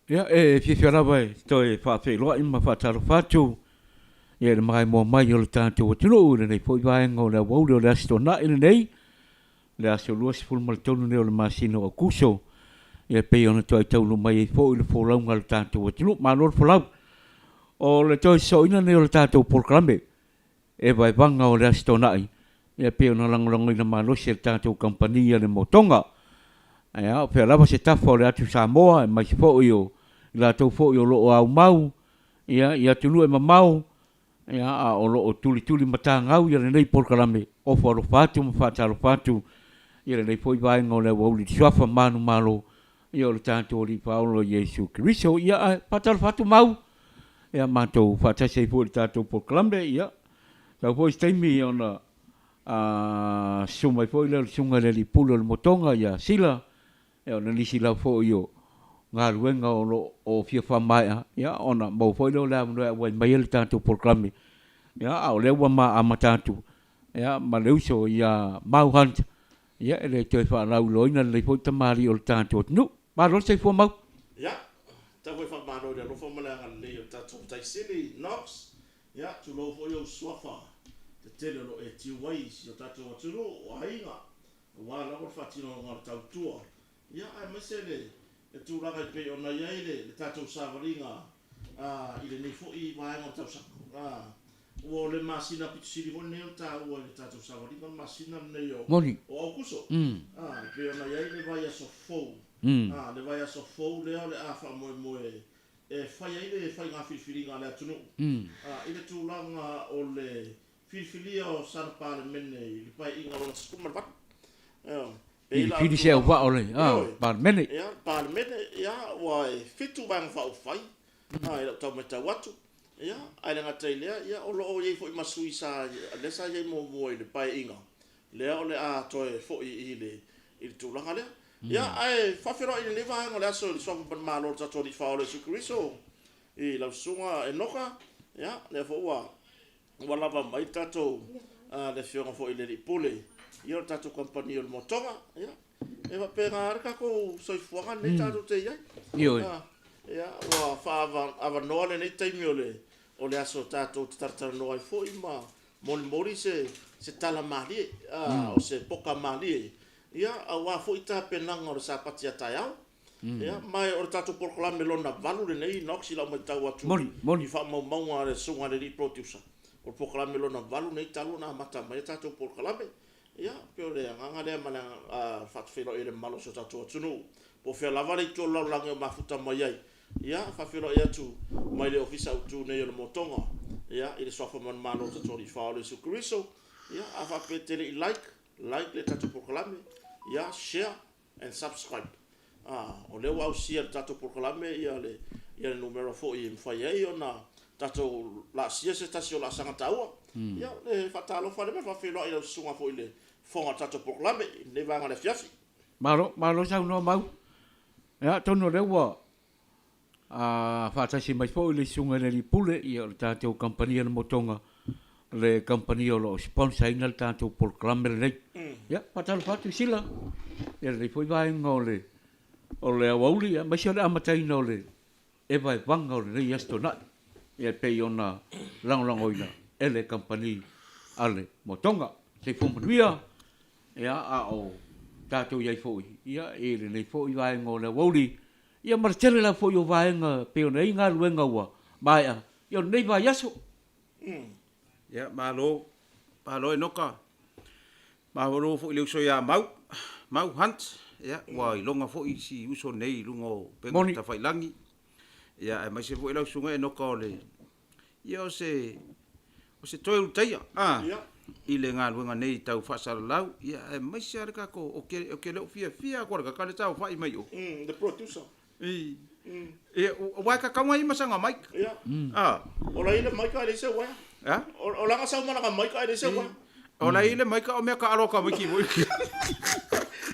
Ia, e fiafia lava e toe faafeiloai ma faatalofa atu i le maimoa mai o le tatou atunuu i lenei foi vaega o le aoauli o le Aso Toonai lenei, le aso 23 lenei o le masina o Aokuso, e pei ona toe taunuu mai ai foi le folauga a le tatou atunuu. Malo le folau! O le toe sosooina lenei o le tatou polokalame e vaevaga o le Aso Toonai, e pei ona lagolagoina malosi e le tatou kamupani a le Motoga. Ae o fea lava se tafa o le atu Samoa, aemaise foi o i latou foi o lo o aumau i atunuu e mamao, a o lo o tulituli matagau lenei polokalame, ofo alofa atu ma faatalofa atu i lenei foi vaega o le aoauli i le Suafa manumalo o le tatou Alii Faaola o Iesu Keriso. Ia, ae faatalofa atu Mau, ia matou faatasi ai foi i le tatou polokalame. Ia, sau foi se taimi ona susu mai foi lea o le Susuga i le Alii Pule o le Motoga ia Sila, ia ona nisi lava foi o galuega o lo o fia faamaea, ia ona maua foi lea o le avanoa e auai mai ai le tatou polokalame. Ia, a o lea ua ma amata atu, ia, ma le uso ia Mau Hunt, ia e le toe faalauiloaina lenei foi tamalii o le tatou atunuu. Malo le soifua Mau. Ia, tau foi faamalo i le alofa ma le agalelei o le tatou Matai Sili, Knox. Ia, tulou foi ou suafa tetele o lo o e tiu ai i si o tatou atunuu, o aiga, aua lava le faatinoga o le tautua, ia, aemaise le tulaga e pei ona i ai le tatou savaliga i lenei foi vaega o le tausaga. Ua o le masina pito sili foi lenei ona taua i le tatou savaliga, o le masina lenei o Aokuso, e pei ona i ai le vaiaso fou, le vaiaso fou lea o le a faamoemoe e fai ai le faiga filifiliga a le atunuu i le tulaga o le filifilia o sana Palemene i le Paeaiga lona 18. Ioe. E pei la o le Filifili se tulaga. auvaa o le Ioe. Palemene. Ia, le Palemene, ia, ua e fitu Vaega Faaupufai, i lau tau matau atu. Ia, ae le gata i lea, ia, o lo o i ai foi ma sui sa, lea sa i ai muamua i le Paeaiga, lea o le a toe foi i le, i le tulaga lea. Ia, ae faafeiloai i lenei vaega o le aso i le Suafa Manumalo o le tatou Alii Faaola Iesu Keriso, i lau Susuga Enoka, ia, lea foi ua Ua lava mai le tatou le afioga foi i le Alii Pule ia o le tatou kamupani o le Motoga. Ia, e faapena lava le tatou soifuaga lenei tatou te i ai. Ioe. Ia, ua faaavanoa lenei taimi o le o le aso tatou te talatalanoa ai foi ma molimoli se se tala malie, o se poka malie, ia, aua foi tapenaga o le Sapati a taeao. Ia, ma o le tatou polokalame lona valu lenei, Knox, i lau matau atu Moni, moni. i faamaumauga a le susuga i le alii producer, o le polokalame lona valu lenei talu ona amata mai le tatou polokalame. Ia, pei o le agaga lea ma le faafeiloai i le mamalu o si o tatou atunuu, po o fea lava le itu o le lalolagi o mafuta mai ai. Ia, faafeiloai atu mai le Ofisa Autu nei o le Motoga, ia, i le Suafa manumalo o le tatou Alii Faaola Iesu Keriso. Ia, a faapea e te le i like, like le tatou polokalame, ia, share and subscribe. O lea ua ausia e le tatou polokalame ia le ia le numera foi e mafai ai ona tatou laasia se tasi o laasaga taua. Ia o le faatalofa lea ma le faafeiloai i lau susuga foi i le fofoga o le tatou polokalame i lenei vaega o le afiafi. Malo, malo saunoa Mau. Ia atonu o lea ua A faatasi mai foi le Susuga i le Alii Pule, ia o le tatou kamupani a le Motoga, le kamupani o lo o sponsor ina le tatou polokalame lenei. Ia, faatalofa atu Sila, ia lenei foi vaega o le o le aoauli, aemaise o le amataina o le evaevaga o lenei Aso Toonai, ia e pei ona lagolagoina e le kamupani a le Motoga. Soifua manuia, ia a o tatou i ai foi ia i lenei foi vaega o le aoauli, Ia ma le tele lava foi o vaega e pei ona i ai galuega ua maea ia o lenei vaiaso. Ia malo, malo Enoka, malo foi i le uso ia Mau, Mau Hunt, ia ua iloga foi si uso nei i luga o upega tafailagi, ia aemaise foi lau Susuga Enoka o le, ia o se, o se toe Ulutaia i le galuega nei tau faasalalau, ia aemaise lava le tatou, ou te, ou te le o fiafia lava le tagata lea e saofai mai o. The producer. Ia, aua e tatau ona i ai ma sana mic. Ia. O la e i ai le mic ae leai se uaea. A? O la e sau ma lana mic ae leai se uaea. O la e i ai le mic a o mea taalo a tamaiti foi.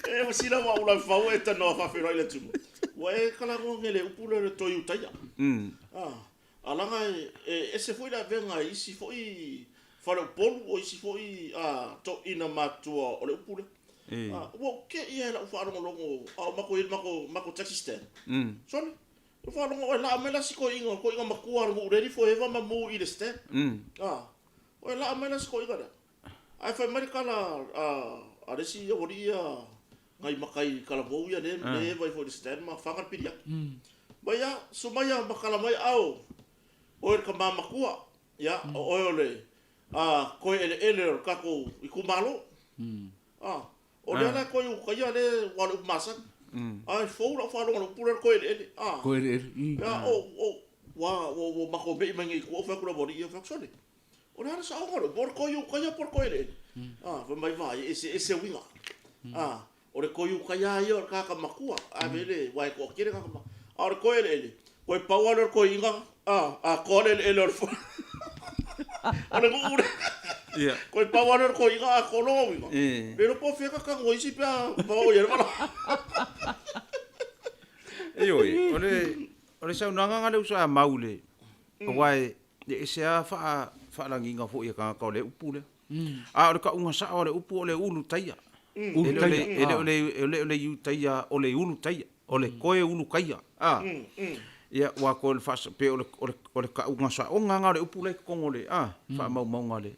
E masina ua ou lavevau e tanoa faafeiloai i le atunuu. Ua e talanoa nei i le upu lea o le toe Ulutaia. A laga e ese foi le avega i isi foi faleupolu o isi foi toeaiina matutua o le upu lea. Ua ou te i lava i lau faalogologo a o matou i ai i le matou taxi stand. Sole! Ua faalogo oe laa mai la si toeaina, toeaina matua o le nuu le alii forever ma mu i le stand. Ah, oe laa mai la si toeaina lea. Ae fai mai le tala a a le isi aualii ia nai matai talavou ia le le eva ifo i le stand ma faga le piliato. Mai a, sumaia ma tala mai ao, oe le tama matua, ia o oe o le a toe eleele o le tatou itumalo. Ah, O lea la e toe utaia lea aua o le upu masani. Ae fou lau faalogo i le upu lea o le toe eleele. A. Toe eleele. Ia, o, o, ua, ua, ua matou me'i mai nei i tua, ou fai atu i le aualii ia, ou fai atu, sole, o le a le saoga o le upu, o le toe utaia po o le toe eleele? A, fai mai, vaai, e eseese uiga. A, o le toe utaia lava ia o le tagata matua, ave i le, aua e toatele tagata matua. A o le toe eleele, toe pau lava lea o le toeaina, a, atoa le eleele o le, o le nuu lea. Ia. Toe pau lava lea o le toeaina atoa lona uiga. E. Le iloa po o fea ta tago isi pe a paoa i ai le vala. Ioe, o le, o le saunoaga na le uso a Mau i le, aua e, e ese lava faa, faalagiga foi a tagata o le upu lea. A o le tauga sao o le upu o le ulu taia. Ulu E le o le, taia, e le o le, e le o le iutaia, o le ulu taia. O le toe ulu taia. A. Ia, aua toe o le faasa, pei o le, o le, o le tauga saoga lena o le upu la e i totonu o le, a, faamaumauga a le.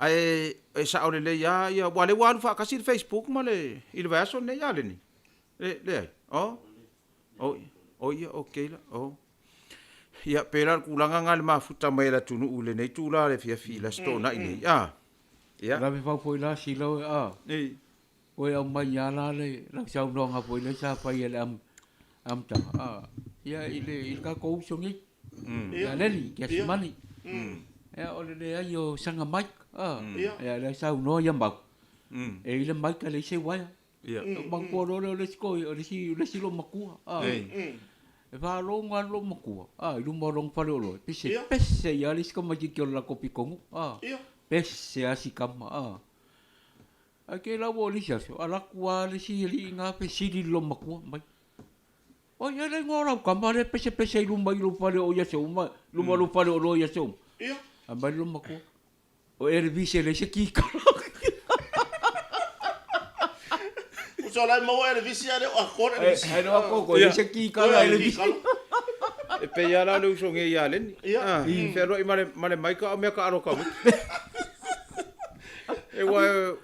Ae e sao lelei lava ia, aua o lea ua alu faatasi le facebook ma le, i le vaiaso lenei, a Lenny? Le, leai? O? O, o ia, okay la, o. Ia, pei la o le tulaga lena i le mafuta mai e le atunuu i lenei itula o le afiafi i le Aso Toonai nei, a. Ia. Lave fau foi la sila oe, a. Ei. Oe aumai lava la le lau saunoaga foi lea sa fai e le amataga, a, ia i le, i le tatou uso nei, ia Lenny Keasimani. Ia, o le leai o sana mic, a, ia lea saunoa ia Mau, e i le mic a leai se uaea. Ia. Ou manatua loa lea o le isi toi, o le isi, o le isi loomatua, a. Ei. E faalogo lava le loomatua, a, i luma o lona faleoloa, pese, Ia. pese ia le isi tamaitiiti o le latou pitonuu, a. Ia. Pese lava si tama, a. Ae te iloa ua o le isi aso, alu atu lava le isi alii ina fesili i le loomatua mai, Oi, e le igoa o lau tama lea e pesepese i luma i lou fale o i aso uma, luma o lou faleoloa i aso uma? Ia. Fai mai le loomatua, O Elvis e leai se kikala. Uso la e maua Elvis ae le o atoa le Elvis. Ae le o atoa, e leai se kikala Elvis. E pei lava la o le uso nei ia Lenny. Ia. E fealuai ma le, ma le maika a o mea taalo taumaiti. E ua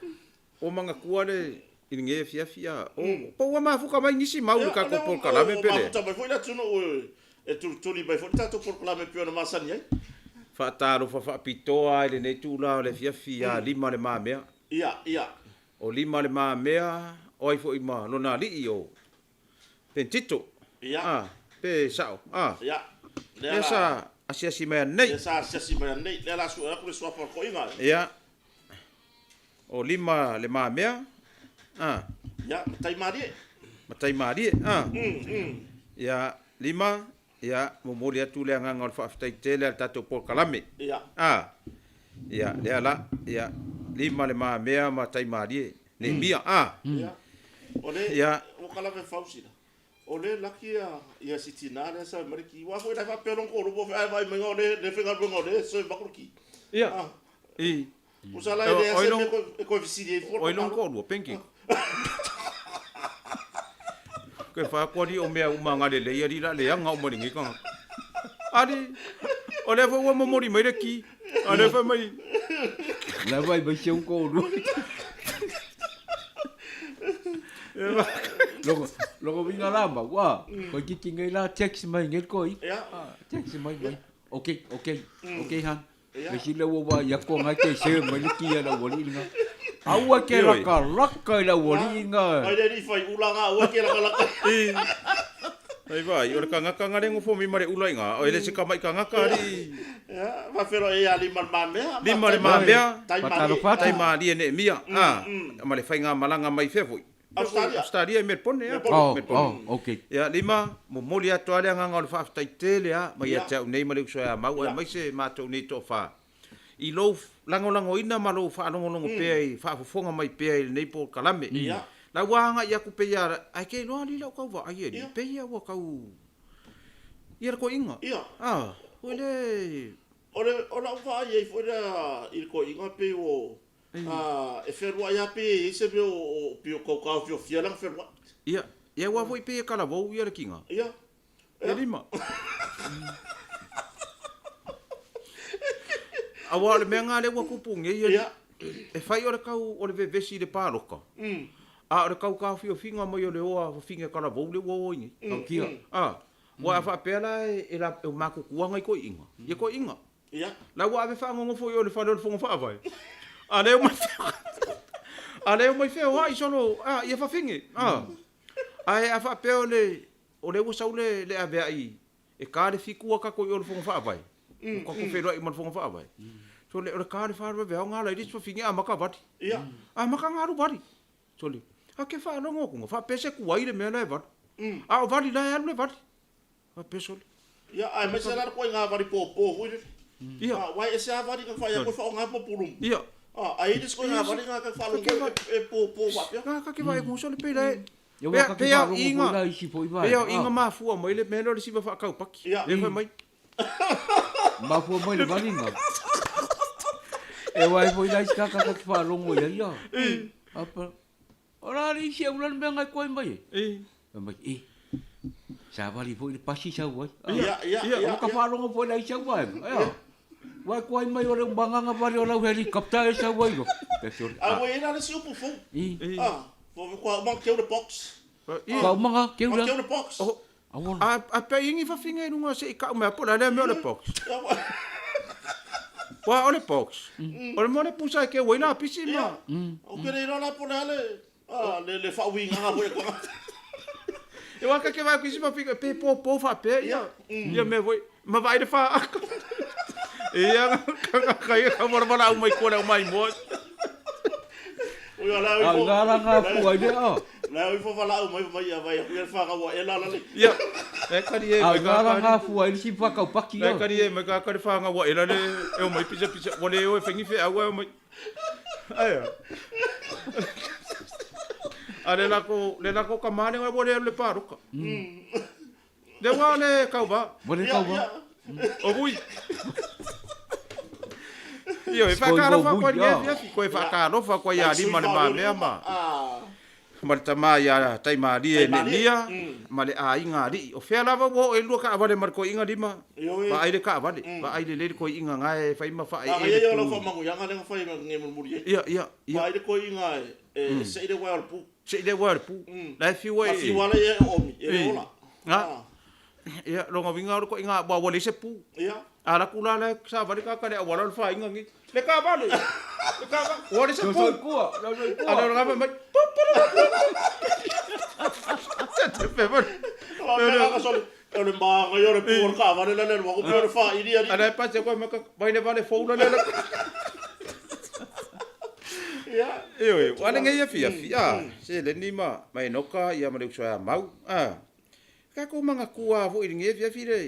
ua manatua le i lenei afiafi a o po ua mafuta mai nisi mau i le tatou polokalame pe leai. Ua mafuta mai foi le atunuu e tulituli mai foi le tatou polokalame e pei ona masani ai. Faatalofa faapitoa lava i lenei itula o le afiafi ia Lima Le Mamea. Ia, ia. O Lima Le Mamea, o ai foi ma lona alii o Pentito. Ia. A, pe sao, a. Ia. Lea la. Sa asiasi mai ananei. Lea sa asiasi mai ananei. Lea la sue atu le suafa o le toeaina. Ia. O Lima Le Mamea, a. Ia, Matai Malie. Matai Malie, a. Ia, Lima, ia, momoli atu le agaga o le faafetai tele a le tatou polokalame. Ia. A. Ia, lea la, ia, Lima Le Mamea ma Tai Malie, Neemia, a. Ia. O le, Ia. ua kalave fausila. O le laki ia, ia si tina lea sa mai le ki. Ua foi la faapea lona toalua po o ae vaai mai o le le faigaluega o le serve atu le ki. Ia. Ah. I. Tusa la e leai se mea e toe fesili ai fua. Oi lona toalua, penki. Ke wha kua li o mea uma ngā le lei ali la leanga uma lenei kanga. Ali, o lea foi ua momoli mai le ki. A lea fai mai. La vai mai se un toalua. Logo, logo winga la mau, ah. Koe kiki ngai la text mai ngai koi. Ia. Ah, text mai mai. Okay, okay. Okay han. Ia. Le sila ua wa ia ko ngai ke se mai le kia la wali nga. Aua ke Ioi. raka raka i la wali nga. Ai le ni fai ula nga aua ke laka laka. I. Ai vai, o le kangaka nga le ngofo mi ma le ula i nga. O ele se kama i kangaka ali. Ia, ma fero e ali ma le mamea. Lima le mamea. Tai Patalo malie. fatu. Tai malie Neemia. Ah, ma le faigamalaga mai fea foi? Australia. Australia i Melbourne, ia. Oh, Melbourne. oh, okay. Ia, Lima, momoli atu lava le agaga o le faafetai tele lava mai ia Ia. te au nei ma le uso ia Mau, aemaise matou nei toafa, i lou lagolagoina ma lou faalogologo pea i faafofoga mai pea i lenei polokalame. Ia. La ua agai aku pei ia, ae ke iloa alii lau kau vaai alii, Ia. pei ia ua kau ia le toeaina. Ia. Ah, oi le. O le, o lau vaai ai foi lea i le toeaina pei ua, a, e fealuai lava pe i ai se mea o, o, pei o kau taofiofia lana fealuai. Ia, ia ua foi pei e kalavou ia le kiga. Ia. E lima. Aua o le mea lena lea ua tupu nei, Ia. e fai o le tau o le vevesi i le paloka, a o le tau taofiofiga mai o le o a fafine talavou lea ua o ai nei. Tautia. A, aua a faapea la e matutua nai toeaiina, ia toeaiina. Ia. La ua ave faanonofo i o i le fale o le Fono Faavae, a lea omai a lea omai feoai solo, a, ia fafine, a. Ae a faapea o le o lea ua sau le le aveai e ta le 7 a tatou i o i le Fono Faavae, ua tatou feiloai ma le Fono Faavae, sole o le ta o le 4 o le vaveao na ala ai le isi fafine amata vali. Ia. Amata ona alu vali. Sole, a ke faalogo atu, faapea se tuai le mea la e vali. A o vali la e alu le vali. Faapea sole. Ia, aemaise la le ituaiga vali pōpō foi lele. Ia. Aua e ese lava vali na fai atu e faaaoga mo pulumu. Ia. A, ae i ai le isi ituaiga vali na ta te faalogo ai e pōpō faapea. Na ta te vaai atu sole pei la e. Ia ua ta te faalogo foi la i isi foi vaega. Pei o i na mafua mai le mea lea o le siva faataupaki. Ia. Lea fai mai. Mafua mai le vali na. E aua e foi la isi tagata ta te faalogo i ai ia. Apa. O la le isi au la le mea ngai koe mai e. E. Fai mai, e, savali foi le pasi sau ai. Ia, ia, ia. Ua ka faalogo foi la isi au vaega. Ea. Ua e koe mai o le umagaga vale o lau helicopter e sau ai lo. A ua i ai la le isi upu fou. I. Ah, ua uma keu le box. Ua uma keu le. Keu le box. A, a pea i ni fafine i luga se i kau mea po o le a lea mea o le box. Ua o le box. O le mea o le pusa e keu ai lapisi ma. Ou te le iloa la po o le a le, le, le faauigaga foi a tagata. Aua ka ke vaai atu i isi fafine pe popo faapea ia, ia mea foi, ma vaai le faaato. Ia ka ia ka valaau mai tua le au maimoa. Oi, la A ifo. ina la ngā fua i le a. La ifo valaau mai mai ia vai aku ia le whakawa e la la le. Ia, e kari e A mai ina ka la kari. ngā fua i le si whakaupaki E a. kari e mai ka kari whangawa e la le e o mai pisa pisa ua le o e whengi wheau e o mai. Aia. A le lako, le lako ka mane ua le le paruka. Le ua le kauva. Ua le Ia, kauva. ia. O vui. Ioe, e whaakalofa koe i afiafi, koe whaakalofa koe ia lima le mamea ma. Ah. Ma le tama ia Taimalie Taimalie. Nenia, ma le aiga alii. O fea lava ua oo e lua kaavale ma le koiiga lima. Ioe. Vaai le kaavale, vaai lelei le koiiga nga e fai ma A faaee ia le ia o lau pu. whamanguianga lenga whai nge mulimuli e. Ia, ia, ia. Vaai le koiiga e, e sei le wai o le pu. Sei le uae o le pu. La e fiu ai A e. fiu ala ia e omi, e le ola. Nga. Ia, longa winga o le koiiga, ua ua leai se pu. Ia. A laku la la savali ka ka le auala o le faiga nei. Le kaavale. Le kaavale. Ua leai se pu. Sosoi kua, sosoi kua. A le longa mai. Te pe mai. A mea ka sole, o le maanga ia o le pu o le kaavale la le lua, ko pe o le whairi ari. A le pase koe mai ka vai le vale foula le le. Ia. Ioe, ua le ngai afiafi, a, se le ni ma, ma Enoka, ia ma le uso ia Mau, a. Kākou manatua foi i lenei afiafi le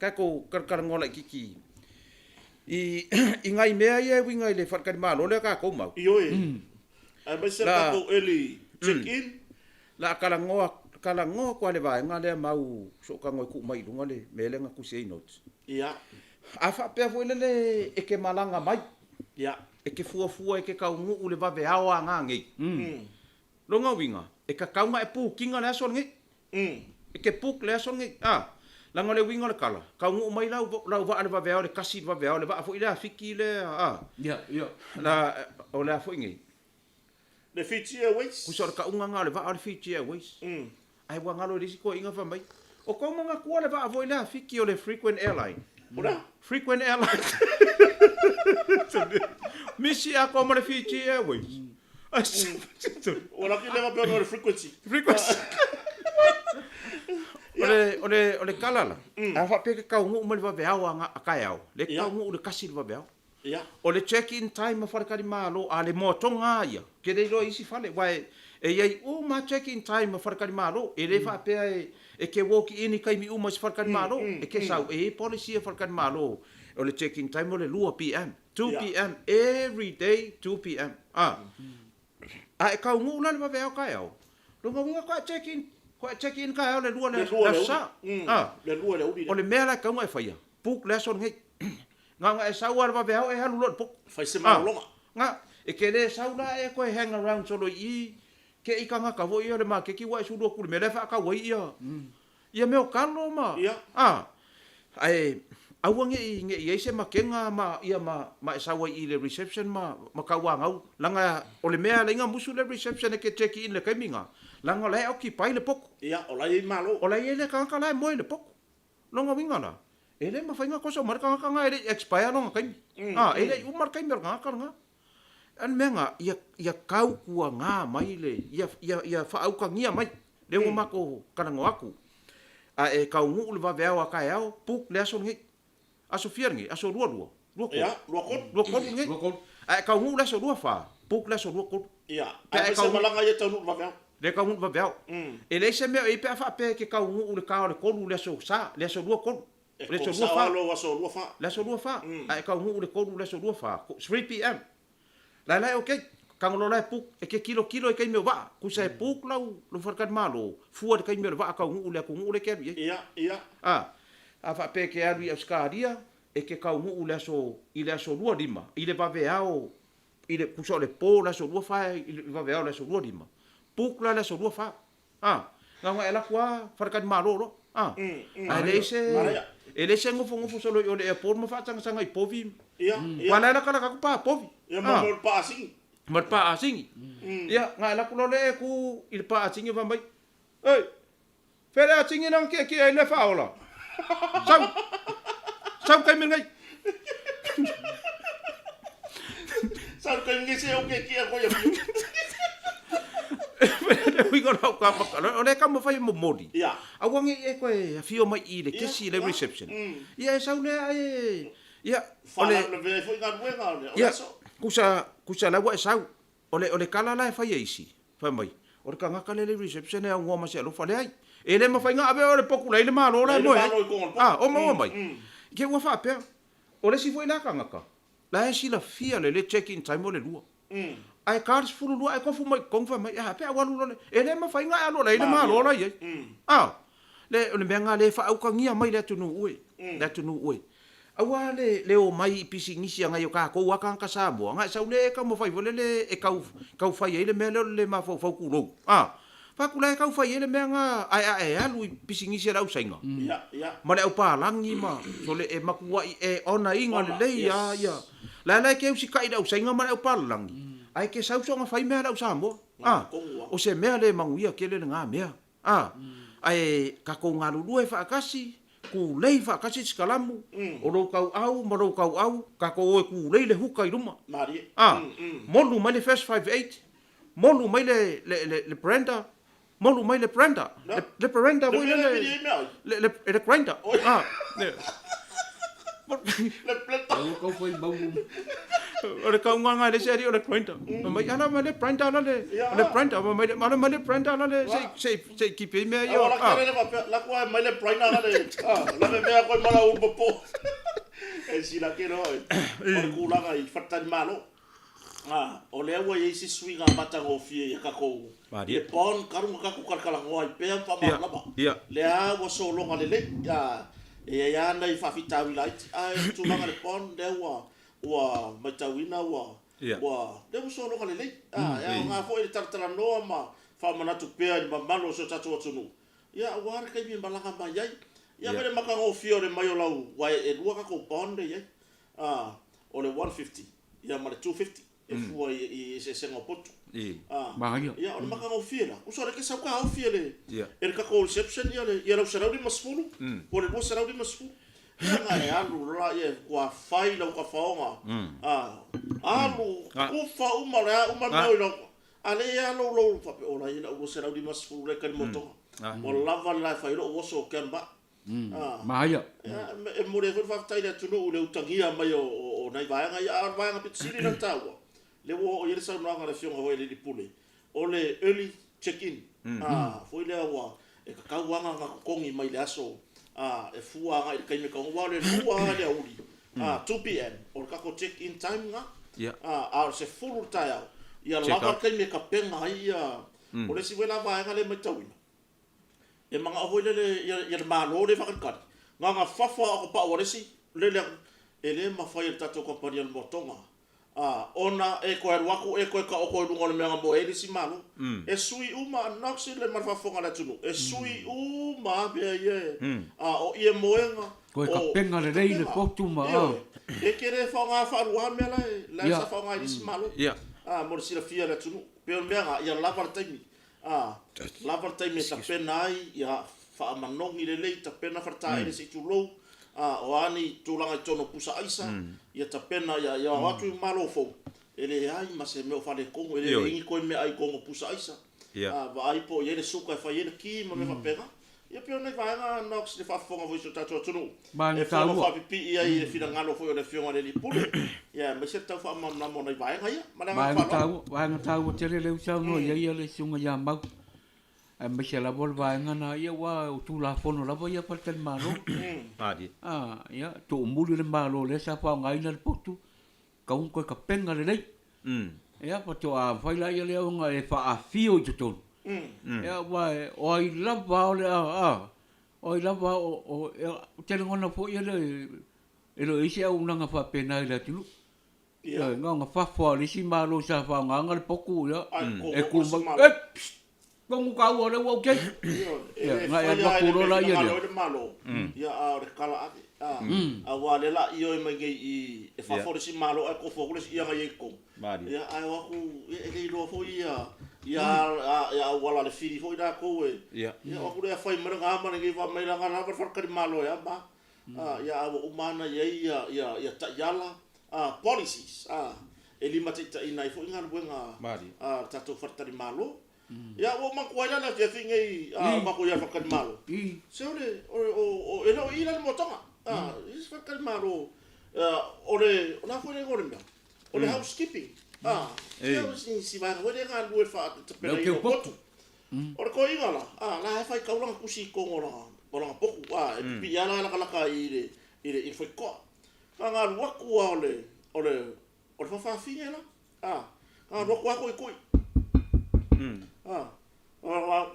kākou kalakalanoa laitiiti i i nai mea ia e uiga i le faletalimalo lea kākou mau. Ioe. Aemaise le La tatou early check in. La kalanoa kalanoa koa le vaega lea mau sootago e tuu mai i luga le mea lea na tusi ai notes. Ia. A faapea foi lele e ke malaga mai. Ia. E ke fuafua e ke taunuu le vaveao a ngā nei. Lona uiga, e tatau ona e pukiga le aso lenei. E ke book le aso lenei. A, leaga o le uiga o le tala, taunuu mai lau, lau vaa le vaveao le kasi le vaveao, le vaa foi lea a Fiti lea, a. Ia, ia. La, o le a foi nei? Le Fiji Airways. Kusa o le kauga nga o le vaa o le Fiji Airways. Ae ua galo i le isi toeaiina fai mai, O kou manatua le vaa foi lea a Fiti o le Frequent Airline. O le a? Frequent Airline. Misi atoa ma le Fiji Airways. Ua laki leva pea o le frequency. Frequency. O le, o le, o le tala la, a faapea ke taunuu ma le vaveao a taeao, le taunuu le kasi le vaveao. Ia. O le check in time ma faletalimalo a le moatoga lava ia, ke le iloa i isi fale, aua e i ai uma lava check in time ma faletalimalo, e le faapea e ke walk in i taimi uma i se faletalimalo, e ke sau, e i ai policy a faletalimalo, o le check in time o le 2 PM, 2 PM, every day 2 PM, a. A e taunuu la le vaveao taeao, lona uiga koa e check in, koa e check in taeao le 2 le aso sa, a. Le 2 le uli. O le mea la e tatau ona e faia, book le aso lenei. Na ona e sau lava le vaveao e alu loa i le potu. Fai se malologa. Na, e ke le sau la e koe hang around solo i i, ke i tagata foi ia o le makeki ua e sulu atu i le mea la e faatau ai ia, Ia mea o kalo ma, a, ae aua ne i, ne i i ai se makega ma, ia ma, ma e sau ai i le reception ma, ma tauanau, leaga o le mea e ala ai ona musu le reception e te check in i le taimi lena, leaga o la e occupy le potu. Ia, o la e i ai malo. O la e i ai le tagata la e moe i le potu. Lona uiga la, e le mafai ona toso mai le tagata lena e le i expire lona taimi. A, e le i uma le taimi o le tagata lena. A o le mea lena, ia, ia tautuana mai le, ia, ia, ia faautagia mai, lea ua matou talanoa atu, a e taunuu le vaveao a taeao, book le aso lenei. Aso fia lenei? Aso lualua? Luatolu? Ia, luatolu. Luatolu lenei. Luatolu. A e taunuu le aso luafa, book le aso luatolu. Ia, Pe a e aemaise taunuu. malaga ia e taunuu i le vaveao. Le taunuu i le vaveao. E leai se mea o i ai pe a faapea e te taunuu i le ta o le tolu i le aso sa, le aso luatolu. E Le aso kolu sao luafa. lava lou aso luafa. Le aso luafa. A e taunuu i le tolu i le aso luafa, 3 PM. La la e ok. Tago loa la e book, e te tilotilo i taimi o vaa. Tusa e book lau, lou faletalimalo, fua i le taimi o le vaa taunuu i le atunuu lea e te alu i ai. Ia, ia. A, a faapea e te alu i Ausetalia, e te taunuu i le aso, i le aso lualima, i le vaveao, i le, tusa o le po o le aso luafa i le vaveao o le aso lualima, book la le aso luafa. A, na ona e alu atu lava faletalimalo loa. A, ae leai se, e leai se nofonofo solo i o le airport ma faatagataga i povi. Ia, ia. Aua la e latalata atu pa povi. Ia, ma le paasigi. Ma le paasigi. Ia, na e alu atu loa lea e tu i le paasigi fai mai, Oi, fea le asigi lea na tietie ai le faaola? Sau, sau taimi lenei. Sau taimi lenei se ou tietie koe ia fiu. Le uiga o lau kamaka, o lea e taumafai e momoli. Ia. Aua ne i e toe afio mai i i le kesi i le reception. Ia e sau lea e, ia, o le. Faalavelavea ai foi galuega o le aso. Ia, tusa, tusa la ua e sau. O le, o le tala la e fai e isi, fai mai, o le tagata lea e i le reception e aunoa ma se alofa. Leai, e le mafai ona ave oe le potu la e i le Malo la e moe ai. A, o maua mai. Ke ua faapea, o le isi foi la tagata, la e silafia lelei check in time o le lua. Ae ta le 12 ae tofu mai i totonu fai mai, e a pe a ua alu loa le, e le mafai ona e alu o la e i le Malo la e i ai. A, le, o le mea lena lea e faautagia mai le atunuu e, le atunuu e. Aua le le omai i pisinisi a nai o tatou lava tagata Samoa, na e sau lea e taumafai foi lele e tau tau fai ai le mea lea o le le mafaufau tulou, a. Fai atu la e tau fai ai le mea na ae a e alu i pisinisi a le au Saina ma le au palagi ma sole e matuai e onaina lelei a ia. La la e te usitai i le au Saina ma le au palalagi ae te sau soona fai mea a le au Samoa, a. O se mea le manuia tele lena mea. A, ae tatou galulue faatasi, tulei faatasi si kalamu, o lou tauau ma lou tauau, tatou o e tulei le huka i luma. A, molu mai le first 58, molu mai le, le, le, le Brenda, molu mai le Brenda, le, le Brenda foi lele, le, le, le grinder. A, le, Le blender. Ua tau fai mau. O le kaugaga e le isi alii o le grinder. Fai mai, ala mai le grinder ala le, le grinder, fai mai le, ala mai le grinder ala le, se i, se i, se i kipi ai mea ia. Aua la kere le faapea, la kua e mai le grinder ala le, ah, la me mea koe ma lau ulu popo. E sila kere oe, o le kulaga i faletalimalo. Ah, o lea ua i ai se suiga matagofie ia takou, i le bond talu ona tatou talatalanoa ai pea ma faamalamalama. Lea ua sologa lelei, ah, e i ai lava nai faafitauli laiti, ae o le tulaga i le bond lea ua, ua matauina ua, ua, lea ua sologa lelei. Ah, e aoga foi le talatalanoa ma faamanatu pea i le mamalu o si o tatou atunuu, ia aua le taimi e malaga mai ai. Ia ma le matagofie o le mai o lau, aua e lua tatou bond lea e i ai. A, o le 150 ia ma le 250 e fua i, i eseesega o potu. A, Maia. ia, o le matagofie la, uso o lea e te sau taofi e le, e le tatou reception ia le, ia lau 150 po o le 250. Ia na e alu loa ia ua fai lau tafaoga. A, alu, kufa uma o le a uma mea i lau, a lea e alu lou faapea, ola ia lau 250 lea e kalimotoga. Ua lava le la e fai ai lou oso o Canberra. Maia. E momoli ai foi le faafetai i le atunuu i le utagia mai o nai vaega ia, a o le vaega pito sili la ona taua, lea ua oo i ai le saunoaga a le Afioga foi i le Alii Pule, o le early check in, foi lea ua e tatau lava ona totogi mai le aso e fua agai i le taimi e taunuu, aua o le 2 lava i le aoauli, 2 pm, o le tatou check in time lena, a o le 10 i le taeao, ia lava le taimi e tapena ai ia, o le isi foi la vaega lea e matauina, E manao foi lele ia le Malo lea faakalikali, na ona fafa o pau a le isi lele atu, e le mafai e le tatou kamupani o le moatoga. Ā, ona e toe alu atu, e toe taoto i luga o le mea na moe ai le isi Malo. E sui uma, Knox i le ma le faafofoga a le atunuu, e sui uma lava mea ia e, ā, o ie moega, Toe o, tapena lelei le tapena, potu ma, ā. ioe. E te le faaaoga faalua mea la e, la e Ia. sa faaaoga e le isi Malo, Ia. ā, mo le silafia e le atunuu. Pei o le mea lena, ia lava le taimi, ā, lava le taimi e tapena ai, ia faamanogi lelei, tapena faletaele se i tulou, ā, o a ni tulaga i totonu o pusa aisa, ia tapena, ia, ia o atu i Malo fou, e leai ma se mea o faaletonu, e le leai ni toe meaai i totonu o pusa aisa, ā, vaai po o i ai le suka e fai ai le ki ma mea faapena. Ia pei o nai vaega na o se faafofoga foi i si o tatou atunuu Vaega e fono taua. faapipii ai i le finagalo foi o le Afioga i le Alii Pule, ia aemaise le tau faamalamalama o nai vaega ia. Ma le agaga Vaega faaaloalo. taua, vaega taua tele lea ua saunoa i ai le Susuga ia Mau, aemaise lava o le vaega na, ia aua o Tulafono lava ia a faletalimalo. Malie. A, ia, tuumuli le Malo lea sa faaaogaina le potu, tatau ona toe tapena lelei. Ia, faatoa mafai laia lea ona e faaafio i totonu. Ia, aua o ai lava o le a, a, o ai lava o, o, ou te lagona foi e le, e le o i ai se auaunaga faapena i le atunuu. Ia, na ona fafo lava o le isi Malo sa faaaogaina le potu, ia, e tu mai, e, pssst, tonu taua o lea ua ou kei. E Ia, le na e faia alu lava atu i le loa mea e laia finagalo lea. ai le Malo, ia, a o le tala ave, a, aua o lea o le a ioe mai nei i i e fafo le isi Malo ae kofo atu le isi ia na i ai i totonu. Ia, ae o atu, ia, e le iloa foi ia, ia, ia auala a le fili foi latou e, ia, o atu lea fai mai lena ma lenei fai mai lana lava le faletalimalo e a ma, a, ia, a ua uma lava ona i ai ia, ia, ia taiala, a, policies, a, e limataitaiina ai foi galuega a le tatou faletalimalo. Ia, ua ou manatua ai la le afiafi nei a o matou i ai i le faletalimalo, se o le, o, o, o, e le o i i la le moataga, a, i se faletalimalo, o le, o le a foi le igoa o le mea? O le housekeeping, a, se o si vaega foi lea e galulue i le faatapenaina o potu. O le toeaina la, a, la e faitau lana tusi i totonu o lana, o lana potu, a, e pipii lava la e latalata i le, i le, i le faitotoa. Na ona alu atu lava o le, o le, o le faafafine la, a, na alu atu lava tuitui, a,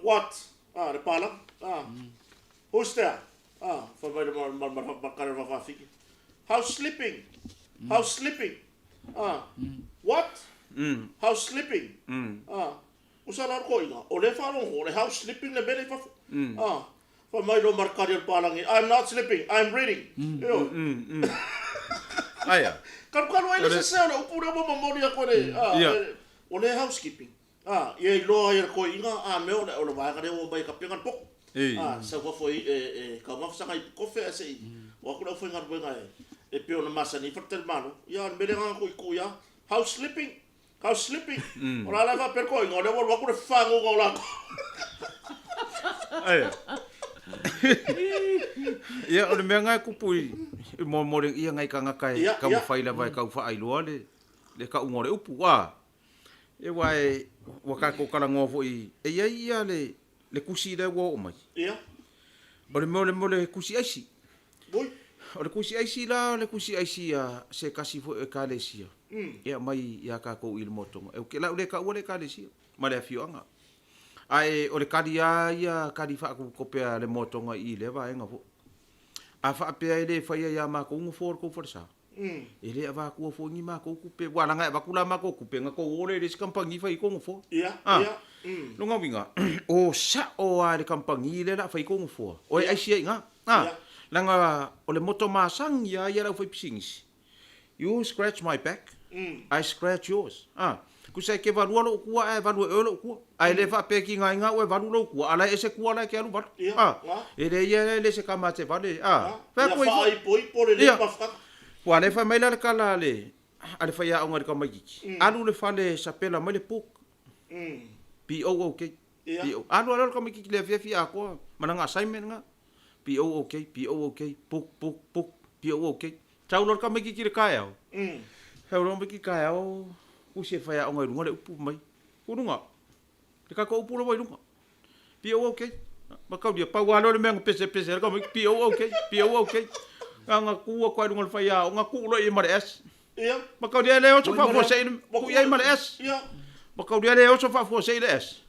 what, a, le palagi, a, who's there, a, fai mai le ma, ma, ma, ma le faafafine, house sleeping, house sleeping, a, what, house sleeping, a, usa la le toeaina, o lea e faalogo, o le house sleeping le mea lea i fafo, a, Fai mai loa ma le kali a le palagi, I'm not sleeping, I'm reading. Ioe. Aia. Kalukalu ai le sese o le upu lea ua momoli atu e le, a, e, o le housekeeping. A, ia iloa ai e le toeaina, a mea o le, o le vaega lea ua omai e kapena le potu. A, sau fafo e, e, e taumafa sana ipu kofe ae se i o atu le aufaigaluega e, e pei ona masani ai faletalimalo. Ia, o le mea lea na ona tuitui lava, house sleeping, House sleeping. O la la e faapea le toeaina, o lea ua alu atu le faguga o latou. Aia. Ia, o le mea lena e tupu i i mo le ia nai tagata e taumafai lava e tau faailoa le le tauga o le upu, a. Ia aua e ua tatou talanoa foi e i ai ia le le tusi lea ua oo mai. Ia. O le mea o le mea o le tusi aisi. Ui. O le tusi aisi la o le tusi aisi a se tasi foi o Ekalesia e aumai ia tatou i le Motoga. Ou te lau le taua le Ekalesia ma le afioaga. Ae o le kali lava ia kali faakope a le Motoga i lea vaega foi. A faapea e le faia ia matou nofoa o le tou falesa, e le avatua foi ni matou tupe, aua leaga e avatu la matou tupe, ona tou o lea i le isi kamupani fai ai tou nofoa. Ia, ia, mm. Lona uiga, o sao lava i le kamupani lea o le a fai ai tou nofoa, o e aisi ai i ina. A, leaga o le moto masani lava ia a le aufaipisinisi, You scratch my back, I scratch yours. A, tusa e te valua lou tua ae valu e oe lou tua. Ae le faapea e tigaina au e valu lou tua, a la e ese tua la e te alu valu. A, e le ia e le se tama te vale. A, fai atu ai foi. Ia faaipoipo lelei mafutaga. Ua le fai mai la le tala a le a le faiaoga i le tamaitiiti, alu i le fale e sapela mai le book. B-O-O-K. B-O. Alu lava le tamaitiiti i le afiafi atoa ma lana assignment lena. B-O-O-K, B-O-O-K, book, book, book, B-O-O-K. Tau loa le tamaitiiti i le taeao. Sau loa le tamaitiiti i le taeao, usi e faiaoga i luga le upu mai. Ku luga, le tatou upu lea ua i luga. B-O-O-K. Mataulia, pau lava lea o le mea na pesepese ai le tamaitiiti, B-O-O-K, B-O-O-K. Na ona tu atu lava i luga o le faiaoga, tuu loa i ai ma le S. Ia. Mataulia e le oso faafuasei, tuu i ai ma le S. Ia. Mataulia e le oso faafuasei le S.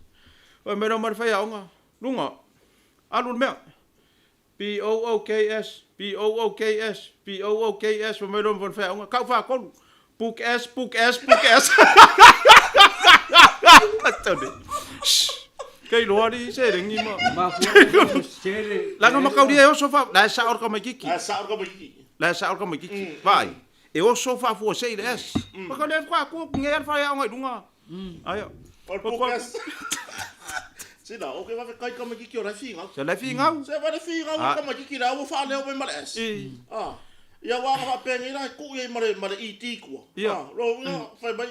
Fai mai loa ma le faiaoga, luga, alu le mea. B-O-O-K-S, B-O-O-K-S, B-O-O-K-S, fai mai loa ma le faiaoga, tau faatolu. Book S, book S, book S. Kei loa li selegi ma. Leaga makaulia e oso fa, la e sao le tamaititi. La e sao le tamaititi. La e sao le tamaititi. Vaai, e oso faafuasei le S. Makaulia e faatoa atu nei lava le faiaoga i luga. Aia. O le book S. Sina, o ke vave kai tamaititi o la e figau. Se la e figau. Se vale figau le tamaititi la ua faaleo mai ma le S. Ah. Ia aua ana faapenei la e tuu i ai ma le ma le ED kua. Ia. Ah, lo uiga fai mai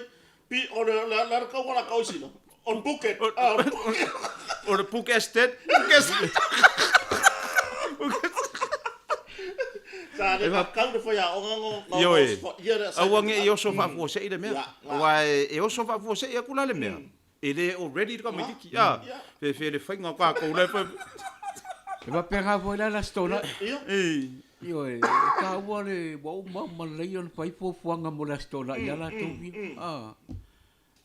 pi o le le le kau ala kau sina. O le bucket. Ah, o le bucket. O le book estate. Book estate. Sa le kau le fai aoga ngo ngo Ioe. ia le Aua ne i oso faafuasei le mea. Ia. Aua e oso faafuasei atu la le mea. E le o ready le tamaititi. A, fefe le faiga o tatou la e fai. E faapena foi la le Aso Toonai. Ia. Ioe, e taua le, ua uma uma lelei ona fai fuafuaga mo le Aso Toonai ia latou ia. A,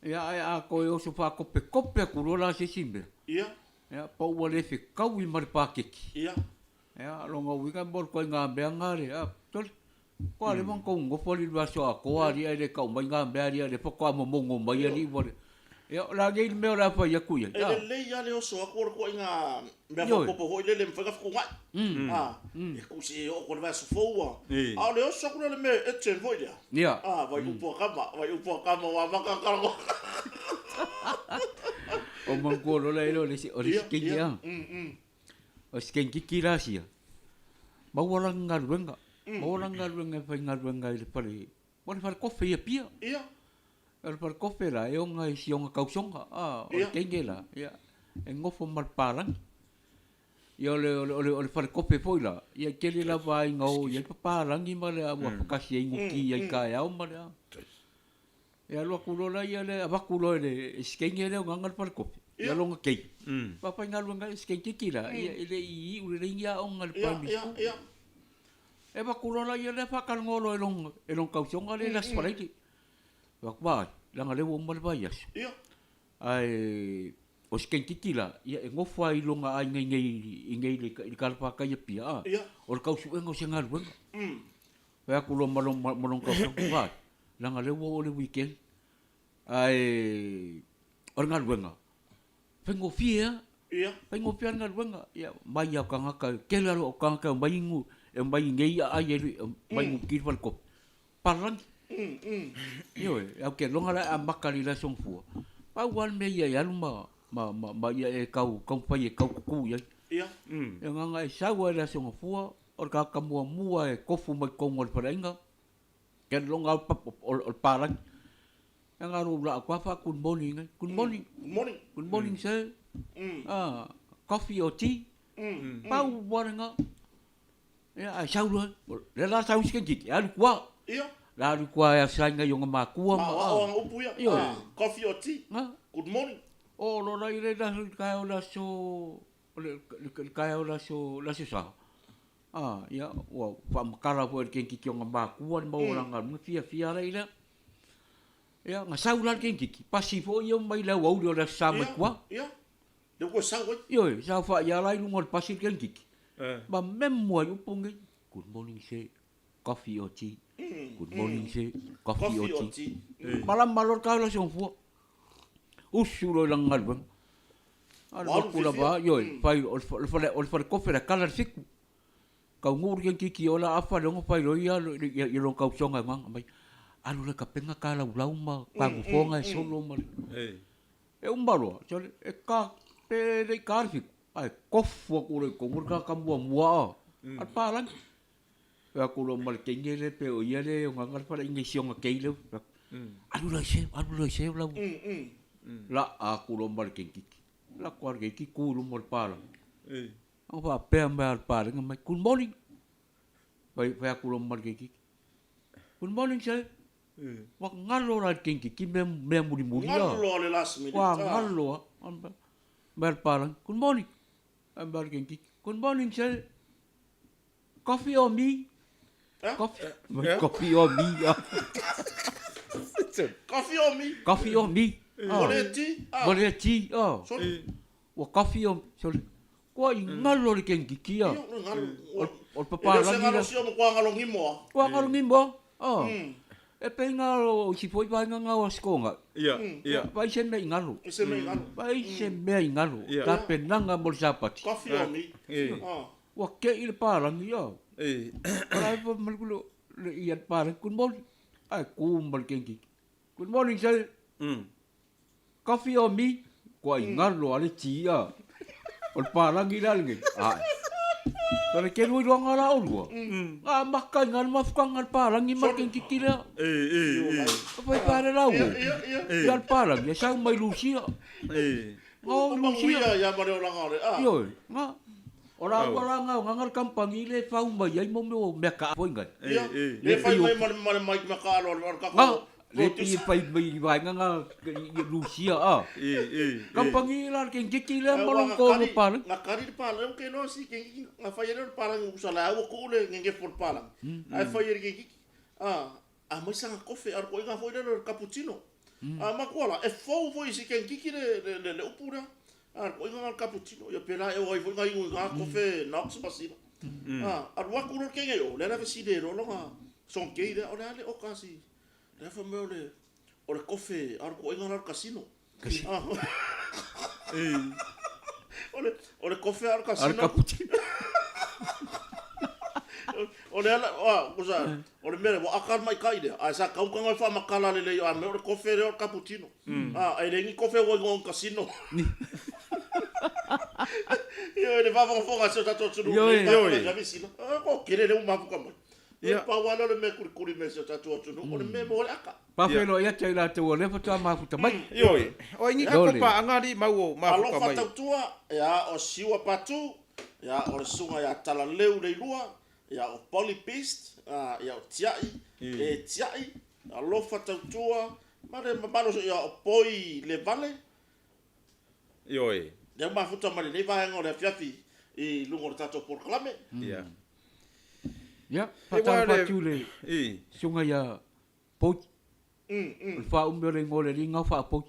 ia ae a toe oso faakopekope atu loa la se isi mea, Ia. ia, pa ua le fekaui ma le paketi. Ia. Ia, lona uiga mo le ituaiga mea lena le, a, sole, Kua leva ona tou nonofo alii i le vaiaso atoa alii ae le tau mai na mea alii ae lea faatoa momono mai alii ua le Ia o le a nei le mea o le a fai atu i ai E lelei lava le oso atu o le ituaiga mea faaopoopo foi lele e mafai ona fetuunai. A, e tuu se e oo atu i le vaiaso fou a. A o le oso atu lea o le mea e urgent foi lea. A, vai upu a kama, vai upu a kama ua amata ona talanoa. O manatua loa lea o le isi keiki a. O si kenkiki la sia, maua lana galuega, maua lana galuega e faigaluega i le fale, o le fale kofe i Apia. Ia. O le fale kofe la, e oga i si ona tausoga, a, o le teine la, ia, e nofo ma le palagi. Ia o le, o le, o le fale kofe foi la, ia e tele lava aiga o i ai papalagi ma le, ua fakasi ai inu ti ai taeao ma le a. E alu atu loa la ia le avatu loa e le sikeine lea o gaga le falekope, ia lona keiki. Faafaigaluega ai sikeine kiki la, ia e le i iu lelei ni aoga i le primary school. E avatu loa la ia lea faatalanoa loa e lona e lona tausoga lea i le Aso Faraile. Fai atu, vaai, leaga o lea ua uma le vaiaso. Ae o sikeine kiki la, ia e nofo lava i lona aiga i nei i nei i le Kalapākai i Apia, a, o le tau suega o se galuega. Fai atu loa ma lona tausaga, Vai, leaga lea ua oo le weekend, ae o le galuega, faigofie lava. Ia. Faigofie lava le galuega. Ia, mai lava o tagata, e tele lava o tagata e omai inu, e omai i nei aai e omai inu ti i le falekope, palagi. Ioe, ae ou te iloga la e amata i le Aso Gafua, pau lava le mea ia e alu ma, ma, ma, ma ia e tau taumafai e tau tutu i ai. Ia. E agaga e sau lava i le Aso Gafua, O le tagata muamua e tofu mai totonu o le faleaiga, ke loga o le palagi. E nga lou laa atu fa good morning ai. Good morning. Good morning. Good morning sir. Ah, coffee or tea. Pau wale nga. Ia ai sau loa. Le la sau sike kiki alu kua. Ia. La alu kua e asainga i ona makua ma. Ma o anga upu ia. Ioe. Coffee or tea. Good morning. O lo la i le la kai o la so O le taeao o le aso, le aso Sa, ā, ia, ua faamatala foi e le kenkiki o na makua le mau olaga a luga, fiafia ala i lea. Ia, na sau la le kenkiki, pasi foi ia mai le aoauli o le aso Sa mai tua. Ia, ia, lea ua sau ai. Ioe, saofai ala i luga o le pasi le kenkiki. Ma memo ai upu nei, good morning sir, coffee or tea, good morning sir, coffee or tea. Malama loa le taeao o le aso Gafua. Usu loa i lana galuega. Alu atu lava, ioe, fai, o le fale, o le falekofe la kala le fiku. Taunuu le kenkiki o la afa le ono fai loa ia, ia lona tausoga e gaga mai. Alu le kapega ka laulau ma ka nofoga e solo ma le. E uma loa, sole, e ka, pe le i ka le fiku, ae kofu atu loa i totonu le tagata muamua a, a le palagi. Fai atu loa ma le teine lea pe o ia lea e ogaga le faleaiga i si ona kei lea. Fai atu, Alu loa i seu, alu loa i seu lau. Laa atu loa ma le keikiki. Alu atu lava le keiki tu i luma o le palagi. Ona faapea mai lava o le palagi mai, Good morning. Fai, fai atu loa ma le keikiki, Good morning sir. Ua galo la i le keikiki mea, mea mulimuli a. Galo lava le last minute. Ua galo lava. Mai le palagi, Good morning. Fai mai le keikiki, Good morning sir. Coffee or me? Coffee, coffee or me. Coffee or me? Coffee or me. Mo le tea? Mo le tea, oh. Ua coffee or, sorry. Kua i ngalo le kenkiki a. O le papalagi la. E le o se ngalo sio ma kua ngalo ngimo a. Kua ngalo ngimo a. Oh. E pei nga o isi foi vaega nga o Aso Toonai. Ia, ia. Vaai se mea i galo. Se mea i galo. Vaai se mea i galo. Ia. Tapenaga mo le Sapati. Coffee or me. E. Ua kei le palagi, a. E. O la e fai mai le ia le palagi, good morning. Ae ku ma le kenkiki. Good morning sir. Coffee or me? Kua i ngalo a le ti a. O le palagi la lenei. Ae. O le kelu i luanga la olua. Nga maka i ngā mafukanga le palagi ma le kenkiki lea. E, e, e. O fai pare lau. Ia, ia, ia. Ia le palagi, e sau mai Lucia. E. Nga o Lucia. Ia, ia ma le olaga o le, a. Ioe, nga. O la ua la nga o nganga le kampangi le fau mai ai mo mea o mea kaa foi ngai. E, Ia, e. le fai mai ma le, ma le mic ma ka alo, o le kako. Nga, le pi fai mai i vaenga nga i Lucia a. E, e, e. Kampangi la le kenkiki lea ma lon ko le pala. Nga kari le pala, o ke loa si kenkiki, nga fai ele le pala ngu sa la ua ku le ngenge fo le pala. Ai fai ele kenkiki. A, a mai sanga kofe, a ko inga foi le le cappuccino. A ma kua la, e fou foi si kenkiki le le le, le upu lea. A ko inga le cappuccino, ia pela e o ai foi nga ingu nga kofe Knox masina. A, a rua ku lo kenge o, le la vesi le lo nga son kei le o le ale o kasi. Le fa me o le o le kofe, a ko inga la casino. Casino. A. O le o le kofe a le A le casino. cappuccino. O le ala, a, ko sa, o le mea, ua aka mai kai lea. A sa kau kanga i whamakala le lei, a me o le kofe lea o le cappuccino. A, e lengi kofe ua ingoa casino. Io le vava fonga se tato tunu. Ioe. Ioe. Ja visila. A ko kere le umafu ka mai. Ia. Ia pa wala le me kuri kuri me se tato tunu. O le me mo le aka. Pawhelo ia te la te o le whatua mafuta mai. Ioe. O ingi ka Lole. kopa angari mau o mafuka Alofa mai. tautua, ia o siua patu, ia o le sunga ia talaleu le ilua, ia o Polly Beast, ia o tiai, e tiai, alofa tautua, ma le mamalo so ia o poi le vale, Ioe. lea mafuta ma lenei vaega o le afiafi i luga o le tatou polokalame. Ia. Ia, E whatau wa le- whatu le E. sunga ia poi. Mm, O le whaaume o le ingoa o le linga o whaapoi.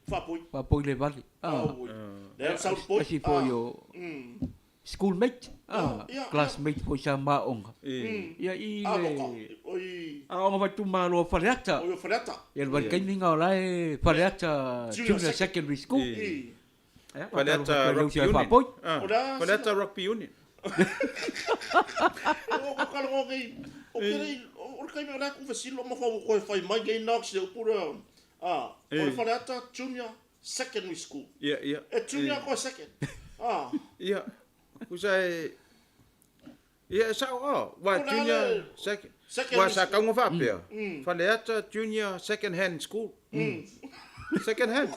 Faapoi. Whaapoi le vale. Ah, Auoi. Lea sau poi. Asi foi o schoolmate. Ah, Ia, ia. classmate foi sa maonga. E. Ia i Ah, boka. le... Oi, A onga whatu malo Faleata. oi o Faleata. Ia le wale nga o lae Faleata Junior Junior Secondary School. E. I. Ia, Faleata whakatau Rugby whatu Union. whaapoi. Ah, O la- Faleata Rugby Union. O ko kala ngai o kere o le kaime o le ku fesilo ma fa ko e fai mai ngai Knox le upu lea. Ah, o le Eh. Faleata Junior Secondary School. Ia, ia. E junior ko second. Ah, Ia. Kusa e... Ia, e sao, oh, wa O la junior le- second. Secondary Wa sa school. kaunga whapea. Faleata Junior Second Hand School. Second hand.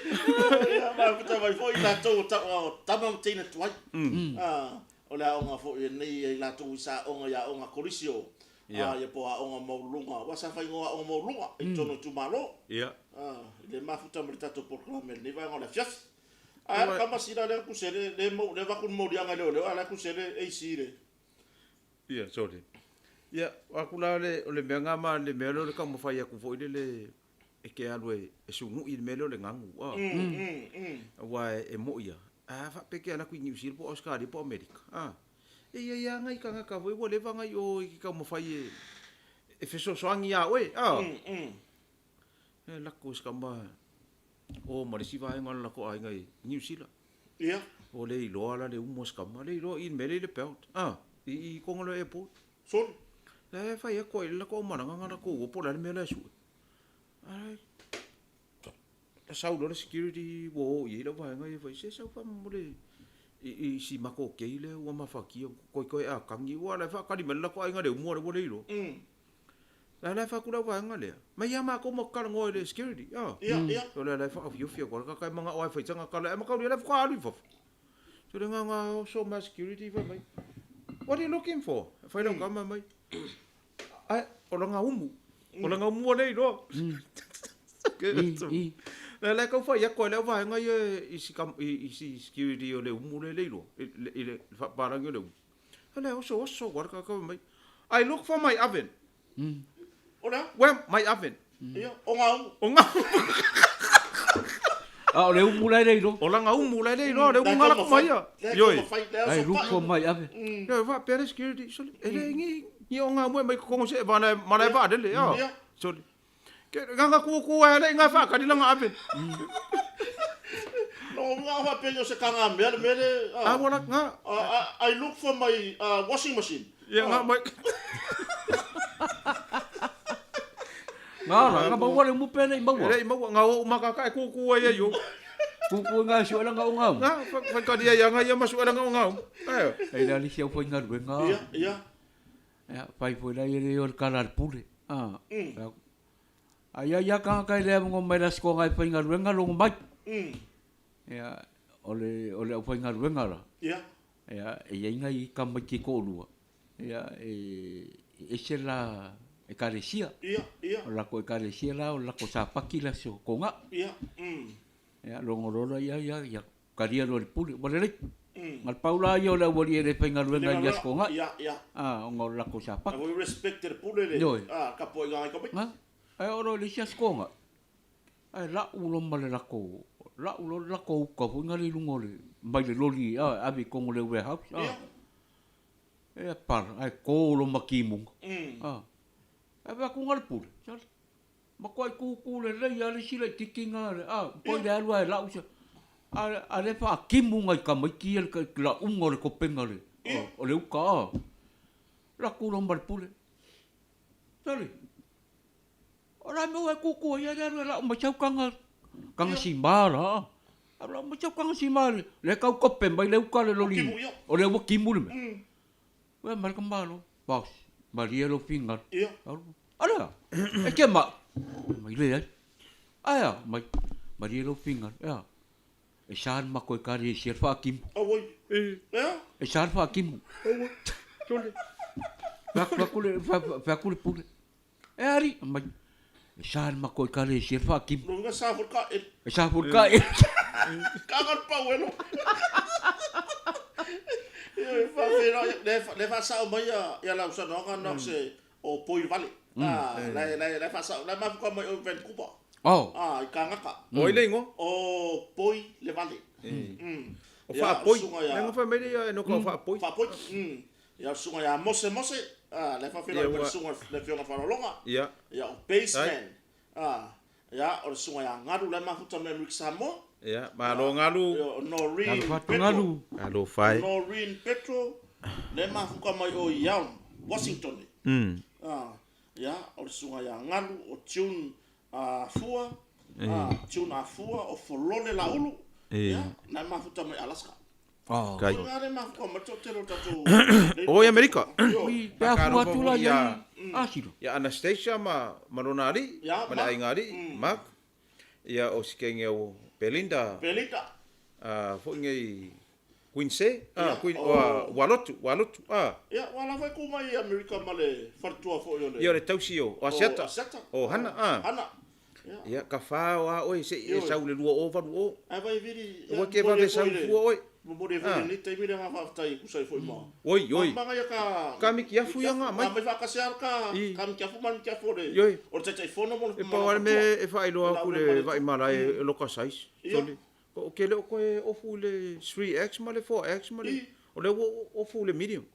Ia, ma puta mai foi latou o ta o tama ma teina tuai. Ah, o le aoga foi nei e latou i sa aoga ia aoga kolisio. Ia. Ah, ia po aoga mauluga. Wa sa whaingoa aoga mauluga i tonu itumalo. Ia. Ah, i le mafuta ma le tatou polokalame lenei vaega o le afiafi. A le kama sila lea kusele le mo le vaku molianga le o le ala kusele AC le. Ia, sorry. Ia, wa ku la le o le mea ngā ma le mea lea o le kaumawhai aku foi le le e ke alu e, e sungu i le mea lea o le ngangu. Ah. Wa e, e mo ia. A fa pe ke ala ku i New Zealand po Australia po Amerika. Ah. E ia ia ngai ka ngaka foi ua leva ngai o i ki kaumawhai e e fesoasoani ia oe. Ah. E lako se kama o ma le si vaenga o le lako aiga i New Zealand. Ia. O le iloa la le umu o se kama le iloa i le mea lea i le belt. Ah, i i Kongolo Airport. Soli. La e fai ako i le lako au malanga nga lako ua po la le mea la e sue. Ai, la sau loa le security ua o i ai lau vaega ia fai, se sau faamolemole i, i si mako kei lea ua mafakia, koe koe a kangi, ua la e whaakari mai le lako aiga le umua le ua le iloa. La la e whaaku lau vaega lea. Mai ia mākou ma karangoa i le security. Ah. Ia, ia. So le la e whaawhiowhia koa, ka kai manga o ai whaitanga kala, e makau le whakaalu i fafo. So le ngā ngā o so ma security whai mai. What are you looking for? Whai lau kama mai. Ai, o la ngā umu. O la ngā umu o nei roa. I, i. La la kau whai ako le vaenga i i si kam i i si security o le umu le leilo i le i le whaparangi o le umu. Le oso oso war ka kau mai. I look for my oven. O lea? Where my oven? Ia, o ngā umu. O ngā A o le umu lai leilo. o la ngā umu le leilo le umu ngā lako mai ia. Lea Ioi. kau mawhai, lea Ai so look for whai. my ave. Ioi wha pere security. So, e le ngi Ia o ngā mue mai kokongo se e vana malae vaalele, a. Sole. Ke nganga kuku ai le nga fa kali langa ave. No nga fa pe yo se kanga mea le mele. A wala nga. I look for my washing machine. Ia nga mai. Nga la nga maua le mupe nei maua. Le maua nga o maka ka kuku ai ai yo. Kuku nga su ala nga o ngau. Nga fa kali ai nga ia masu ala nga o ngau. Ai. Ai la li sia fo nga nga. Ia ia. Ia, fai foi la ia le o le kala a le pule. A, mm. A ia ia kanga kai lea ngo mai la siko ngai fai galuega longo mai. Ia, o le o le au fai galuega la. Ia. Ia, e iai ngai tamaiti toalua. Ia, e ese la ekalesia. Ia, ia. O lako ekalesia la o lako sapaki la so konga. Ia. Ia, longo lola ia ia ia Karia loa i le pule, ua lelei. Na le pau la ia o le aualii e le faigaluega i le Aso Toga. A, ona o le latou Sapati. Ua respect le pule le tapuaiga a tamaiti. A, ae oo loa i le isi Aso Toga, ae lau loa ma le latou, lau loa le latou uka foi lea i luga o le, mai le loli a, e ave i totonu o le warehouse, a. E pala, ae to loa ma timuga, a. Ae vaai atu na le pule, sole. Matuai tūtū lelei lava le isi laitiiti na, a, poi le alu ae lau se, a, a lea faatimu nai tamaiti ia le lauga o le topega o le, o le uta, a. Latu loa ma le pule. Sole, o le a mea ua e tūtū ai, a le alu e lau mai sau taga, taga sima la, a. Alu lau mai sau taga sima, lea tau tope mai le uta le loli, o lea ua timu le mea. Ua mai le tamāloa, boss, malie lou finagalo. Ia. A lea, e te maʻi. Mai leai. Ae a, mai, malie lou finagalo. E a, e sa le matou ekalesia le faatimu. Auoi. Ea? E sa le faatimu. Auoi. Sole. Fai atu le, fai atu le pule. E alii, mai, e sa le matou ekalesia le faatimu. Lona sa foi le kaele. E sa foi le kaele. Kaga le pauelo. Ia, faafeiloai, le faasao mai ia lau saunoaga Knox o Poi Vale. Ah, la la la faasao, la mafuka mai o Vancouver. Oh. Ah, i Kangaka. O ai le igoa? O Poi le Vale. O Faapoi. Leaga fai mai le ia e noka o Faapoi. Faapoi. Ia o le susuga ia Mose Mose, a, lea e faafeiloai mai le susuga le Afioga Faalologa. Ia. Ia o Baseman, a, ia o le susuga ia Galu la e mafuta mai Amerika Samoa. Ia, malo Galu. Ia o Noreen Talofa atu Petro. Galu. Talofa e. Noreen Petro, lea e mafuta mai o Yelm, Washington. A, ia o le susuga ia Galu, o June Afua, a, June Afua, o Folole Laulu, ia, la e mafuta mai Alaska. Kai. O i Amerika. Ui, pe afua atu la ia Asilo. Ia Anastasia ma ma lona alii, ma le aiga alii, Mark. Ia o si kenge o Belinda. Belinda. A foi nei Queen C, a Queen o Walotu, Walotu, a. Ia, ua lava e ku mai i Amerika ma le faletua foi o le. Ia o le tausi o Asiata. O Hana, a. Hana. Ia, ka whā o a oe se i e sau le lua o valu o. Ae vai vili. Ua ke vave sau fua oe. Momoli ai foi lenei taimi le agaga faafetai e tusa ai foi ma. Oi, oi. Manga ia ka. Ka mikiafu ia nga mai. Mai faakasi a ka ka mikiafu ma mikiafu o le. Ioi. O le Taitaifono mo le. E pau a le mea e faailoa atu le vaimalae e loka size. Ia. Ou te le o koe ofu i le 3X ma le 4X ma le. O lea ua ofu i le medium.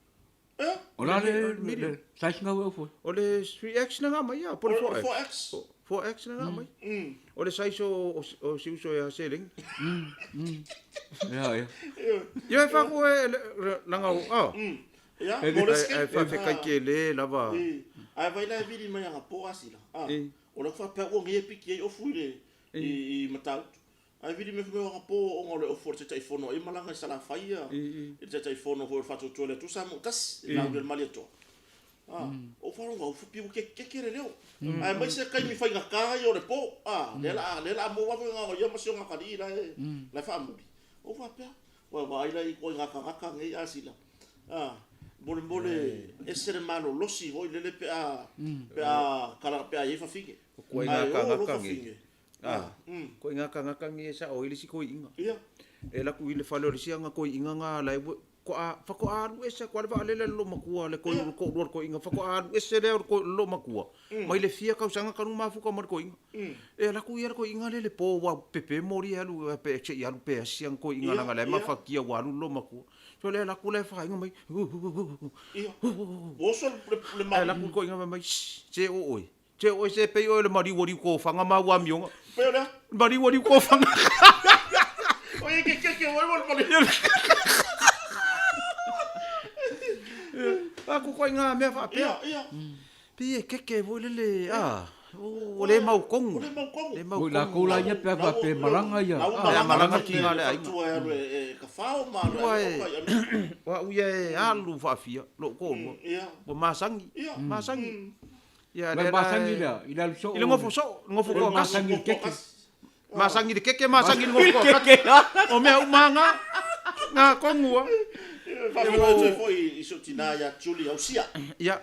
O la le size ngau e ofu ai? O le 3X na nga mai ia, po o le 4X. 4X. 4X na nga mai. O le size o si uso ia Seleng. Ia, ia. Ia e whaku e langa o, oh. Ia, mo le skin. Ai whawhekai ke le lava. Ai vai la e vili mai anga po asila. O le whapea ua ngi e piki ai ofu i le i Matautu. Ae vili mea fai mai o po ona o le ofu o le Taitaifono ai malaga i Salafai ia i le Taitaifono foi o le Faatuatua i le Atua Samoa Tasi i Lauli o le Malietoa. A, o faalogo au pi ua kekeke le leo. Aemaise taimi faigata ia o le po, a, lea la a, lea la a mou ave nga o ia ma si o gakalii la e, la e faamuli. Ou faapea, ua vaai la i ituaiga tagata nei a sila. A, molemole ese le malolosi foi lele pe a, pe a kala pe a i ai fafine. Ko ai Ae ngā o lo kāngaka nge. fafine. A, ko i ngā kāngaka nge sa o i le si koiinga. Ia. E laku i le fale o le si anga koiinga ngā la e Toa, faatoa alu ese atu lava le vaalele a le loomatua le toe toalua o le toeaina, faatoa alu ese lea o le loomatua mai le fia tausaga talu ona mafuta ma le toeaina. E alu atu ia le toeaina lea i le po ua pepe moli e alu pe se i alu pe asi ana toeaina leaga o la e mafatia ua alu le loomatua. So lea e alu atu la e faiga mai, ae alu atu le toeaina fai mai, ssss, se o oe. Se oe se pei oe o le maliu o Liutofaga ma au amioga. Pei o lea. Maliu o Liutofaga. O ia ke keke o le maliu. A ko koe ngā mea faapea. Ia, ia. Pei e keke foi lele, a, o le mau kongu. O le mau kongu. Le mau Oi lakou la ia pe a faapea e malaga ia. A malaga ki ngā le aiga. Tua e alu e ka whao ma alu e oka i Amerika. O au ia e alu faafia, lou toalua. Ia. Ua masangi. Ia. Masangi. Ia, Mai lea la masangi e- lea, i le alu soo. I le gofo soo, le gofo O le toatasi. masangi i le keke. Masangi i le keke, masangi i le gofo toatasi. O mea uma lava na, na tonu lava. Faafeiloai atu ai foi i si ou tina ia Julie Ausia. Ia.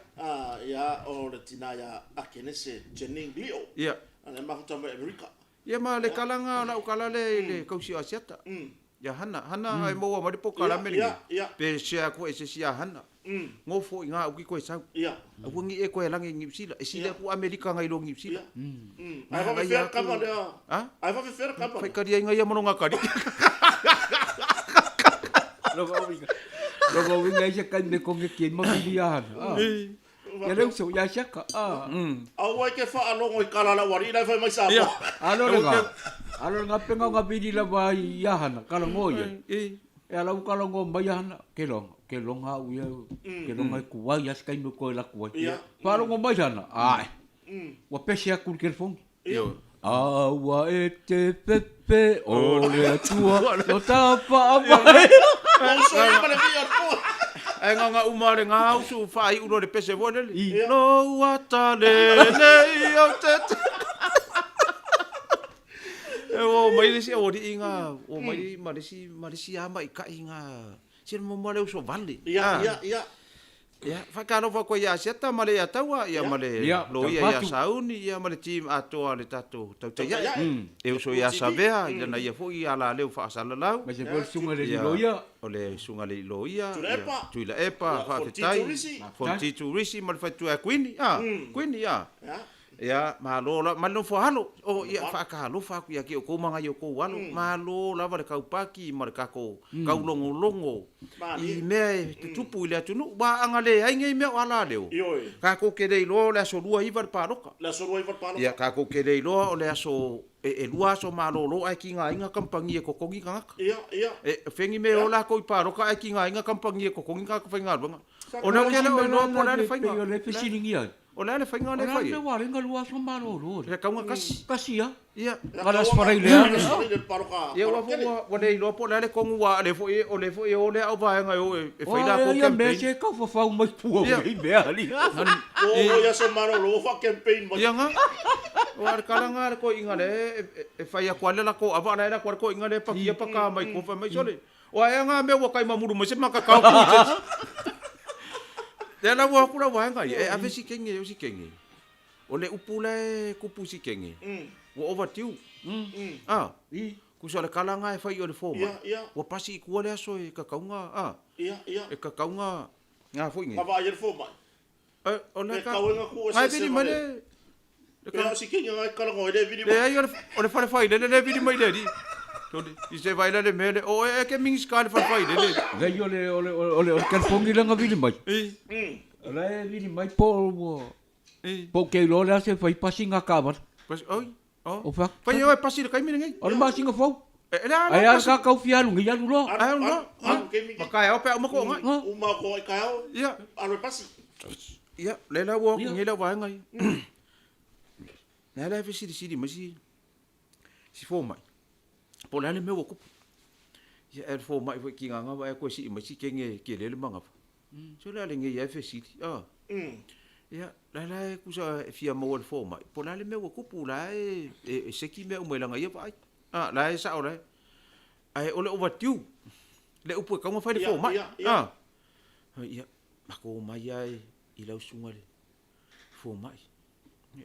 Ia, o le tina ia Akenese Jennings Lio. Ia. A na e mafuta mai Amerika. Ia ma le kala na, o lau kala lea i le kausi o Asiata. Ia Hana, Hana ai maua mai le polokalame lenei. Pe share atu foi e se isi ia Hana. Gofo i ngā uki koe sau. Aua ni e koe lagi i Niu Sila. E sili atu Amerika ngai lo Niu Sila. Ai faafefea le kama lea? A? Ai faafefea le kama lea? Fai kaliaiga ia ma lona kali. Lona uiga ai se taimi e koneti ai ma vili ia Hana. Ia le uso ia Siaka. Aua e te faalogo i kala a lau alii la e fai mai Samoa. Alo le ga, alo le ga penga o ga vili lava i ia Hana, kalagoa ia. E ala u kalagoa mai ia Hana, ke longa, ke longa au ia, ke longa e kuai a se taimi o koe laku ai. Faalogo mai Hana, ae, ua pese atu i le telefoni. A ua e te pepe o le Atua lo ta faavae. Ae gaga uma le gausu faaiu loa le pese foi lele. Lou ata lenei o te te. E o mai le isi aualii ga, o mai ma le isi ma le isi ma'itai ga, se le momoa le uso vale. Ia, ia, ia. Ia, faatalofa atu ai ia Asiata ma le Iataua, ia ma le Loia ia Sauni, ia ma le team atoa a le tatou Tautaia'i. E uso ia Savea i lana ia foi alaleu faasalalau. Aemaise foi o le susuga i le alii loia. O le susuga i le alii loia, Tuilaepa, faafetai. Fonoti Turisi ma le faletua ia Kuini, a, Kuini, a. Ia, malo lava, ma le nofo alo. Oh, ia, faatalofa atu ia te outou ma nai outou alo. Malo lava le taupaki ma le tatou taulogologo i mea e tutupu i le atunuu. Aua a na leai nei mea o alaleo, tatou te le iloa o le aso 29 le palota. Ia, tatou te le iloa o le aso, e 2 aso malolo ae tigaina kamupani e totogi tagata. E fegi mea e o latou i palota ae tigaina kamupani e totogi tagata faigaluega. Ona ou te le o iloa po o le a le faiga. Pei o lea e fesiligia ai. O le a le faiga lea e fai ai? O le a le mea ua ala ai ona lua aso malolo? Le tauga kasi. Kasi lava. Ia. Na o le Aso Faraile lava. Ia aua foi ua le iloa po o le a le tonu aua o lea foi o lea foi e o lea auvaega e o e fai latou campaign. Ia mea se taufafau mai tua o nei mea alii. Ua o i aso malolo ua faa-campaign mai. Ia na. Aua o le tala lena a le toeaina lea e fai atu lava le latou ava a o la e alu atu lava le toeaina lea e pakia paka mai tua fai mai, sole, O a ea ngā mea ua kaimamuru mai se makakao ku i se isi. Lea la ua aku lau vaega ia, e ave si kenge e o si kenge. O le upu la e kupu i si kenge, ua overdue. A, kusa o le kala ngā e fai o le fomai. Ua pasi i tua le aso e kakauga, a, e kakauga ngā foi nei. Ka vaai e le fomai. O le Pe kau e ngā ku Ngai vili mai le Pe au si kenge ngai kalango e le vili mai. Leai o le fale failele le vili mai le alii. I se vaila le mea le o e ke mingisika le fale failele. Leai o le o le o le telefoni lea na vili mai. O la e vili mai po ua po o ke iloa le a se fai pasi ngā taavale. Pasi oi. O fea? Fai e oe pasi i le taimi lenei. O le masina fou. E le a Ai a ka kau fia alu nei alu loa. Ai alu loa. Ma kaeao pe a uma ko ngai. Uma ko ai kaeao. Ia. Alu e pasi. Ia, le la ua nei lau vaega ia. Lea la e fesilisili mai si si fomai. Po o le a le mea ua tupu. Ia e le fomai foi ki nganga wa e koe sii mai si kenge ke le le mangafa. So le a lenei ia e fesili. Ah. Ia, la la e kusa e fia maua le fomai. Po o le a le mea ua tupu la e e seki mea uma i lana ia vaai. Ah, la e sao la e. Ae o le overdue. Le upu e tatau ona fai le fomai. Ah. Ia, matou omai lava i lau susuga i le fomai.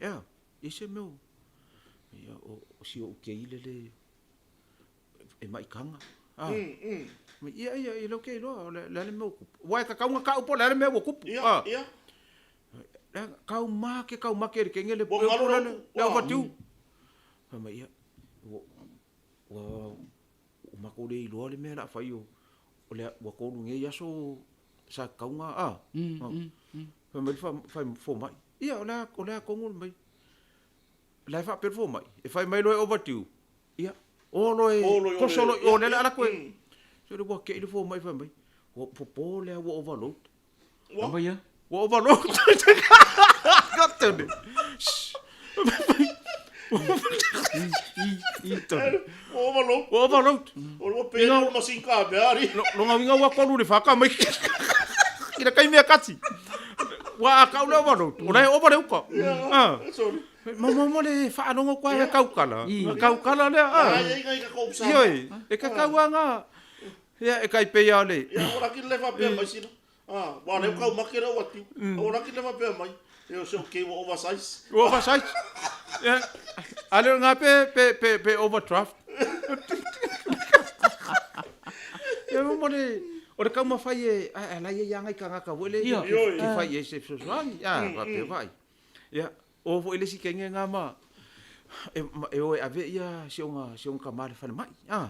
Ea, i se mea o, ia, o si ou teile le e maʻi kaga. A. Mai, ia, ia, ia, lea ou te iloa, o le a le mea ua tupu. Aua e tatau ona tau po o le a le mea ua tupu. Ia, ia. Leaga, kaumake, kaumake e le kenge le Ua galo le, le le overdue. Fai mai, ia, ua, ua, ua matou le iloa le mea o le a fai o, o le, ua tolu nei aso sa tatau ona, a. Fai mai le fai, fomai, ia, o le a, o le a tonu le mea. La e faapea le fomai, e fai mai loa e overdue, ia, o loa e toso loa i o lea o le a alu atu e. Se ua tei le fomai fai mai, ua popo lea ua overload. Ua? Mai ia? Ua overload. Ua overload. Ua overload. O lua pe o masin ka mea ari. Lona uiga ua tolu le fa ka mai. I le taimi e kati. Ua a kau le overload. O la e ova le uka. Ah. Sorry. Mo le faalogo koa e kaukala. Kaukala lea. Ah. Ai ai ka kou sa. Ioe. E ka kau anga. Ia e kai pei a le. Ia ora ki le fa pe mai sina. Ah, wa le kau make le wa tiu. Ora ki le fa pe mai. E o se o ke ua oversize. Ua oversize. Ia. Ale nga pe pe pe pe overdraft. Ia mo le o le taumafai e a la ia ia ngai tagata foi le ke fai ai se fesoasoani. A faapea vai. Ia o foi le isi kenge nga ma e o e ave ia si ona si ona tama i le falemai. A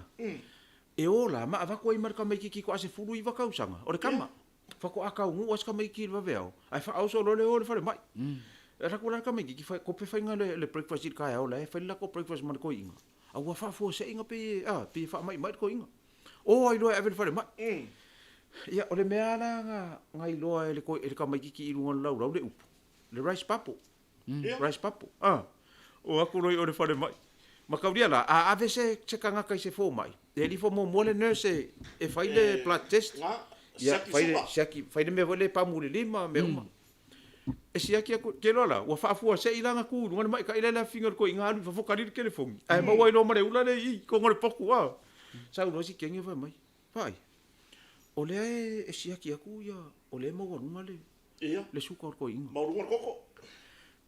e o la ma avatu ai ma le tamaititi toa 19 tausaga o le tama. Faatoa taunuu lava si tamaiti i le vaveao, ae faaoso loa le o i le falemai. E alu atu la le tamaititi fai, kope faiga le breakfast i le taeao la e fai le latou breakfast ma le toeaina, a ua faafuase'i pei e, a, pei e faamaimai le toeaina. O ai loa e ave i le falemai. Ia, o le mea lava la na, na iloa e le, e le tamaititi i luga o le laulau le upu, le rice bubble. Rice bubble, a. O atu loa i o i le falemai. Mataulia la, a ave se, se tagata i se fomai, e alifo muamua le nurse e fai le blood test. Ia, fai le siaki, fai le mea foi lea e pamu i le lima, mea uma. E siaki atu, te iloa la, ua faafuasei la ona tu i luga le maita'i lea i le afiga o le toeaina alu i fafo kali le telefoni, ae maua ai loa ma le ula lea i i totonu o le potu, a. Sau loa si kenge fai mai, Vaai, o lea e siaki atu ia, o lea e maualuga le, Ia. Le suka o le toeaina. Maualuga le koko.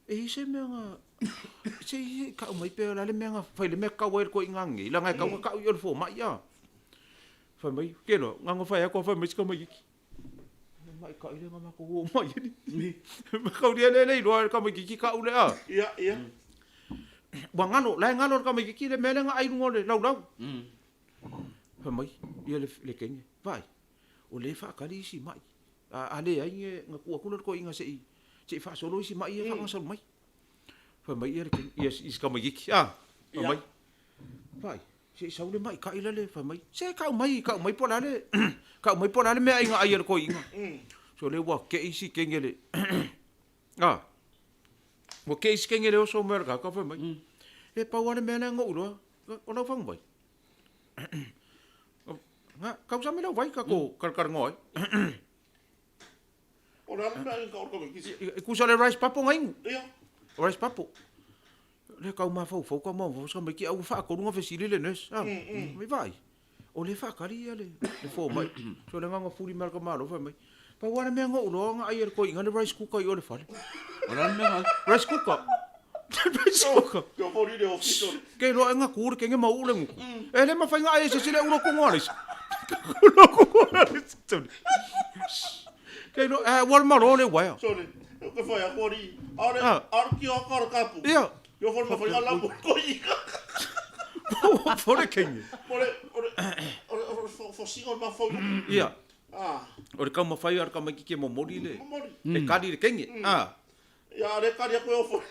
E i ai se mea na, se i kau mai pe o le a le mea na fai le mea kau ai le toeaina nei, leaga e tau na kau i o le fomai a. Fai mai, ke loa, na ona fai atu a fai mai si tamaititi. Le maita'i lea na matou o mai ai. Makaulia lea le iloa e le tamaititi kau lea. Ia, ia. Ua galo, la e galo le tamaititi le mea lea na ai luga o le laulau. Fai mai, ia le kenge, vaai, o lea e faatali isi mai. A leai ne na tuu atu lea i le toeaina se i se i faasolo isi mai ia faagasolo mai. Fai mai ia le ia i si tamaititi a, fai mai, vaai, se i sau le maita'i la le fai mai, se kau mai, kau mai po o le a le kau mai po o le a le meaai na ai a le toeaina. So lea ua te'i si kenge le a, ua te'i si kenge le oso mai o le tagata fai mai, e pau lava le mea lea na ou iloa, o lau faguvai. Nga, kausame lau vai ka ko karakaranoa ai. O le a le mea ai ka o le kisi. E kusa le rice papo nga ingu. Ia. O rice papo. Le kau mafaufau ka mafaufau sa mai ki au whaakolu nga fesili le nurse. Ah, mai vai. O le whaakari ia le, le fōmai. So le nganga fuli mai ka malo whai mai. Pa wana mea ngā uloa nga ai e le koi nga le rice cooker i o le fale. O le a le mea nga. Rice cooker. Rice cooker. Kia fori le office ole. Kei loa e nga ku le kenge mau le nguku. E le mawhai nga ai e se sile ulo kongo ale. Ulo kongo ale. Kei loa, e wal malo le waia. Sorry. Ke whai a kori. Aore, aore ki o karo kapu. Ia. Kia fori mawhai nga lamu koi. Fore kenge. Ore, ore, ore, ore, fosinga o mawhau. Ia. Ah. O le kaumawhai o le kamaikiki e momoli le. Momoli. E kali le kenge. Ah. Ia, le kali a koe o fori.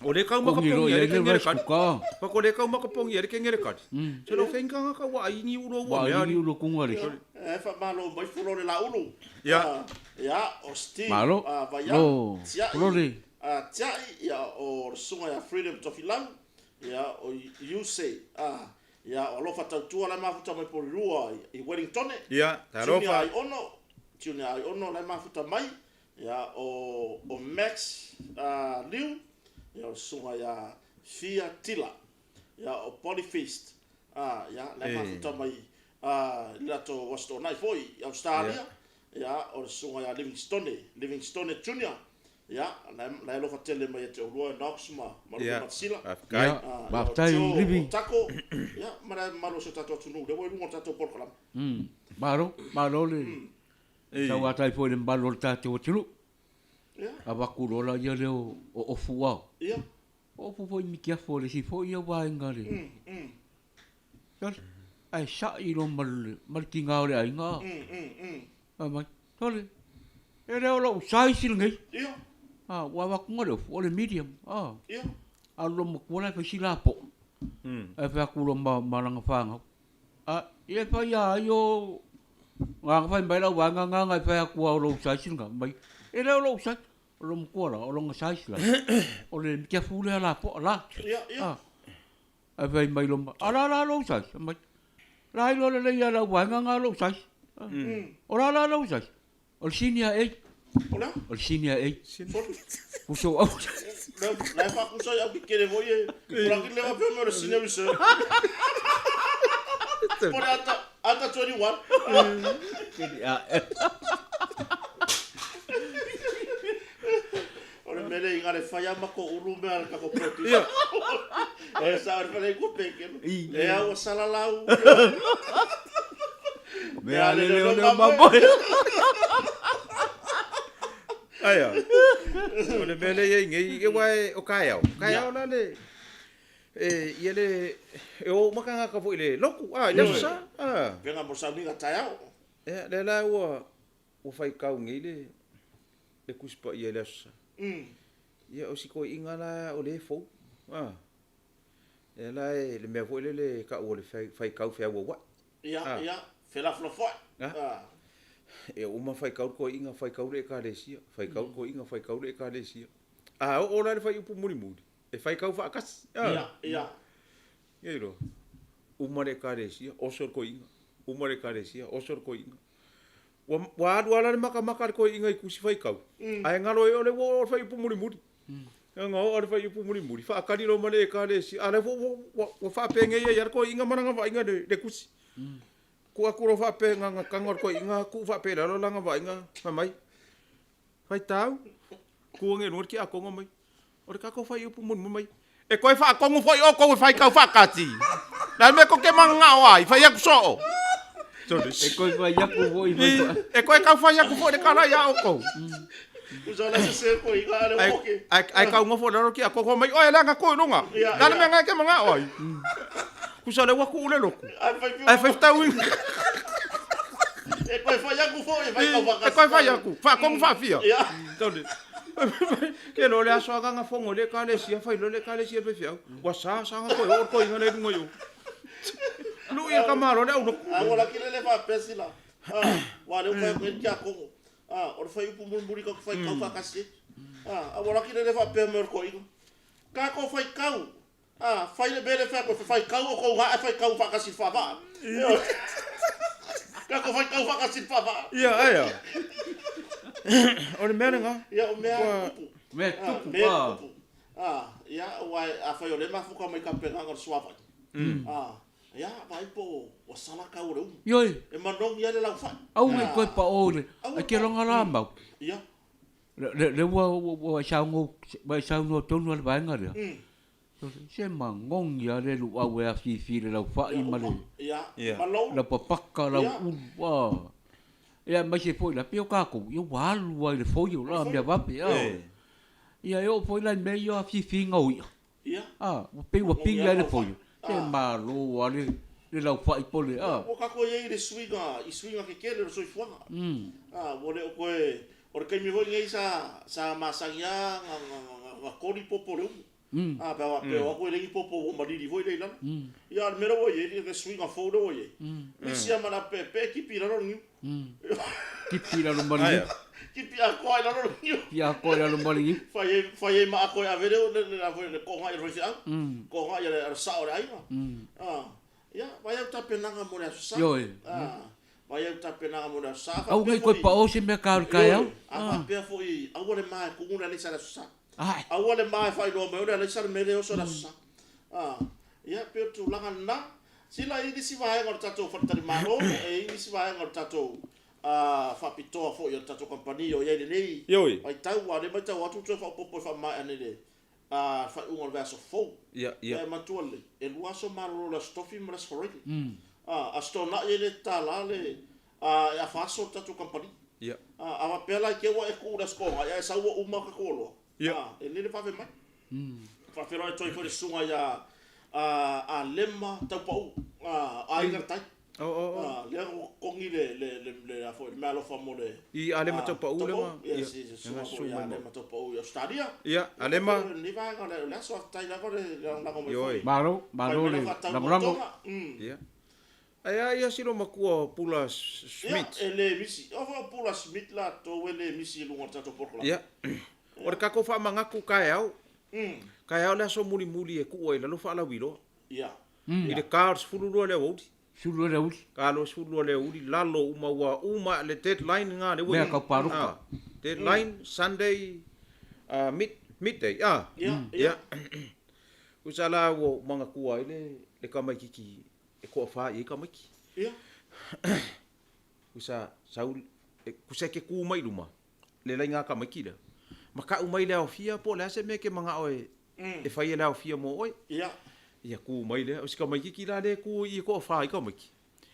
O le Kongi kaumakapongi ro a ia le le kenge le rice kali. cooker. Pa ko le kaumakapongi a le kenge le kali. Se lo whenga nga ka wa ai ni ulo ua Wa mea ni ni. ulo kunga le. E whamalo mai fulo le la ulu. Ia. Ah, ia, o Steve. Malo. Ah, Vaia. Lo. Tiai. Flore. Ah, Tiai, ia, o Sunga ia Freedom Tofilau. Ia, o Yuse. Ah, ia, o Alofa Tautua lai mafuta mai Porirua i Wellingtone. Ia, Tune talofa. ai ono. Tune ai ono lai mafuta mai. Ia, o, o Max uh, Liu. Ia, o Sunga ia Fia Tila. Ia, o Polyfeast. Ah, ia, lai mafuta mai uh, i latou Aso Toonai foi i Australia. Ia, o le susuga ia Livingstone, Livingstone Junior. Ia, la e alofa tele mai ia te oulua e Knox ma Lupe Matasila. Faafetai. Faafetai Livi. O Tako, ia, ma le mamalu o si o tatou atunuu, lea ua i luga o le tatou polokalame. Malo, malo le tauatai foi i le mamalu o le tatou atunuu. Avatu loa laia lea o ofu ao. O ofu foi mitiafu o le isi foi ia vaega le. Ae sa'i loa ma le tiga o le aiga. Fai mai, Sole, e le o lou size lenei. A, ua avatu nga le ofu, o le medium. A, alu loa matua la e fai si lapoa. Ae fai atu loa ma lana fanau. A, ia e fai a ai o... Nga fai mai lau vaega nga nga e fai atu a o lou size lena. Mai, e le o lou size. O lou matua la, o lona size la. O le mitiafu lea lapoa, large. A, ae fai mai loa, a la la lou size? Fai mai, la iloa lelei lava e lau vaega nga lou size. O la la lou size? O le senior A. O le a? O le senior A. Puso au. La e faakusa i au kekele foi e. O la kile faapea mai o le senior reserve. Po le ata, ata 21. O le mea lea i le fai a mako ulu mea a le kako producer. E sa o le fale ku peke. E au salalau. Mea le leo leo mamoe. Aia. O le mea lea i nei, e wa e o kaeao. Kaeao la le e ia le e o uma tagata foi i le lotu, a i le aso sa. A. Pega mo sauniga taeao. Ia, lea la ua ua faitau nei le le Tusi Paia i le Aso Sa. Ia o si toeaiina la o lea e fou. A. Lea la e le mea foi lele e tau o le faitau feauauai. Ia, ia, felafolafoai. A. E uma faitau le toeaina, faitau le Ekalesia, faitau le toeaina, faitau le Ekalesia. A oo la i le fuaiupu mulimuli, e faitau faatasi. A. Ia, ia. Ia iloa. Uma le Ekalesia, oso le toeaina. Uma le Ekalesia, oso le toeaina. Ua, ua alu lava la le makamaka a le toeaina i tusi faitau, ae galo ai o lea ua oo le fuaiupu mulimuli. Na oo le fuaiupu mulimuli, faatali loa ma le Ekalesia, a o lea foi ua, ua, ua faapenei ai lava le toeaina ma lana vaaiga i le, le tusi. Tuu atu loa faapea na tago e le toeaina, tuu faapea i lalo lana vaaiga, fai mai, Faitau, tu ane i luga le tiakono mai. O le tatou fuaiupu mulimuli mai. E toe faatonu foi outou e faitau faatasi. Le a le mea tou te mananao ai, fai atu soo. E toe fai atu foi. E toe tau fai atu foi le tala iā outou. Ae tau nofo i lalo le tiakono fai mai, oe leaga tu i luga. Le a le mea lena e te manao ai. Tusa o lea ua tuu le lotu. Ae fai fetauina. E toe fai atu foi e fai tau E toe fai atu, faatonu faafia. Ke loa le aso agaga fono i le ekalesia, fai loa le ekalesia i le faifeau. Ua sa sa na toe oo le toeaina lea i luga i o. Lui e le tamaloa le aulotu. A ua laki le le faapea sila. Aua o lea ua fai atu nei le tiakono. O le fuaiupu mulimuli tatou te faitau faatasi ai. A ua laki le le faapea mai o le toeaina. Tatou faitau A, fai le mea lea e fai atu, e faitau outou na ae faitau faatasi i le faavaa. Ioe. Tatou faitau faatasi i le faavaa. Ia, ae a. O le mea lena. Ia, o mea e tupu. Mea e tupu, Mea e tupu. A, ia, aua afai o lea e mafuta mai tapenaga o le suavai. A, ia, vaai po o ua sala tau o le umu. Ioe. E manogi ai le laufai. Aua ne i toe pao i le, ai te loga la mau. Ia. Le ua e saunoa tonu lava i le vaega lea. Se magogi lava le luau e afifi i le laufai ma le laupapaka, lauulu, a. Ia aemaise foi la, pei o tatou, ia ua alu lava i le foio la, mea vave, a. Ia e oo foi la i mea ia o afiafiga o i'a, a, ua pei ua pigi lava i le foio, se malo lava le, le laufai po o le, a. Ua tatou i ai i le suiga, i suiga kekele o le soifuaga. A, ua le o toe, o le taimi foi lenei sa, sa masani lava na koli popo o le umu. A, pe a faapea o atu e leai ni popo ua malili foi lea i lalo. Ia, a o le mea lea ua i ai, le suiga fou lea ua i ai, misi lava ma le apeapea, tipi i lalo le niu. Tipi i lalo ma le niu. Tipi atoa i lalo le niu. Tipi atoa i lalo ma le niu. Fai ai, fai ai ma ato e ave le, le, le, le, le togai a le faifeau, togai a le, a le sao o le aiga. A, ia, vaai au tapenaga mo le Aso Sa. Ioe. A, vaai au tapenaga mo le Aso Sa. Aua ne i toe pao se mea ka o le taeao. A faapea foi, aua le ma e tumu le alaisa i le Aso Sa. Ae. Aua le ma e faailoa mai o le alaisa le mea lea e oso i le Aso Sa. A, ia, pei o le tulaga lena. Sila e i ai nisi vaega o le tatou faletalimalo, e i ai nisi vaega o le tatou. Faapitoa foi o le tatou kamupani o i ai lenei Ioe. vaitau, aua o lea e matau atu ua toe faaopoopo e faamaea nei le faaiuga o le vaiaso fou. Ia, ia. E manatua lelei, e lua aso malolo o le Aso Tofi ma le Aso Faraile. Aso Toonai e le tatala le, e afa aso le tatou kamupani. Ia. A faapea la i te i ua e tuu i le Aso Toonai ae sau ua uma tatou oloa, Ia. e lelei le vave mai. Faafeiloai atu ai foi i le susuga ia Alema Taupau, Aiga i le Tai. O, o, o. Lea ua totogi le, le, le, le, a foi, le meaalofa mo le... I Alema Taupau lea ma... Ia, si susuga foi ia Alema Taupau i Ausetalia. Ia, Alema. Lenei vaega o le aso, faafetai lava le lagolago mai foi. Malo, malo le lagolago. Ia. Ae a ia si lou matua o Pula Smith? Ia, e le misi. O foi o Pula Smith latou e le misi i luga o le tatou polokalame. Ia. O le tatou faamanatu taeao. Taeao le aso mulimuli e tuu ai i lalo faalauiloa. Ia. I le ta o le 12 i le aoauli. 12 i le aoauli. Ta o le 12 i le aoauli, lalo uma ua uma le deadline lena lea ua i ai. Mea tau palota. Deadline Sunday midday. Ia. Ia. Tusa la ua ou manatua ai le tamaititi e toafa i ai tamaiti. Ia. Tusa sau, tusa e te tu mai i luma le laina a tamaiti lea, ma tau mai le aofia po o le a se mea e te manao e fai e le aofia mo oe. Ia. Ia tu mai lea, o si tamaititi la lea e tu i i e toafa ai tamaiti,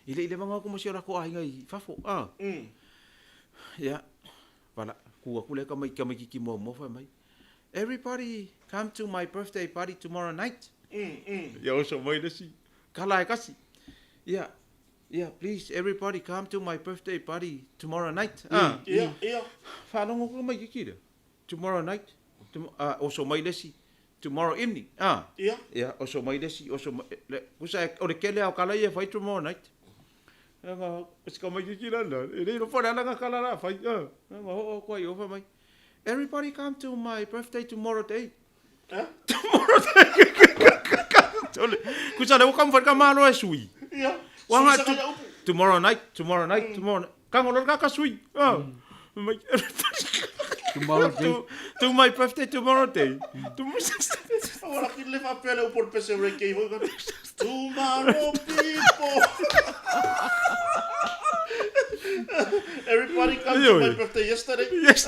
e le i leva ona o atu ma si o latou aiga i fafo. Ia, vala, tu atu lea tamaititi muamua fai mai, Everybody come to my birthday party tomorrow night. Ia oso mai le isi, kala e kasi. Ia, ia, please everybody come to my birthday party tomorrow night. Ah. Ia, ia. Faalogo atu tamaititi lea, tomorrow night, oso mai le isi, tomorrow evening. Ah. Ia. Ia, oso mai le isi, oso mai, le, tusa o le kele lava o kala ia e fai tomorrow night. Anga, o si tamaititi la lena, e le iloa po o le a lana kala o le a fai. Ah. Anga oo atu ai i o fai mai, Everybody come to my birthday tomorrow day. Eh? Tomorrow day. Kusa le ua kamufai ka malo e sui. Ia. Ua nga tu, tomorrow night, tomorrow night, mm. tomorrow night. Kango lor kaka sui. Oh. Mm. My, tomorrow day. To, to my birthday tomorrow day. Tomorrow. Ora ki le faapea le upu o le pese reggae foi. Tomorrow people. Everybody come to my birthday yesterday. Yes.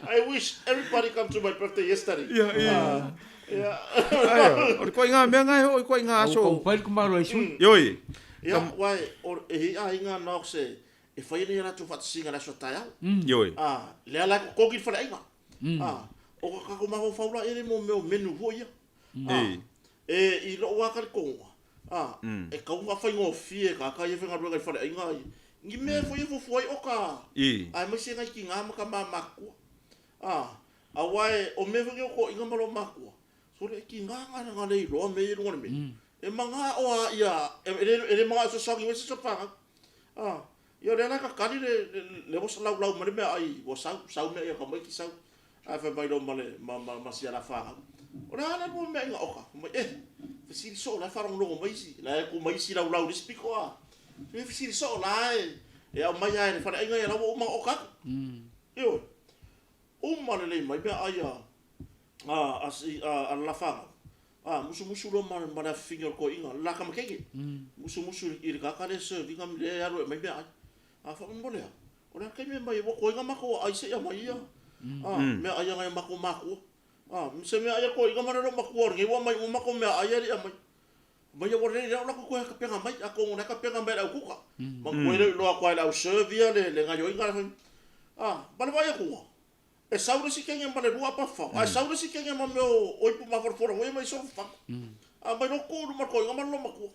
I wish everybody come to my birthday yesterday. Yeah, yeah. Yeah. Ai, o le koinga mea ngai hoi koinga aso. Ua taumafai le tamaloa e sui. Ioi. Ia, wai, o, e hi aiga Knox e, e fai ana ia latou faatasiga i le aso taeao. Ioi. Ah, lea la e kokogi le faleaiga. Ah, o ka tatou mafaufau la i ai mo mea o menu foi ia. Ah, e, i lou lava talitonuga, ah, e tatau ona faafaigofie e tagata ia e faigaluega i faleaiga ni mea foi e fuafua ai oka, aemaise nai tina ma tama matutua. Ah, aua e, o mea foi nei o toeaiina ma loomatua, sole e tiga na le iloa mea ia i luga o le menu. E magao lava ia, e le, e le magao e fesoasoani mai se isi o fanau. Ah, Ia o lea la e tatali le, le, le ua laulau mai le meaai ua sau, sau meaai a tamaiti sau. Ae fai mai loa ma le, ma, ma, ma si ala fanau. O le a le lua meaai na oka? Fai mai, eh, fesili soo la e faalogologo mai isi, la e tu mai isi laulau i le isi pito a. Fai mai, fesili soo la e, e aumai lava e le faleaiga ia la ua uma ona oka atu. Ioe. Uma lelei mai meaai a, a, a, a, a le la fanau. A, musumusu loa ma, ma le afifine o le toeaina, le la tamateine. Musumusu i le tagata lea e serve ina lea e alu e aumai meaai. A, fai mai, mo le a? O le a le taimi e aumai ai? Ua toeaina matou aai se i aumai ia, a, meaai a nai o matou matua. A, se meaai a le toeaina ma le loomatua o lenei ua aumai uma matou meaai ae le i aumai. Mai ua lelei lea o latou toe tapena mai, atonu o la e tapena mai e le au kuka. Manatua e le o iloa atu lava e le au serve ia le, le gaioiga. A, ma le vaai atu, E sau le isi kenge ma le lua apa fao, ae sau le isi kenge ma mea o ipu mafolafolafola foi ia ma isi fagu. A mai loa tu i luma o le toeaina ma le loomatua.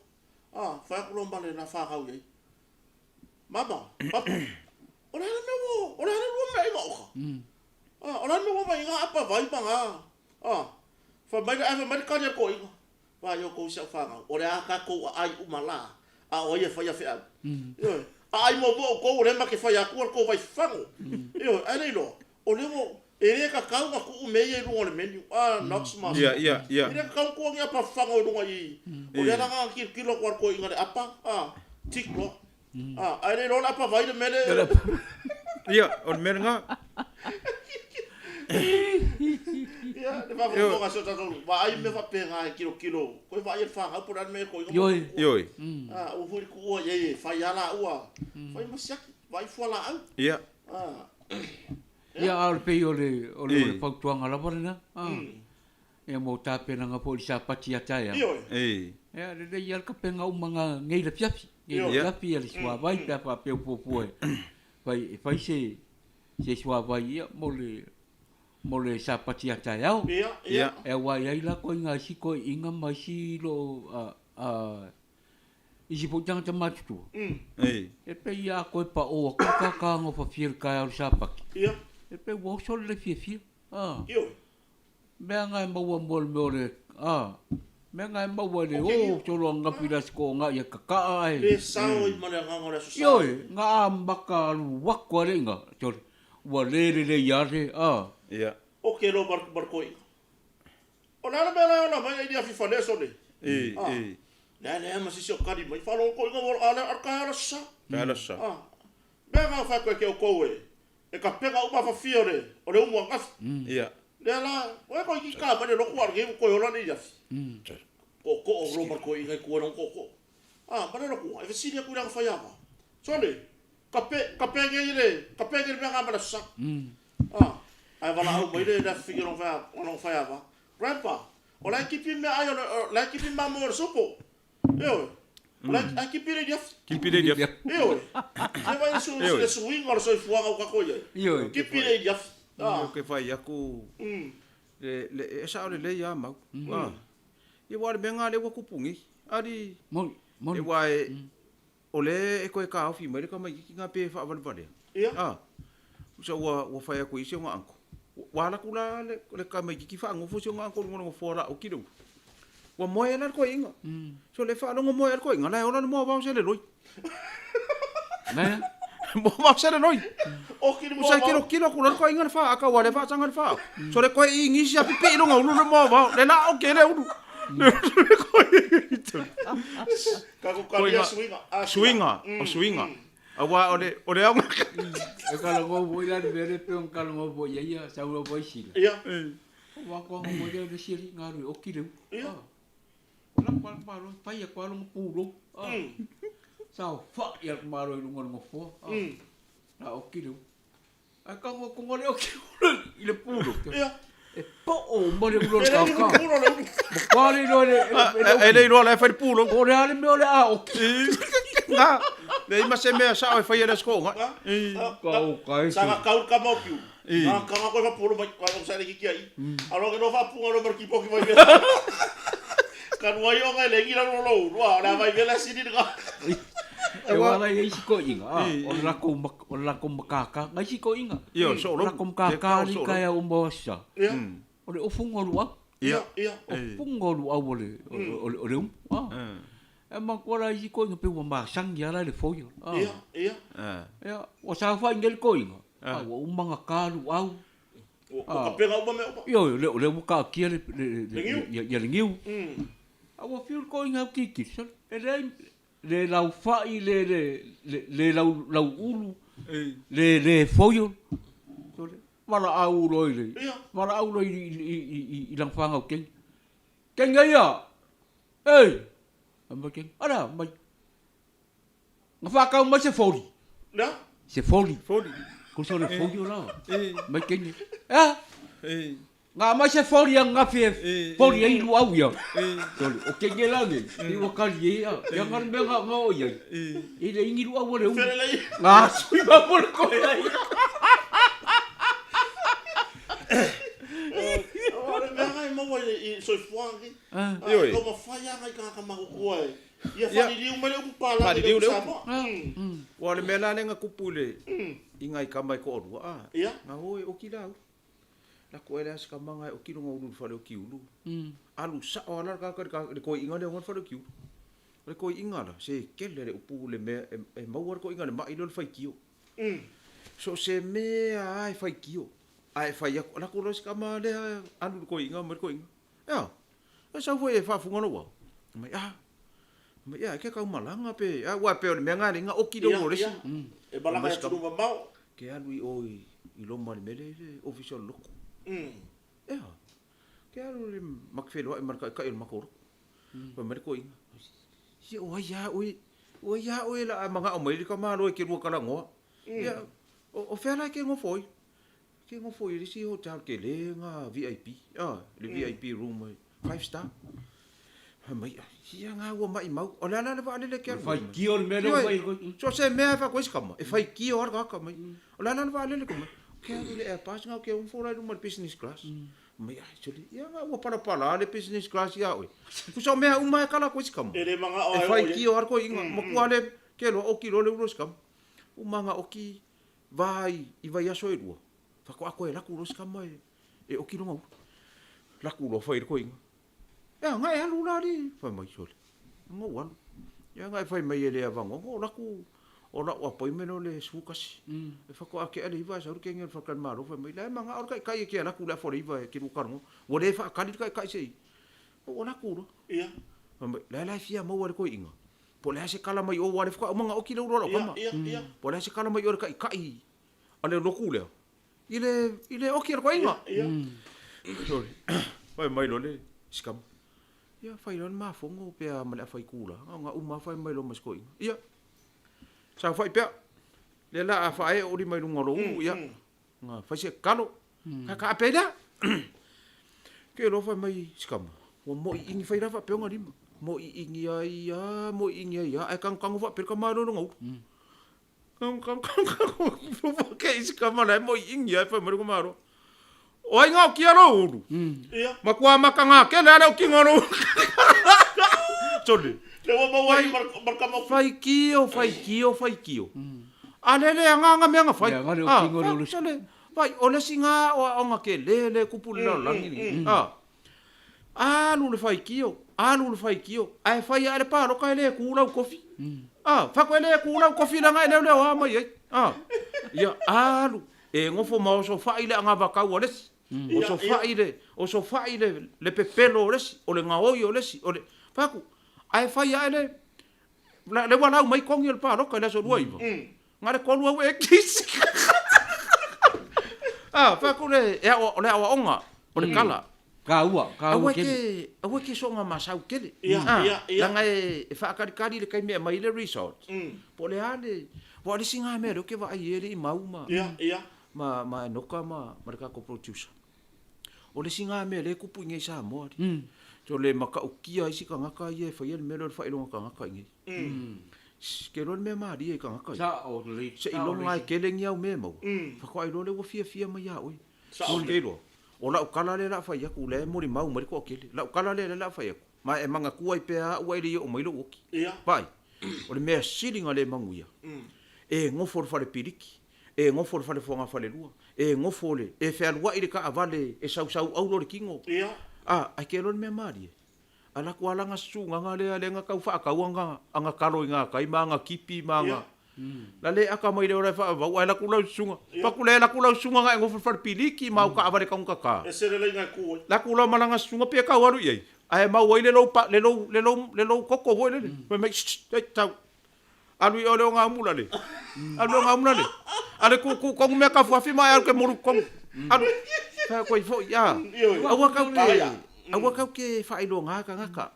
A, fai atu loa ma le la fanau i ai. Mama, papa, o le a le mea ua, o le a le lua meaai na oka? A, o le a le mea ua aumai ai na apa vai ma na, a, fai mai le, ae fai mai le tali a le toeaina, Vaai outou i si au fanau, o le a tatou aai uma la, a o ai e faia feau? Ioe, aai muamua outou o lea ma te faia atua le tou vaifago. Ioe, ae le iloa, o lea ua, e le tatau ona tuu mea ia i luga o le menu. Ah, Knox Master. Ia, ia, ia. E le tatau ona tuu ni apa fafago i luga i i. O lea la na ona tilotilo atu a le toeaina i le apa, ah, tick loa. Ah, ae le iloa le apa vai le mea le. Ia, o le mea lena. Ia, le faafogafoga a si o tatou vaai mea faapena e tilotilo, toe vaai e le fanau po o le a le mea e toina. Ioe. Ioe. A, ua foi le tuua i ai e fai lava laua, fai ma siaki, vaai fualaau. Ia. A. Ia, a o le pei o le, o le fautuaga lava lena. A. Ia mo tapenaga foi i le Sapati a taeao. Ioe. Ia, lelei lava le kapega uma nga nei le afiafi. Nei le afiafi ia le suavai pe a faapea ua fuafua e fai, e fai se, se suavai ia mo le, mo le Sapati a taeao. Ia, ia. E aua e i ai la koiga isi toeaiina ma isi lo, a, a, isi foi tagata matutua. E pei a toe pao atu le tataga fafia i le taeao o le Sapati. Ia. E pei ua oso le le fiafia. A. Ioe. Mea nga e maua mo le mea o le, a, mea nga e maua i le o solo ananafi i le Aso Toonai e kaka'a ae. Le sao ai ma le agaga o le Aso Sa. Ioe, nga amata alu atu a le ina, sole, ua le lelei lava le, a. Ia. O ke loa ma le toeaina. O le a le mea la e ola mai ai le afi fale aso nei? E, e. Leai, leai ma se isi o kali mai. Faalogo toeaina ua ola, a le taeao le Aso Sa. Taeao le Aso Sa. A. Mea nga fai atu ai ke outou e, E kapega uma fafia o le, o le umu angafi. Ia. Lea la, oe koe ki ka mai le loku a le ua koe ola nei afi. Kookoo o lo koe ingai kua nong kookoo. Ah, ma le loku, e fesili aku i lana faiava. Sole, kape, kape ngei le, kape ngei le mea nga ma le sa. Ah, ae valaau mai le le afi long fai, long faiava. Grandpa, o la e kipi mea ai o le, o la e kipi mamo o le sopo. Ioe. O la e kipi le afi. Kipi le afi. Ioe. Se vai le su, le suiga o le soifuaga ua tatou i ai. Ioe. Kipi le afi. Ah. Ke fai aku le le e sao lelei lava mau. Ah. Ia aua o le mea lena lea ua tupu nei. Ali. Moni, moni. E aua e o lea e toe taofi mai le tamaititi lena pe faavalevalea. Ia. Ah. Usa ua ua fai atu i si ona uncle. Ua alu atu la le le tamaititi faanofo si ona uncle i luga o le nofoa laauti le ulu. Ua moe ai la le toeaina. So le faalogo moe ai le toeaina, la e ola le moavao seleloi. Mea? Moavao seleloi. Oki le Usa e moavao. tilotilo atu loa le toeaina le faaka aua o lea e faasaga le faaka. So le toe igisi a pipii lona ulu le moavao, le laoki ai le ulu. Tatou talia suiga. Ah, Suiga, o suiga. Aua o le, o le aoga. E kalagou foi la le mea lea e pei ona kalagou foi i ai ia sau lava ai sila. Ia. O atoaga mai lea o le isi alii galue oki le ulu. Ia. O la koa le malo, fai atu lava lona pulou. Saofai lava le malo i luga o le nofoa. La oki le ulu. Ae tago atu le oki ulu i le pulou. Ia. E poo uma le ulu o le E le i kākā. pulo le ulu. Matua le iloa e le, e le E le iloa la e fai le pulou. Po o le a le mea o le a oki. Na, leai ma se mea sao e faia i le aso toonai. Kau kai. Saga kau le kama o piu. Nga kanga koe fapulo mai kai o sa le kiki ai. Alo ke no fapunga lo marki poki mai vela. Kanu ai o ngai le ngi la lo lo ulu. O le a vai vela sini nga. E aua la e ai si toeaiga, a, o le latou o le latou makaka, ngai si toeaiga. Ioe, so O le lou. latou makaka alii kai au uma o aso sa. Ia. O le ofuga o luau. Ia. Ia. Ofuga o luau o le, o le, o le umu, a. E manatua la isi toeaiga pei ua masani lava la i le foio, a. Ia, ia. Ia, ua saofai nei le toeaiga, a ua uma ona ta luau. Ua kapega uma mea uma. Ioe, o lea ua taatia le, le, Le niu. ia le niu. A ua fiu le toeaiga e autitili, sole, e leai, le laufai, le, le, le, le lau, lauulu, le, le foio, sole, valaau loa i le, valaau loa i, i, i, i, i lana fanau teine. Teine ia! Ei! Fai mai teine, ala, mai. Na whakau mai se foli. Na? Se foli. Foli. Ko se ole foli o la. Mai teine. Ea? Nga mai se foli a ngafi e foli ai lu au ia. Sole, o teine la nei, i ua kali e ia. Ia ngā mea ngā ngā o ia. I le ingi lu au o le umu. Fere lei. Ngā sui ngā mo le koe ai. O le mea ngai maua i soifuaga ki. Ioe. Kau mawhai a ngai kangaka makuku ai. Ia whaliliu mai le upu pālagi Whaliliu le le upu upu. Samoa. Ua o le mea la lea na kupu i le i ngai kama e toalua a. Ia. Na o e oki la ulu. Lako ai lea se kama ngai oki longa ulu i le fale o Kiulu. Alu sao lava la le tagata i le koiiga lea o le fale o Kiulu. O le koiiga la, se kele le upu le mea e maua le koiiga i le mai lea o le faitio. So o se mea lava e faitio. Ae fai atu, lako loa se kama lea alu i le koiiga ma le koiiga. Ea, e sau foi e faafuga lou ao. Fai mai, ah, fai mai, ea, e ke kau malaga pe, a aua e pei o le mea lena e na oki le ulu o le isi. E malaga i atunuu mamao. Ke alu i o i loma i le mea lea i le ofisa o le lotu. Ea, Ke alu le ma te feiloai ma le taitai o le matou lotu. Fai mai le toeaina, Se o ai lava oe, o ai lava oe o le a manao mai ai le tamaloa e te lua talanoa. Ia, o fea la e te nofo ai? Ou te nofo i le isi hotel tele lena VIP, le VIP room five star. Fai mai, ia na ua maimau. O le a la le vaalele e te alu ai? E faitio le mea lea ua fai ai. So o se mea e fai atu ai si tama, e faitio lava le tagata mai. O le a la le vaalele e te omai? Ou te alu i le Airbus na, ou te nofo la i luma i le business class. Fai mai, ai sole, ia na ua palapala le business class ia oe. Tusa o mea uma e kala atu ai si tama. E le manao lava e oo i ai. E faitio lava le toeaina, matua le ke loa oki loa le ulu o si tama. Uma na oki va i vaiaso e lua, faatoa toe alu atu loa si tama e oki lona ulu. Alu atu loa fai i le toeaina, E a, e alu la alii? Fai mai, Sole, na ou alu. Ia na e fai mai e le avanoa, na ou alu atu, o lau appointment o le 11. E faatoa tea le 9 ae sau le kegi o le faletalimalo fai mai, la e manao le taitai e te alu atu i le afa o le 9 e te lua talanoa. Ua le faatali le taitai se i. Ou alu atu loa. Fai mai, la e la e fia maua e le toeaina. Po o le a se kala mai o, aua o lea faatoa uma ona oti le ulu o lau tama. Po o le a se kala mai o le taitai a le lotu lea i le, i le oti a le toeaina. Fai mai loa le isi tama, ia fai loa le ma fono pe a ma le afa itula, ona uma lava fai mai loa ma si toeaina, ia, saofai pea, lea o le a faaee ou lima i luga o lou ulu, ia, Na fai se tatalo, ka taape ai lea. Ke loa fai mai si tama, ua moiiigi fai la faapea ona lima. Moiiigi ai a, moiiigi ai a, ae tanutanu faapea le tama lea lona ulu. Tanu tanu tanu tanu, ke i si tama la e moiiigi ai fai mai le tamaloa. O ai na okia lou ulu? Matua mataga tele a le okiga o lou ulu. Sole. Lea ua maua ai ma le tama oki. Faitio, faitio, faitio. A lea le agaga mea na fai. Le agaga o le ulu. Sole, vai, o le isi na aoaoga tele lea e tupu i le lalolagi lenei. Alu le faitio, alu le faitio, ae fai ae le palota e le tu lau tofi. Fai atu e le tu lau tofi leaga e leoleoa mai ai. Ia, alu, e nofo ma osofai le anavatau a le isi, osofai le, osofai le pepelo o le isi, o le gaoi o le isi, o le, fai atu, ae fai ae le, lea ua lau mai kogi o le palota i le aso 29, na o le 3 au e kisi. Fai atu le, e ao, o le aoaoga, o le tala. Taua, taua tele. Aua e te soona masau tele. Leaga e faatalitali i le taimi e aumai ai le result, po o le a le, aua o le isi lena mea lea ou te vaai ai e le i mau ma, ma Enoka ma le tatou producer. O le isi lena mea lea e tupu i inei i Samoa alii. O le matautia isi tagata ia e faia le mea lea o le faailoga tagata i inei. Ke iloa le mea malie i tagata ia. Sao lelei. Seiloga e tele ni au mea e maua, faatoa iloa lea ua fiafia mai ia oe. Sao lelei. Ke iloa, o lau tala lea o le a fai atu, lea e molimau mai le toatele. Lau tala lea o le a fai atu, ma e manatua ai pea au ae le i oo mai lou oti. Vaai, o le mea sili ona le manuia, e nofo i le fale piliki, e nofo i le fale fogafalelua, e nofo i le, e fealuai i le taavale e sausau auro le tino. A, ae te iloa le mea malie, alu atu lava lana susunaga lea lea na tau faatau ana, ana talo i gatai ma ana kipi ma ana, la le aka mai le ola e faavavau ae alu atu lau susuga, fai atu lea alu atu lau susuga na e nofo i le fale piliki ma au taavale taugata. Ese le laina e tu ai. Alu atu loa ma lana susuga pe tau alu i ai, ae mau ai le lou pa, le lou, le lou, le lou toto foi lele, fai mai, sst, hei, tau. Alu i o le ogaumula le. Alu le ogaumula le. Ale ku ku kongu mea kafuafi ma e alu ke molu kongu. Alu. Fa koi foi a. Aua kau ke aua kau ke faailoga tagata.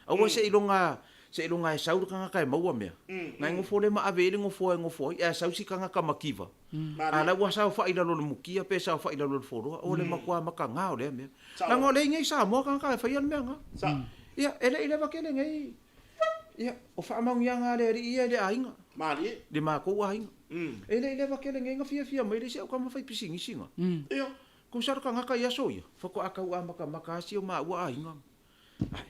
Aua seiloga seiloga e sau le tagata e maua mea. Nai nofo le ma ave i ai le nofoa e nofo ai ae sau si tagata mativa. A la ua saofai i lalo o le mukia pe saofai i lalo o le foloa, o le matua mataga o lea mea. Leaga o lea i nei Samoa tagata e faia le mea na. Ia e le i leva tele nei Ia, o faamanuiaga a le Alii ia i le aiga. Malie. Le matou aiga. E le i leva tele nei na fiafia mai le isi au tama fai pisinisi na. Ia. Tusa le tagata i aso ia, faatoa tau amatamata lava si o maua aiga. Ai,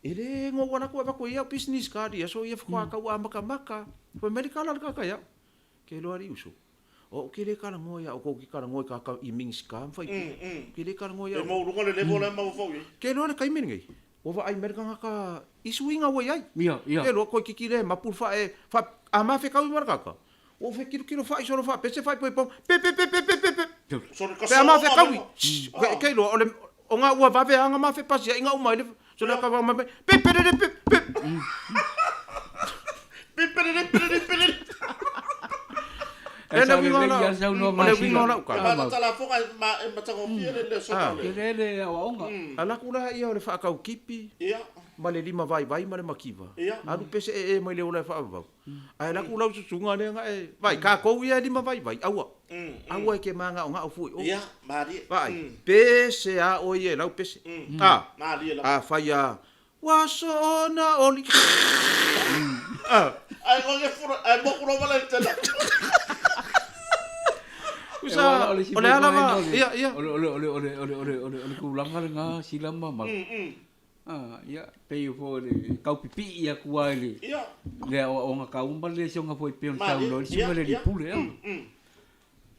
e le na ou alu atu avatu ai au business card i aso ia faatoa tau amatamata. Fai mai le tala a le tagata ia au, Ke iloa alii uso, o au ke le talanoa ia outou ke talanoa i kaka i Minisita ma faipule. Ke le talanoa ia E maualuga le level la e mafaufau i ai. Ke iloa le taimi lenei, ua vaai mai le tagata i suiga ua i ai. Ia, ia. Ke iloa toeitiiti le mapu le faae, fa, a mafekaui ma le tagata, ua ou fetilotilo faa'i solo faapese faaipoipoga, pe pe pe pe pe pe pe. Sole Pe a mafekaui, shh, ke iloa o le, o ga ua vave lava ona mafepasia'i ga uma ai le, sole aka mai mai, pe pe le pe pe. Pe pe le pe le pe le. Le le uiga o lau, o le uiga o lau tala. E matalafoga e matagofie le le soga o le. Tele le aoaoga. Alu atu la ia o le faataukipi ma le lima vaivai ma le mativa. Alu pese ee mai le ola e faavavau. Ae alu atu lau susuga lea na e vaai, tatou ia e lima vaivai, aua. Aua e te manaonao fua i o. Vaai, pese a oe ia e lau pese. A, afai lava Ua soona oli. Ae oe fura, ae moku lava le tela. Usa, o le a lava, ia, ia. O le, o le, o le, o le, o le, o le, o le, o le tulaga lena, sila ma mau. Ah, ia, pei foi le tau pipii atu lava i le, le aoaoga taua ma le lesona foi pei ona saunoa ai le susuga i le alii pule, a.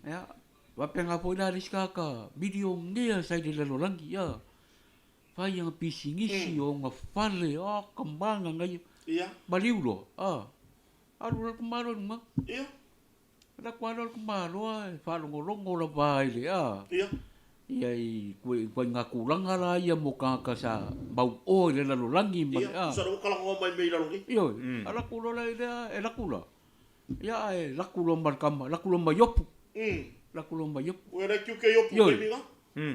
Ia, faapena foi la le isi tagata milionea sa i le lalolagi, a. Fai ana pisinisi, o ona fale, o ka magaga ia. Maliu loa, a, alu loa le tamaloa i luga. Alu atu lava lea o le tamaloa e faalogologo lava i le, a, ia i ituaiga tulaga la ia mo tagata sa mauoa i le lalolagi ma le, a. Ioe, alu atu loa la i lea, e alu atu la, ia ae alu atu loa ma le tama, alu atu loa ma Iopu. Alu atu loa ma Iopu. Ioe.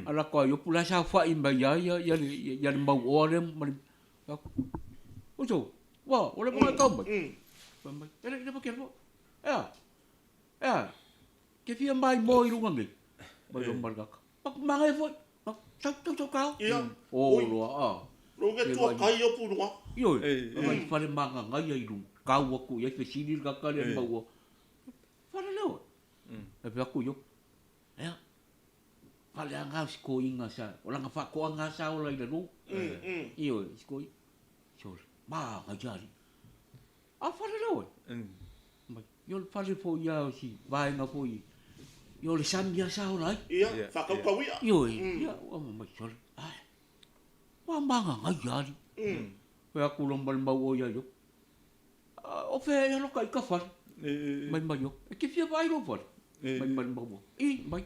Ala atu a Iopu la e saofai mai ia ia ia le ia le mauoa lea ma le Uso, ua, ua leva ona e tau mai. Fai mai, e le i leva tele foi. E a? E a? Ke fia maimoa i luga nei? Mai loa ma le kaka. Manaia foi. Sau, sau, sau kao. Ia. O loa, a. Loa ke tua kai Iopu i luga. Ioe, vai fale magagaia i luga. Kau atu i ai fesili le kaka lea i le mauoa. Fale lea oe. E fai atu Iopu. Ea, faaleaga o si toeaina sa, o lana faatoaga sa ola i lalo. Ioe, si toeaina. Sole, manaia alii. A fale lea oe. Mai, ia o le fale foi ia o si vaega foi, ia o le sami lava sa ola ai. Ia, faakaukau i'a. Ioe, ia, ua mai, sole, ae, ua magagaia alii. Fai atu loa ma le mau o ia ia. O fea ea loka i ka fale? Mai mai o. E te fia vaai lou fale? Mai mai maua. I, mai.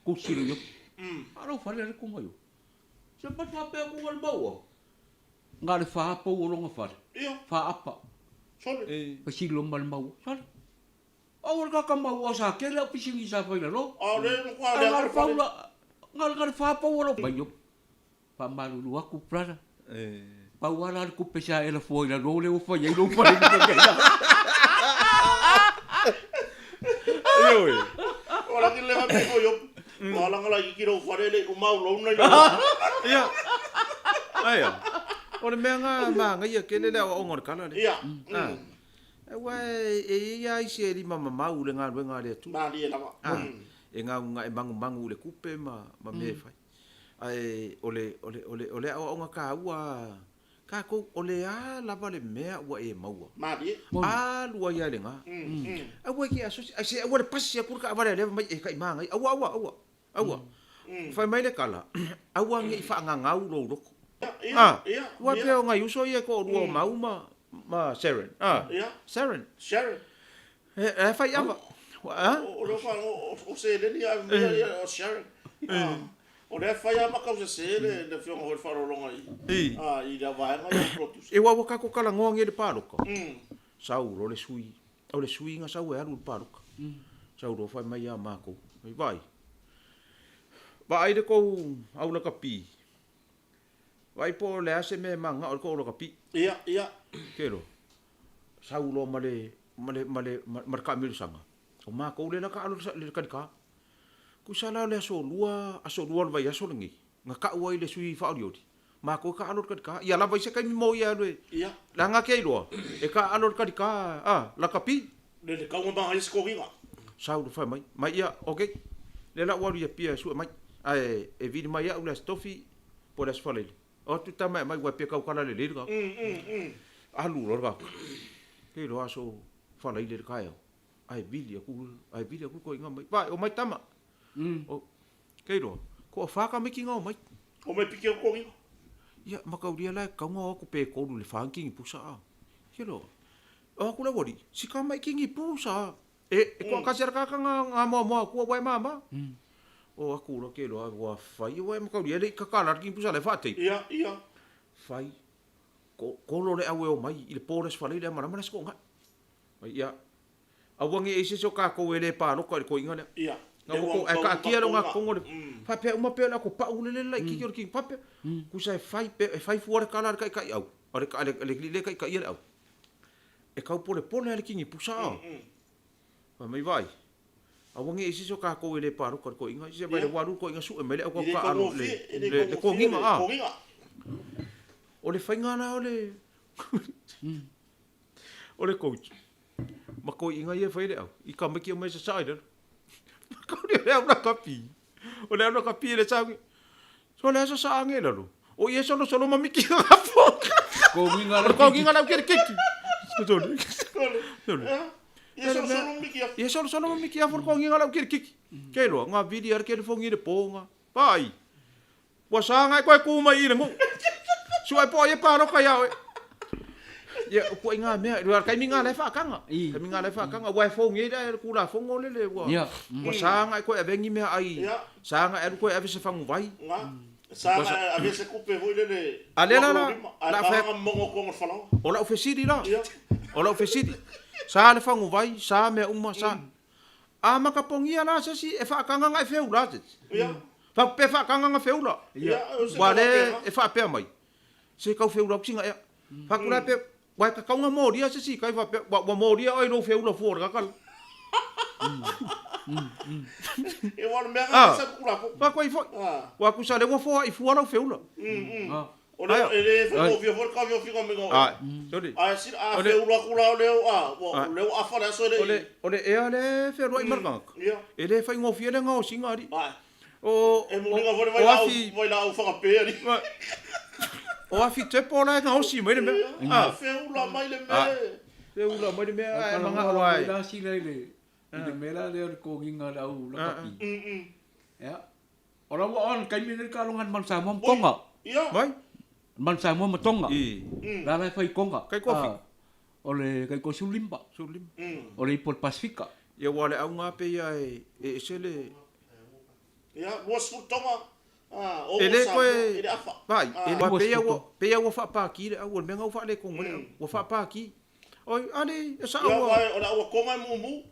Kusi le iopu. A lou fale ale ku mai o. Se mai faapea ku le maua. Nga le wha pou o longa fale. Wha apa. Sole. Pasili o ma le maua. Sole. Aua le kaka maua sa kele au pisingi sa fai lalo. A le mo kwa le nga le faula. Nga le wha pou o lo. Mai iopu. Faamalulu atu brother. Pau lava la le tupe sa e lafua i lalo lea ua fai ai lou fale i luga nei. Ioe. O la ki le mai ko yo. Wa la ngala ki lou fale le uma u lou nei. Ia. Aia. O le mea nga manaia tele le aoaoga o le kala lea. Ia. Aua e i ai lava isi e lima mamau i le galuega a le Atua. Malie lava. E gauga e magumagu i le tupe ma mea e fai. Ae o le, o le, o le, o le aoaoga taua a tatou, o le a lava le mea ua e maua. Malie. Alu ai lava i le ga. Aua e te asosi, ai se aua le pasi atu le taavale a lea mai e taimāgai. Aua, aua, aua, aua. Fai mai le tala, aua ne i faagagau lou loto. A, aua pei o nai uso ia e toalua o Mau ma, ma Sharon. A, Sharon. Sharon. E fai ava. A? O lea fa o seleni a mea ia o Sharon. O lea fai a makau se se le le fionga hoi wharolonga i. A i le vaega i produce. E ua ka ko kala ngoa nge le paloka. Sau lo le sui. O le sui nga sau e alu le paloka. Sau lo fai mai a mako. Mai vai. Vaai le kou au la kapi. Vaai po o le a se mea e magao i le kou au la kapi. Ia, ia. Ke lo. Sau loa ma le, ma le, ma le, ma le taamilosaga, o makou lea la taalo i le kalika. Tusa la o le aso lua, aso lua o le vaiaso lenei, na tau ai le sui faaolioli, makou e taaalo i le kalika. Ia lava i se taimi mo ia alu e, leaga ake iloa, e taaalo i le kalika, a, lakapi. Le le kauga ma isi koriga. Sau le fai mai, mai ia, ok, lea la ua alu i Apia e sue mai, ae e vili mai au le Aso Tofi po o le Aso Faraile. O atu tama e aumai ua pia taukala lelei le tagata. Alu loa le tagata. Ke iloa aso Faraile i le taeao, ae vili atu, ae vili atu le toeaina mai, Vae, omai tama. O, ke iloa, toafa tamaiti na omai. Omai piki atu toeaina. Ia, mataulia la e tatau ona o atu pe tolu i le fa ni kini pusa a. Ke iloa, o atu le aualii, si tama i kini pusa a. E, e toatasi a le tagata na, na moamoa atua ua e mama. O atu loa ke iloa ua fai ua e mataulia e le i tatala le kini pusa la e faatei. Ia, ia. Fai, ko, kolo le au e omai i le po le Aso Faraile a malama le Aso Toonai. Mai ia, Aua ne i ai se isi o tatou e le paloka i le toeaina lea. Na ua tou, ae taatia le ogatotonu o le, faapea uma pei o le atopau lele le laitiiti o le tino, faapea, tusa e fai, e fai fua le tala a le taitaiau, a le, a le alii lea e taitaia le au, e tau polepole lava le tini pusa a. Fai mai, vaai, aua ne i i ai se isi o tatou e le paloka i le toeaina, se vaai ua alu le toeaina sue mai le au tau le, le, le toniga a. O le faiga la o le, o le coach ma toeaiina ia e fai le au i tamaiti omai e sasaa i lalo. O le au lakapi, o le au lakapi e le sauni. So le a sasaa ane i lalo. O ia e solosolo ma miki kakapo. Kogiga O le kogiga lau kele keki. Sole. Sole. Ia solosolo ma miki afu. Ia solosolo ma miki afu le kogiga lau kele keki. Ke loa, nga vili a le kele fongi le po nga. Paai. Ua saga e koe ku mai i le nuu. Sua e po ai e paloka ia oe. Ia, o puai ngā mea, ua taimi ngā lai whaakanga. Taimi ngā lai whaakanga, ua e fōngi ai le kulafono lele, ua, ua saga e koe ave ni mea ai, saga e alu koe ave se faguvai. Nga, saga e ave se kupe foi lele, A lea la la, a la whea, mongo kongo whalawa. O lau fesili la, o lau fesili, sa le faguvai, sa mea uma, sa. A makapogia la se isi e faakagaga e feula se isi. Ia. Faapea e faakagaga feula. Ia, Ua le e faapea mai, se tau feula atu sina ea. Faatu la pe, ua e tatau molia se isi kai faapea, ua, ua molia oe i lou feula fua o le tagata la. E ua le mea ah. sa kula ko. Faatu ai foi. Ua kusa le ua foai fua lau feula. O le e le faigofie foi le taofiofiga mai o. Ae, sorry. Ae sila a feula atu la o lea a ua o lea ua afa le aso e le i. O le ea lea e fealuai ma le tagata. E le faigofie le gaosiga alii. Ae. O E muliga foi le vailaau vailaau fagape alii. O afi tepo la e gaosi mai le mea. A feula mai le mea. Feula mai le mea ae manao lava e. La sila i le i le mea la lea o le kogiga o le au lakapi. Ia. O la ua on taimi nei ka longa man Samoa ma Tonga. Ia. Mai. Man Samoa ma Tonga. I. La la e fai Tonga. Kai koa fi. O le kai koa 15. 15. O le ipo o le Pasifika. Ia ua le auga pe ia e e ese le. Ia, 20 Tonga. Ah, o E le Samoa, koe e le afa. Vai, e Ah. pe ia ua pe ia ua faapaki le au o le mea na ua faaletonu ai le au. Ua faapaki. Oi, ale, e sao Ia, ua. wae, o le aua Tonga e mumu.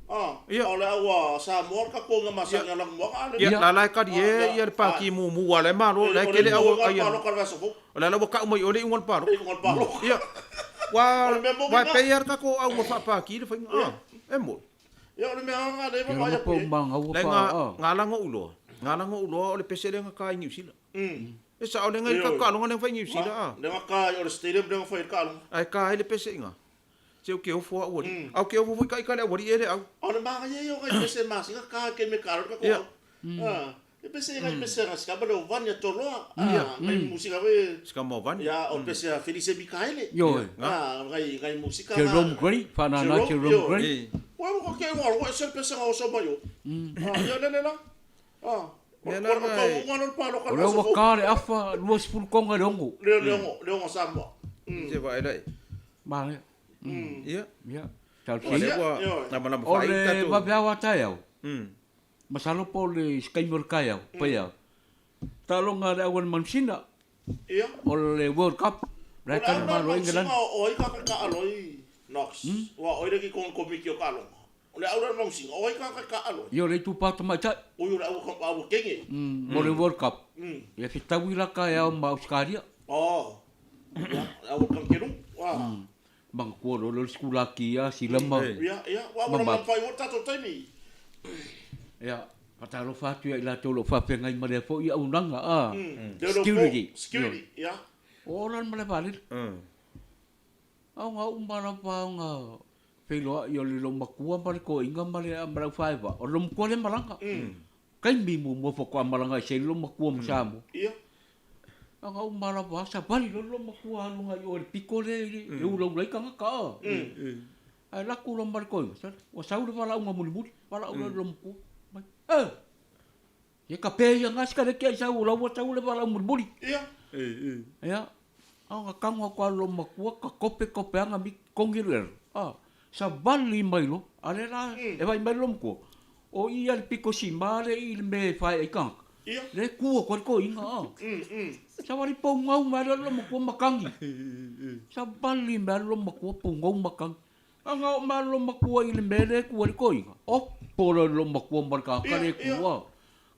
Ah, Ia. o le aua Samoa le tatou masani a lanumoana, a le. Ia, la la e kali e ia le paki mumu a le malo, la e kele au ai. O le aso fou. O le ala ua kau mai o le iuga o le paloka. Le iuga o le paloka. Ia. Ua, O le mea moni ua na. pei a le tatou au ua faapaki le faiga. Ah, e moni. Ia, o le mea lava lea e Ia vaavaai lava atu po i ai. magaua Lai fa nga, ah. nga langa uloa. Nga langa uloa o le pese lea na ka i Niu Sila. E sao lea na i le Ioe. tatou taaloga lea na fai i Niu Sila, ah. Lea na ka i o le stadium lea na fai ai le taaloga. Ae ka ai le pese i ina. Se o ke ofo au alii. A o ke ofo foi ka ika le aualii e le au. O le manaia ia o nai pese masina ka ke me ka ro ka Ia. ko. Ah, e pese ngai pese nga sika ba le ovani a toloa. Ah, ngai musika we. Sika mo ovani. Ia, o pese a Felice Mikaele. Ioe. Ah, ngai ngai musika. Jerome Gray, whanana Jerome Gray. Wa ko ke wa ro se pese nga oso mai o. Ah, ia le le la. Ah. Mea O la le na tau e- unga no le paloka O lea ua ka le afa 20 konga le ongo. Le le ongo, le ongo Samoa. Se vaai lai. Manaia. Ia. Ia. O Talosia. lea ua Ioe. lamalama O faaii le tatou. vaveao a taeao. Masalo po o le isi taimi o le taeao, paia. Taaloga a le auala manusina Ia. o le World Cup, la O e le tali au malo ai manusina Engelani. o ai ka taalo i Knox. Ua oi le ki kon komiti o taaloga. O le au le manusina o ai ka taalo. Ia o le itupa tamaitai. O le au ka au kenge. Mo le World Cup. Ia fetaui la taeao ma Ausetalia. Oh. Ia, au kankeru. Wa. Manatua loa lea o le sikulaki ia sila ma Ia, ia, wa ma wa ma. ma fai o tatou taimi. Ia, faatalofa atu ia i latou o lo o faafeagai ma lea foi auaunaga, a, Leo leo security. po, security, ia. O ola le malae vaalele. A o ngā uma lava o ngā feiloai o le loomatua ma le toeaina ma le ma le aufaeva, o le loomatua lea e malaga. Taimi muamua faatoa malaga ese ai le loomatua ma Samoa. Ia. A o ngā uma lava, savali loa le loomatua alu agai i o i le pito lea e ulaula ai tagata, a. Ae alu atu loa ma le toeaina, sole, ua sau le valaauga mulimuli, valaau loa i le loomatua, mai, E! Ia ka pe ia nga sikareti ai sau o la ua sau le valaau mulimuli. Ia. Ia, a o nga tago atu a le loomatua, ka kope kopeaga mi togi le ero, a, savali mai loa, a lea la e vaai mai le loomatua, o i a le pito sima le i le mea e fae ai tagata. Ia. Le tu atu ai le toeaina, a. Savali pougau mai loa le loomatua matagi. Savali mai le loomatua pougau matagi. A nga o malolo makua i le mea lea e ku ai le toeaina, opo loa i le loomatua ma le tagata lea e ku a.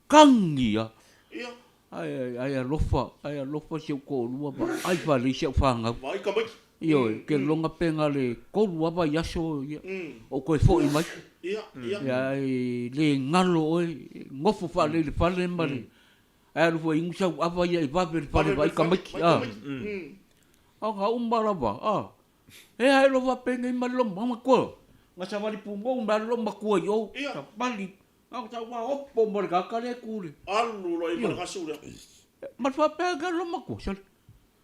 Kagi a. Ae, ae alofa, ae alofa si ou toalua vaai faalelei si au fanau. Vaai tamaiti. Ioe, ou te lagona pe na o le tolu lava vaiaso ia, ou toe foi mai. Ia, ia. Ia, ae le galo oe, nofo faalelei i le fale ma le, ae alu foi e inu sau ava ia e vave i le fale vaai tamaiti. Vaai tamaiti. A na uma lava, a. E ae loa faapenei ma le loomatua. Na savali punou mai lava le loomatua i o, savali. Na o tau opo ma le tagata lea e tu le. Alu loa i ma le gasu lea. Ma le faapea ake le loomatua, sole,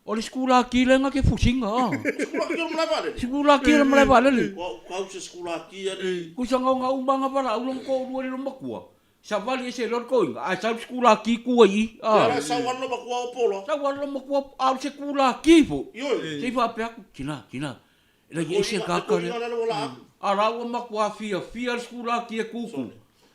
o le sikulaki lea na te fusiga, a. Sikulaki o le malae vaalele? Sikulaki o le malae vaalele. Ua ou tau se sikulaki alii. Tusa na ona uma na valaau lona toalua i le loomatua. Savali ese loa le toeaina, ae sau le sikulaki tu ai i i, a. Ia la, sau lava le loomatua opo loa. Sau lava le loomatua, a o le sikulaki foi. Ioe. Se i faapea atu, tina, tina, e lai ese le tagata lea. A la ua matua fiafia le sikulaki e tutu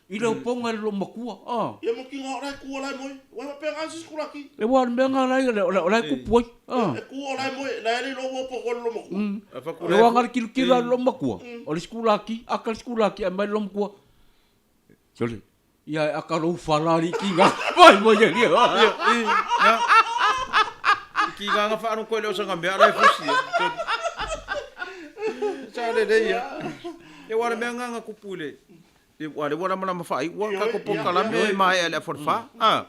i le opoga i le loomatua, a. Ia ma tino o la e tu o la e moe. Ua faapea na se sikulaki. E ua o le mea na la o la e tupu ai, a. E tu o la e moe, la e le iloa ua opo atu ai le loomatua. E ua na le tilotilo a le loomatua, o le sikulaki, aka le sikulaki ae aumai le loomatua. Sole, ia e aka lou fala alii kiga. Vai mai e lia. Ia, i, na. I kiga nga whaano koe leo sanga mea ala e fusi. Sa le le ia. E wale mea nganga kupu i le. E wale wala mana mawhai. Ua kako po kalame e mae ale a wharwha. Ah.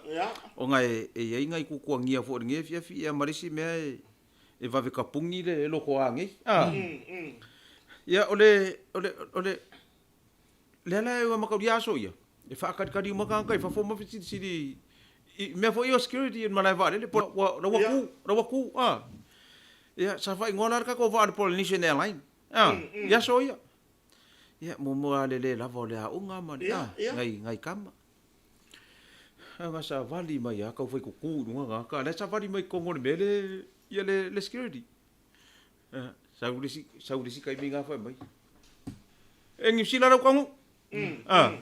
O ngai e e iai ngai kukua ngia fo nge fia fi e marisi mea e e vave kapungi le e loko a ngei. Ah. Ia o le o le o le Lea la e ua makauli aso ia, e faakalikali uma tagata i fafo ma fesilisili i mea foi ia o security i le malae vaalele po ua la ua ku, la ua ku, a. Ia, sa faaigoa la le tatou vaa o le Polynesian Airline, a, i aso ia. Ia, muamua lava le le lava o le aoga ma le, a, nai, nai tama. A, savali mai lava tau fai kuku i luga tagata, a o la e savali mai i totonu o le mea lea, ia le, le security. Sau le isi, sau le isi taimi nga fai mai. E Niu Sila lau kaunuu. Ah.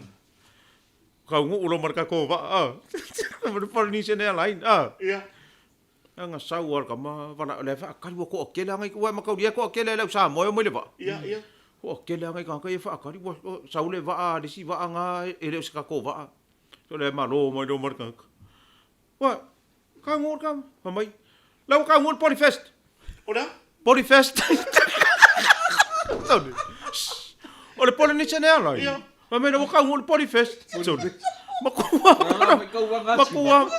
Kaunuu lo ma le tatou vaa. Ah. Ma le Polynesian Airline. Ah. Ia. Anga sau a le tama vala le faakali ua toatele lava nai ua mataulia e toatele le au Samoa e omai i le vaa. Ia, ia. Toatele lava nai tagata ia e faakali ua sau le vaa le isi vaa na e le o se tatou vaa. So le malo mai loa ma le tagata. Ua Kaunuu le tama. Fai mai, La ua kaunuu le Polyfest. O le a? Polyfest. Tau O le Polynesian Airlines. Ia. Fai mai, la ua kaunuu le Polyfest. Tau Makua, makua,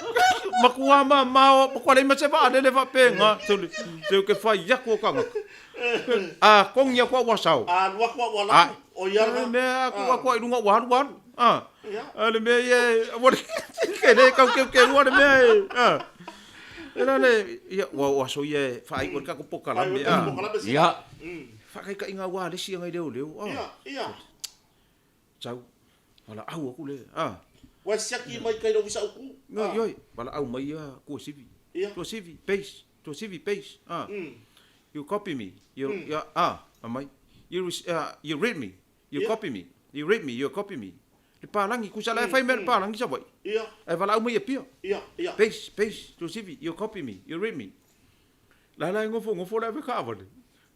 makua mamao, makua leai ma se vaalele faapena. Tau Tau ke fai atu o tagata. A kongi atu au ua sao. A alu atu au ua alu atu. O ia lena. Mea atu atu i luga ua alu alu. A. A le mea ia e, ua le, ke le kau keu keu le mea e. A. E la le, ia, ua o aso ia e whaai o le kako pokalame. A. Ia. Whakaikainga ua le sia ngai leo leo. A. Ia, ia. Sau, valaau aku le, a. Ua siaki mai kai le Ofisa Uku. Oi, oi, valaau mai ia Tuasivi. Ia. Tuasivi, base, Tuasivi, base, a. You copy me, you, ia, a, aumai. You, you read me, you copy me, you read me, you copy me. Le palagi, kusa la e fai mea le palagi Savaii. Ia. Ae valaau mai Apia. Ia, ia. Base, base, Tuasivi, you copy me, you read me. La la e nofo nofo le ave kaavale.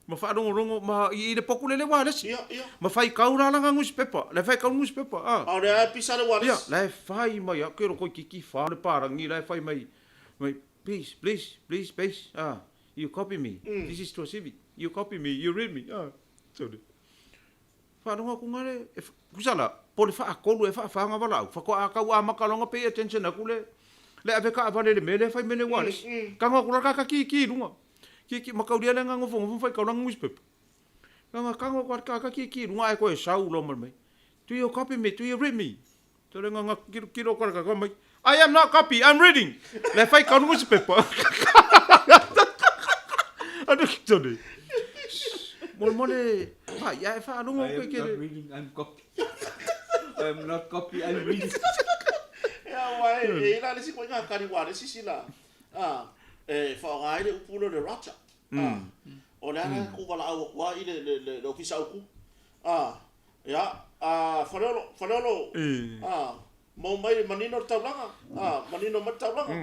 Ma faalogologo ma i le poku lele ualesi. Ia, ia. Ma faikau la lana nusipepa. La e faikau le nusipepa, a. A o lea e pisa le ualesi. Ia, la e fai mai a, ke loko i kiki fa le parangi la e fai mai, mai, please, please, please, please, a, you copy me, this is Tuasivi, you copy me, you read me, a. Sorry. Faalogo atu nga le, e, kusa la, po le faatolu e faafa nga valaau, faatoa a tau amata loa ona pay attention atu le, le ave kaavale i le mea lea e fai mai nei ualesi. Tago atu la le kaka kiki i luga, kiki, mataulia lea na nofonofo ma faitau lana newspaper. Tago tago atu lava le kaka kiki i luga ae toe sau loa ma le mai, do you copy me, do you read me? Tole nga nga kilokilo atu a le kaka mai, I am not copy, I'm reading! La e faitau le newspaper. Ano ki tone. Molemole, pa, ia e faalogo I koe am ke not le... reading, I'm copy. I am not copy, I'm reading. Ia, aua e, e i ai la le isi ituaiga kali ualesi sila, a, e faaaoga ai le upu lea o le Roger. A, o le a la ku valaau atu ai i le, le, le, le Ofisa Autu. A, ia, a, Faleolo, Faleolo, a, mau mai le manino le taulaga, a, manino mai le taulaga,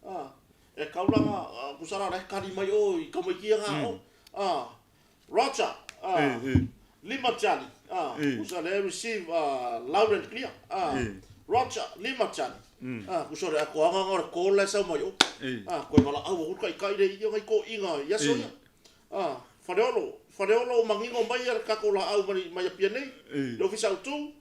a, e kaulaga, a, tusa la o la e kali mai o i tamaiti ia ga o, a, Roger, a, Lima Charlie, a, kusa le receive loud and clear, a, Roger, Lima Charlie, a, kusa o le atoaga na o le call la e sau mai o, a, koe valaau aku le taitai le i ona i toeaiina i aso ia, a, Faleolo, Faleolo ua manino mai le tatou laau mai Apia nei, le Ofisa Autu,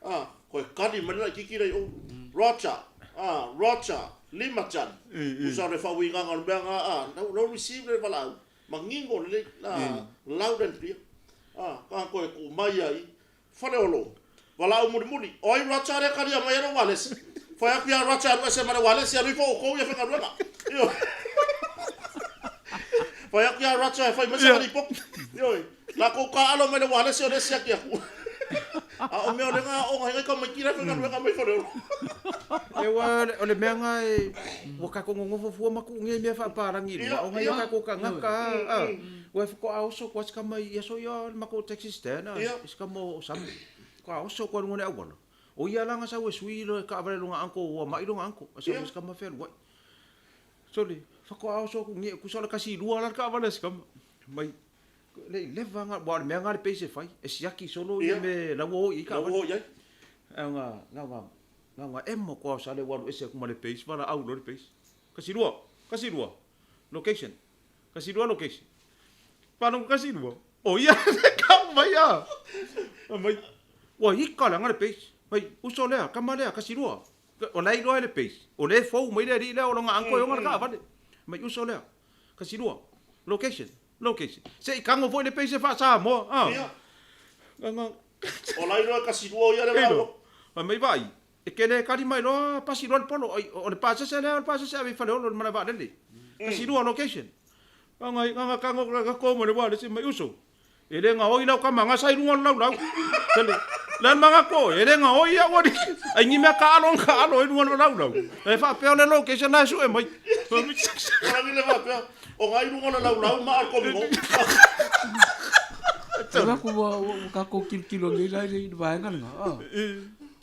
a, koe kali mai le laitiiti la i o, Roger, a, Roger, Lima Charlie, kusa o le faauigaga o le mea na, a, la ua receive le valaau, Manino lelei, a, loud and clear. A, ka toe tuu mai ai, Faleolo, valaau mulimuli, o ai Racha lea talia mai ai lou ualesi? Fai atu ia Racha alu ese ma le ualesi, alu ifo outou ia faigaluega. Ioe. Fai atu ia Racha e fai mai sana lipoti. Ioe. Latou taaalo mai le ualesi o lea e siaki atu. A o mea o lea na aoga ai nai tamaiti la e faigaluega mai Faleolo. E ua o le mea na e ua tatou nonofo fua ma tuu nei mea faapalagi i luga ona ia tatou tagata a ua e faatoa oso atu a si tama i aso ia o le matou taxi stand a si tama o Samu faatoa oso atu a i luga o le auala o ia la na sau e sui le taavale a lona uncle ua mai lona uncle ae sau ma si tama fealuai sole faatoa oso atu nei tusa o le 12 la le taavale a si tama mai Le i leva nga, aua o le mea nga le pei se fai, e siaki solo ia me la ua o i ai taavale. La ua o i ai. Ae nga, nga nga, nga nga emo koa o sale ua alu ese atu ma le pace, valaau loa le pace. 12, 12, location, 12 location. Palo 12, o ia le kau mai a. Mai, ua ika leaga le pace. Mai, uso lea, kama lea, 12. O la e iloa e le pace, o lea e fou mai le alii lea o lona uncle e ona le taavale. Mai, uso lea, 12, location. Location. Se i kago foi le peise faa-Samoa, a. Ia. Nga. O la iloa e 12 o ia le valaau. Fai mai vaai, e ke le kali mai loa pasi loa le polo. Ai, o le pasese lea, o le pasese ave i Faleolo i le malae vaalele. 12 location. Nga nga kago nga ko mo le wa le se mai uso. E le gaoi lau kama nga sa i luga o le laulau. Sele, le ana maga ko, e le gaoi au ali. Ai ni mea kaalo na kaalo i luga o le laulau. E faapea o le location la e sue mai. Kalani le faapea, o nga i luga o le laulau ma a o le komino. Te raku ua ua tatou tilotilo nei la i le vaega lena, a.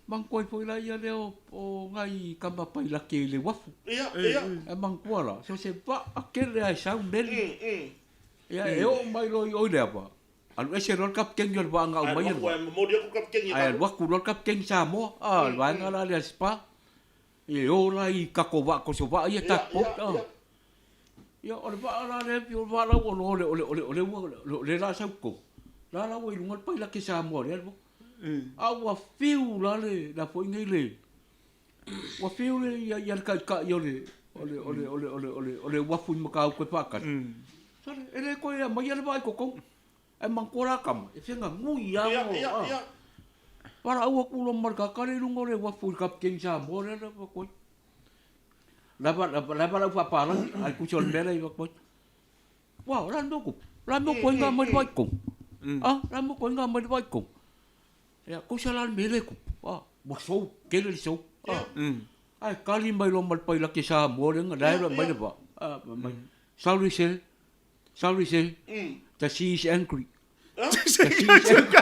Manatua ai foi la ia lea o nai kama pailate i le uafu. Ia, ia. E manatua la, so se vaa tele lava e sau meli. Ia, e oo mai loa i o i Leava, alu ese loa le kapikeni o le vaa na aumaia le vaa. Ae momoli atu le kapikeni Ae alu atu loa le kapikeni Samoa, a, le vaega la lea Spa. E o la i tatou vaa kosovaa ia, tugboat, a. Ia, o le vaa la lea, o le vaa la ua loa o le, o le, o le, o le ua, o lea o le a sau i totonu, la la ua i luga le pailate Samoa o lea e A ua fiu la le, le a foi nei le, Ua fiu le ia ia le taitai o le o le o le o le o le o le o le uafu i Matautu e faatali. Sole, e le toe aumaia le vaa i totonu. Ae manatua la tama, e feganui lava. Ia, ia, ia. Valaau atu loa ma le tagata lea i luga o le uafu i le Kapiteni Samoa lea na avatu ai. La e valaau faapalagi, ae tusa o le mea la e avatu ai. Uau, o le a le mea ua tupu? O le a le mea ua tuai ona aumai le vaa i totonu? A, o le a le mea ua tuai ona aumai le vaa i totonu? Ia, tusa la le mea lea e tupu, a, ua sou, tele le sou, a. Ae tali mai loa ma le pailate Samoa lea na la e aumai le vaa, a, fai mai, sorry sir, sorry sir, the sea is angry. The sea is angry.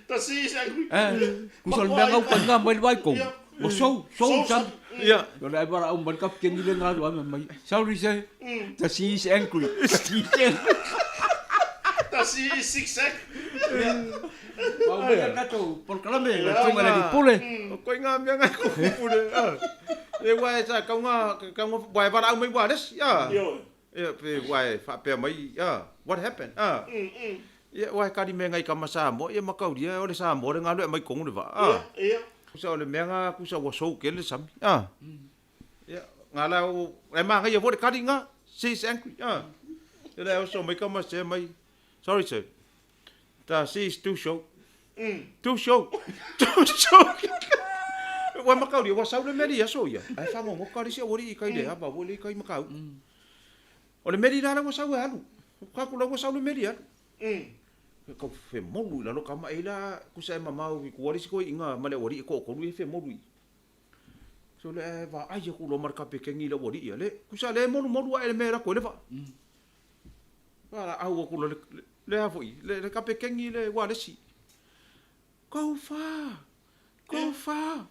The sea is angry. Eh, tusa o le mea na uka ina aumai le vaa i totonu, ua sou, sou le sami. Ia. O le valaau mai le kapiteni lea na alu ai, fai mai, sorry sir, the sea is angry. The sea is angry. The sea is zigzag. Pau mai le tatou polokalame, le Susuga i le Alii Pule. O koe ngā mea ngā kupu le. E ua e sa kau ngā, kau ngā, ua e valaau mai ua lesi, a. Ioe. Ia, pe ua e faapea mai, a, what happened, a. Ia, ua e kali me ngai kama Samoa, ia makaulia o le Samoa le galue mai kongu le vaa, a. Ia, ia. Kusa o le mea ngā kusa ua sou kele le sami, a. Ia, ngā la o, e māngaia fo le kali ngā, sea is angry, a. Ia le oso mai kama se mai, sorry sir, the sea is too short. Too short, too short. Ua makaulia, ua sau le meli aso ia, ae whangongoka le isi aualii i kai le ava, ua le i kai makau. O le meli la la ua sau e alu. Ka ku la ua sau le meli e alu. Ka femolu i lalo kama e la kusa e mamao i kua le isi koe inga ma le aualii e toatolu e femolu i. So le e vaai aku loa ma le kapekengi i le aualii ia le kusa le molumolu ae le mea e lako ai le vaa. Valaau aku loa le le a foi le le kapekengi le ualesi. Go far! Go far!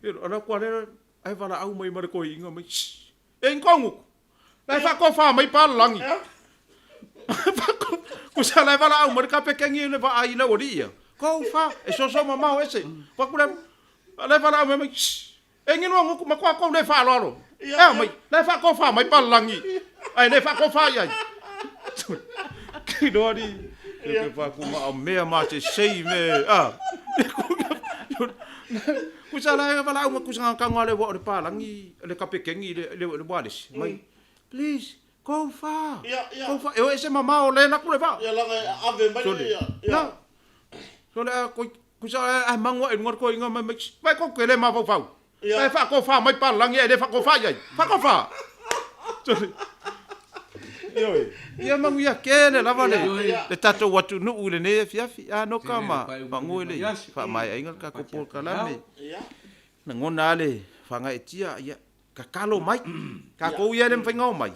E ala kua le ae valaau mai ma le koiinga mai. Shh! E inkonguku. La e whakofa mai pālalangi. Kusa la e valaau mai le kapekengi i le vaai i le aualii ia. Go far, e soso mamao ese. Fai atu lea, la e valaau mai mai, Shh! E ginu aguku matua kou le faaaloalo. E a mai, la e faatofa mai palalagi, ae le faatofa i ai. Kilo ali, ke fa ku ma mea ma se sei me a. Kusa la e valaau mai kusa ngakanga le wa o le palangi le kapekengi le le le walesi mai. Please, go far. Go far. E o ese mamao le laku le va. Ia laga e ave mai le ia. Ia. Sole a koi kusa a mangu e lunga ko inga mai mai. Vai ko kele mafaufau. Ia. Vai faakofa mai palalagi ae le faakofa i ai. Faakofa. Sole. Ioe. Ia manuia kele lava le le tatou atunuu i lenei afiafi. A no ka ma magu e le faamaeaina le tatou polokalame. Ia. Lagona lava le faagaeetia, ia tatalo mai. Tatou ia e le mafai ona omai,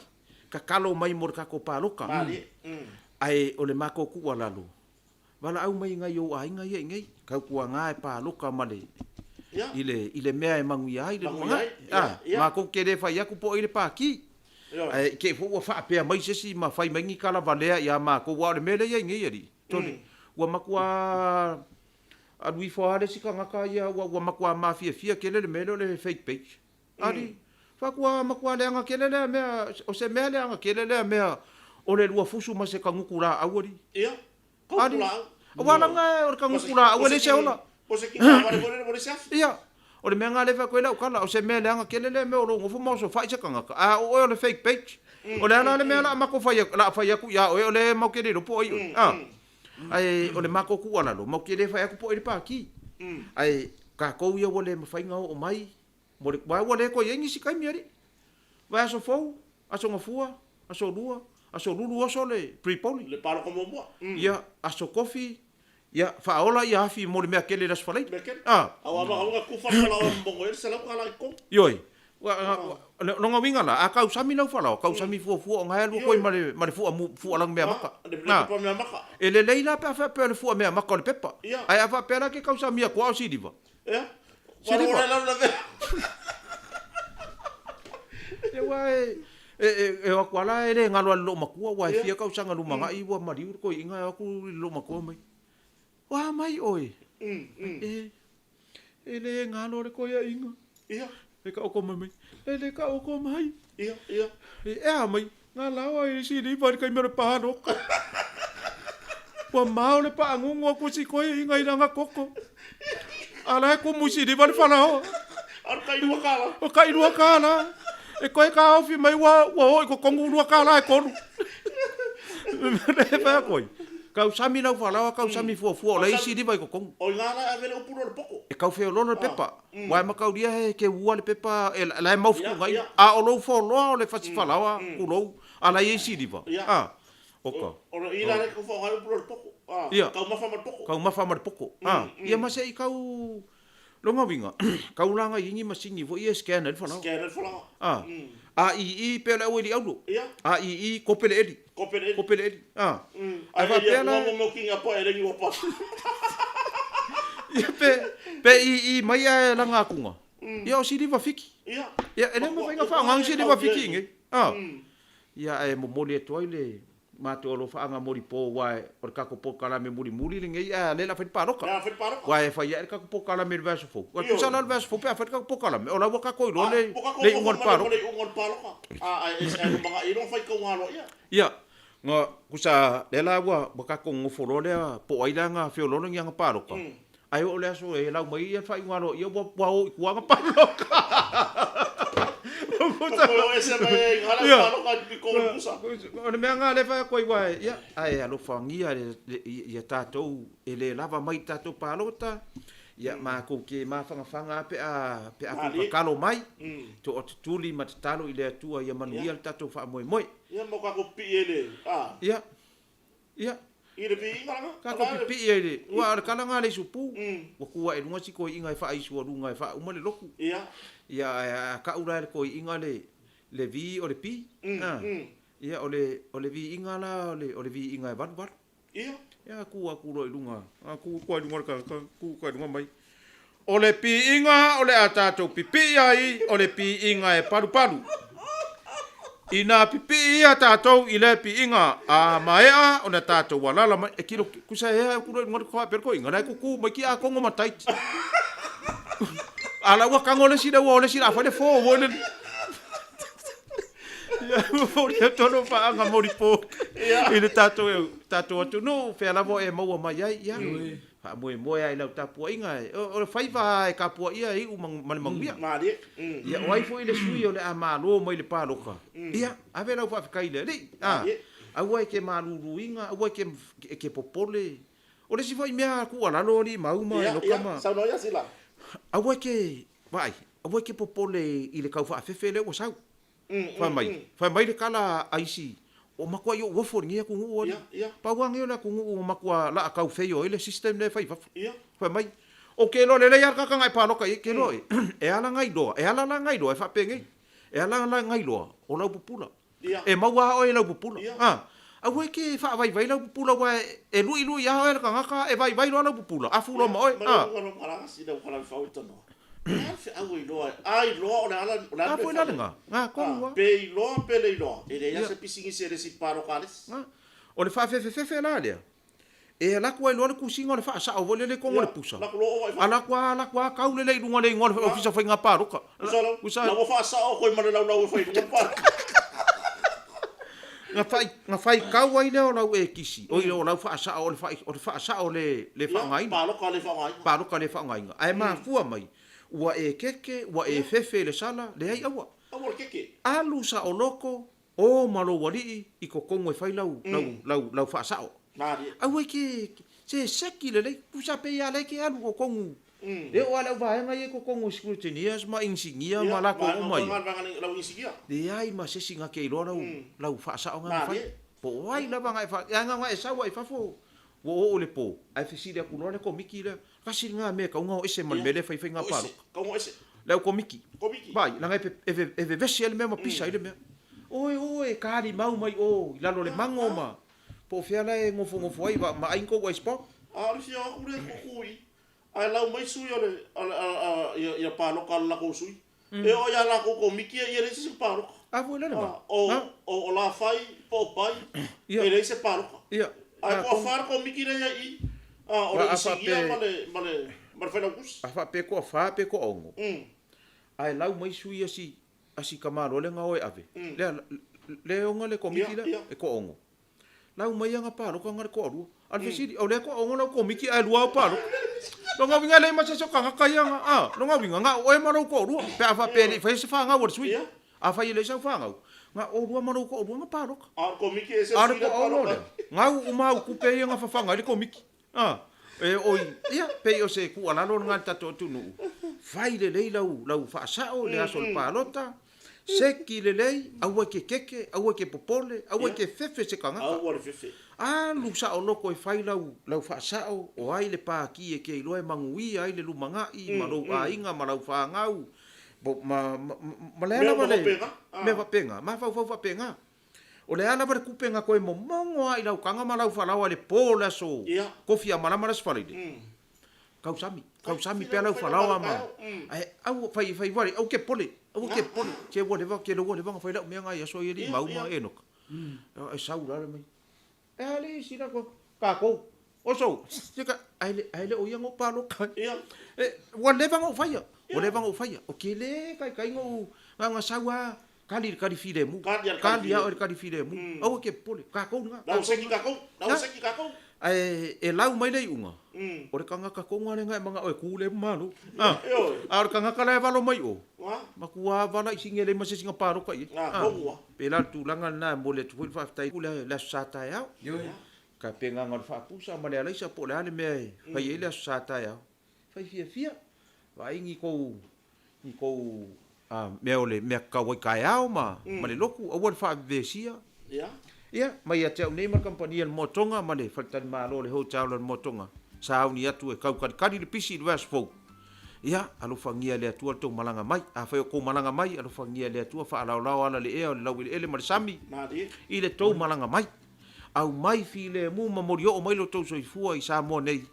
tatalo mai mo le tatou paloka. Ae o le matou tuualalo, Valaau mai i nai ou aiga ia i inei, tautuana e paloka ma le, i le, i le mea e manuia ai le lumanai. A, matou te le fai atu po o ai le pati. Ae i te i foi ua faapea mai se isi ma fai mai ni tala valea ia matou, aua o le mea lea e i ai nei alii, Tony, ua matua alu ifo lava le isi tagata ia, ua, ua matua mafiafia tele le mea lea o le fake page. Alii, faatoa matua leaga tele lea mea, o se mea leaga tele lea mea o le luafusu ma se kagutu laau, alii. Ia, kagutu laau. Aua leaga o le kagutu laau e leai se ola. Po o se kina vale foi lele ua leai se afi. Ia, o le mea lena lea e fai atu ai lau tala, o se mea leaga tele lea mea o lou nofo ma osofai se tagata, a o oe o le fake page. O le a la le mea o le a matou fai atu, o le a fai atu ia oe o lea matou te le iloa po o ai oe, a. Ae o le matou tuualalo, matou te le fai atu po o ai le pati. Ae tatou ia ua le mafai ona oo mai Mo le, aua ua le toe i ai nisi taimi alii. Vaiaso fou, aso gafua, aso lua, aso lulu oso le pre-polling. Le palota muamua. Ia, aso kofi, ia, faaola ia afi mo le mea tele i le aso Faraile. Mea tele. A. Aua ma uga kufa le falaoa e momono ai le $100 i totonu. Ioe. Ua, lona uiga la, a tausami lau falaoa, tausami fuafua ona e alu atu ai ma le, ma le fua mu, fua lanu meamaka. Le pepa meamaka. E lelei la pe a faapea o le fua meamaka o le pepa. Ia. Ae a faapea la e te tausami atu lava o siliva. Ia. Siliva. Ia aua e e o atu lava la e le galo lava i le loomatua aua e fia tausaga lumanai ua maliu le toeaina e o atu i le loomatua mai, O a mai oe? E, e le galo le toeaina. Ia. E taoto mai mai, e le taoto mai. Ia, ia. E a mai, Na lao ai i siliva i le taimi o le paloka. Ua mao le paagugu atu si toeaina i lana koko. A la e kumu i siliva le falaoa. A o le tailua kālā. O tailua kālā. E toe kāofi mai ua, ua oo i totonu lua kālā e tolu. Le fai atu ai. Tausami lau falaoa, tausami fuafua, o la e i siliva i totonu. O i ngā la e ave le upu loa le poko. E tau feoloolo le pepa. Ua e mataulia he ke ua le pepa e la e mau fetuunai, a o lou foloa o le fasi falaoa tulou, a la e i ai siliva. A, oka. O le i la le tau faaaoga ai upu loa le poko. A, taumafa ma le poko. Taumafa ma le poko. A, ia ma se i kau lona uiga, kau la ngai ni masini foi ia e scan ai le falaoa. Scan ai le falaoa. A, a i i pei o le aueli aulo. Ia. A i i kope le eli. Kope le eli. Kope le eli. A. Ae faapea la. Mo mo kinga pa e lengi ua pa. Ia pe pe i i mai ae laga akuga. Ia o siliva fiki. Ia. Ia e le mafai ona faaaoga ni siliva fiki i nei. A. Ia ae momoli atu ai le matou alofaaga molipo aua o le tatou polokalame mulimuli lenei ae lea o le a fai le palota. Lea o le a fai le palota. Aua e fai ae le tatou polokalame i le vaiaso fou. Ua tusa la o le vaiaso fou pe a fai le tatou polokalame o la ua tatou iloa le iuga o le palota. Le iuga o le palota. A ae lumanai ai lona faitauga aloaia. Ia. Nga, kusa, lea la ua, ua tatou nonofo loa lea, po o ai la na feoloolo ni aga palota, ae oo le aso e lau mai ai le faaiuga aloaia ua, ua o i tua aga palota. Ua toe o ese mai ai i ina le palota i pito o le pusa. O le mea lena lea e fai atu ai, aua, ia, ae alofagia ia tatou e le lava mai i le tatou palota, ia matou te mafanafana lava pe a, pe a tou tatalo mai, toatutuli ma tatalo i le Atua ia manuia le tatou faamoemoe. Ia ma o tatou pipii ai i le, a. Ia, ia. I le viiga lena. Tatou pipii ai i le, aua o le tala lena a le isupu, ua tu ae i luga si toeaina e faaisu a luga e faauma le lotu. Ia. Ia, ae a tau la e le toeaina le, le V o le P, a. Ia, o le, o le viiga la, o le, o le viiga e valuvalu. Ia. Ia, tu atu loa i luga, a tu atu i luga le tagata, tu atu i luga mai. O le piiga o le a tatou pipii ai, o le piiga e palupalu. Inā pipii ia tatou i lea piiga a maea ona tatou alala mai, e kilo kusa ea e kulo i luga le faapea le toeaina la e tutu mai ki a kongo ma taiti. A la ua tago le isi lea ua o le isi la a fai le fo foi lele. Ia ua momoli atu lou faaga molipo i le tatou tatou atunuu fea lava e maua mai ai. Ia faamoemoe lava i lau tapuaiga, o le faiva lava e tapuaia e iu ma le manuia. Malie. Ia o ai foi le sui o le a malo mai le palota, ia ave lau faafetai i le Alii. Aua e te maluluina, aua e te popole. O le isi foi mea tuualalo alii Mau ma Enoka ma. Ia, saunoa ia Sila. Aua e te, vaai, aua e te popole i le tau faafefe lea ua sau. Fai mai, fai mai le tala a isi, ua matuai ou ofo i lenei atunuu alii. Pau lava lenei o le atunuu ua matua laatau feio ai le system lea e fai i fafo. Fai mai, ou te iloa lelei lava le tagata na e palota i ai, e te iloa e, e ala na iloa, e ala la na iloa e faapenei, e ala la na iloa, o lau pupula. E maua lava oe i lau pupula. A, aua e te faavaivai lau pupula aua e luilui lava oe e le tagata, e vaivai loa lau pupula, afu loa ma oe. A. O le a le feau e iloa ai? A iloa o le a le mea e fai ai? Ga tonu a. Pe iloa pe le iloa, e leai lava se pisinisi e le isi paloka a le isi. Ga. O le faafefefefe la lea, e alu atu ai loa le tusiga o le faasao foi lele i totonu o le pusa, alu atu lava, alu atu lava tau lele i luga o le igoa o le Ofisa o Faiga Palota. Pusa lau, la ua faasao atu ai ma le laulau e fai i luga le palota. Na fai, na faitau ai lea o lau ekisi, oi o lau faasao, o le fai, o le faasao le, le faaaogaina. Palota le faaaogaina. Palota le faaaogaina. Ae mafua mai, ua e keke, ua e fefe i le sala, leai aua. Aua le keke. Alu saoloto, o ma lou alii i totonu e fai lau, lau, lau, lau faasao. Malie. Aua e ke, se seki lelei, tusa pei lava la e ke alu i totonu. E oo lava i le auvaega ia i totonu o scrutineers ma inisinia ma latou uma ia, leai ma se isi na te iloa lau, lau faasaoga na fai. Po o ai lava na e faa, leaga na e sau lava i fafo ua oo i le po, ae fesili atu loa le Komiti lea, tasi lena mea e tatau ona o ese ma le mea lea e fai faiga palota. Le au Komiti. Vaai, leaga e vevesi ai le mea ma pisa ai le mea. Oe, oe, e talimau mai o i lalo o le mago ma po o fea la e nofonofo ai ma ai ni tou ice pop. A o le fia o atu lea e tutu i Ae lau mai sui o le ia paloka a le lakou sui. E oo ia lakou komiti ia e leai se isi paloka. A foi lele ma. O o Lafai po o Pai e leai se paloka. Ae toafa le komiti lea i i. O le inisinia ma le ma le ma le failautusi. A faapea toafa pe toaono. Ae lau mai sui a si a si tamaloa lea na o e ave. Lea lea e ona le komiti lea e toaono. Lau mai ana paloka na le toalua. A o le fesili, o lea toaono lau komiti ae lua au paloka. Lona uiga e leai ma se isi o tagata ia na, a, lona uiga na o oe ma lou toalua pe a faapea e le i faia se fanau a le sui. Afai e leai sau fanau, na oulua ma lou toalua na paloka. A o le komiti e ese le sui lea paloka. A o le toaono lea, gau uma au tupe ia na fafaga ai le komiti. A, e oi, ia, pei o se tuualalo lena i le tatou atunuu, fai lelei lau, lau faasao i le aso o le palota, seki lelei, aua e te keke, aua e te popole, aua e te fefe se tagata. Aua le fefe. Alu saoloto e fai lau, lau faasao, o ai le pati e te iloa e manuia ai le lumanai ma lou aiga ma lau fanau, ma, ma, ma le a lava le, mea faapena, mafaufau faapena. O le a lava le tupe na toe momono lava i lau taga ma lau falaoa i le po o le aso kofi a malama le aso Faraile, tausami, tausami pea lau falaoa ma, ae aua, fai, fai wale, aua ke pole, aua ke pole, ke ua leva, ke ua leva na fai lau mea na i aso ia li mau ma Enoka. E sau la le mai, e a le isi la ko, kākou, oso, sika, ae le, ae le o ia na ou paloka ai. E, ua leva na ou faia, ua leva na ou faia, o ke le kaikai na ou, na sau a, Kali i le kali filemu. Kali a oe i le kali filemu. Aua e te popole. Kākou lena. La ua seki kākou. La ua seki kākou. Ae e lau mai le iuga, o le tagata tonu lava lena e manao e ku le malo. A o le tagata la e valo mai o, matua vala i sini e leai ma se isi na paloka i ai. Pela le tulaga lena e momoli atu foi le faafetai i le Aso Sa taeao. Ka pegaga o le faapusa ma le alaisa po o le a le mea e fai ai le Aso Sa taeao. Fai fiafia, vaai ni kou ni kou mea o le mea kakau ai taeao ma ma le lotu, aua le faavevesia. Ia, mai ia te au nei ma le kamupani a le Moatoga ma le faletalimalo o le hotel a le Moatoga, sauni atu e tau kalikali le pisi i le vaiaso fou. Ia, alofagia e le Atua le tou malaga mai. Afai o kou malaga mai, alofagia e le Atua faalaolao ala le ea o le laueleele ma le sami i le tou malaga mai. Aumai filemu ma molioo mai lo tou soifua i Samoa nei,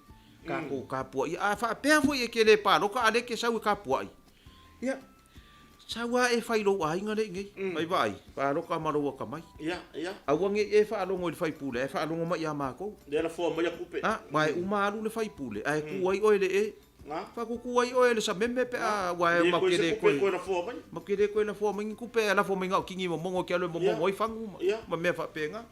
tatou tapuaia. A faapea foi e te le palota a o lea e te sau e tapuai, ia, Sau a e fai i lou aiga lea i inei. Mai vaai, palota ma lou atamai. Ia, ia. Aua ne i e faalogo i le faipule ae faalogo mai ia matou. Lea lafoa mai a tupe. A, aua e uma alu le faipule ae tu ai oe i le e. Faatutu ai oe i le sameme pe a aua e matou te le toe matou te le toe lafoa mai ni tupe ae lafo mai na o tini momono e te alu e momono ai fagu ma mea faapena.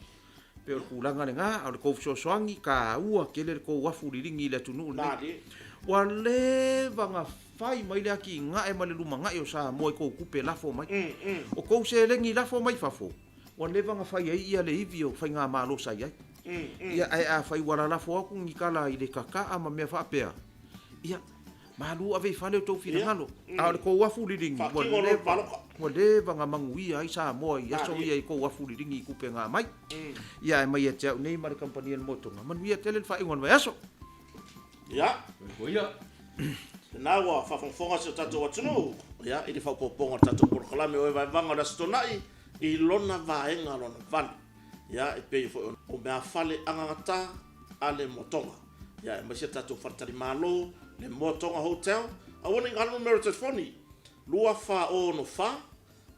Pei o le tulaga lena, a o le tou fesoasoani, taua tele le tou afu liligi i le atunuu lenei. Ua leva ona fai mai le atinae ma le lumanai o Samoa i tou tupe lafo mai. O tou seleni lafo mai fafo, ua leva ona fai ai ia le ivi o faigamalo sa i ai. Ia ae afai ua lalafo atu ni tala i le kakaa ma mea faapea, ia, malu ave i fale outou finagalo. A o le tou afu liligi, ua leva, ua leva ona manuia ai Samoa i aso ia i tou afu liligi i tupe na aumai. Ia ae mai ia te au nei ma le kamupani a le Motoga, manuia tele le faaiuga o le vaiaso. Ia, lena ua faafogafoga si o tatou atunuu ia, i le faaopoopoga o le tatou polokalame o E Vaevaga o le Aso Toonai i lona vaega lona valu. Ia, e pei foi o meafale agagata a le Motoga. Ia, aemaise le tatou faletalimalo, le Motoga Hotel. Aua ne i galo numera o telefoni, 2464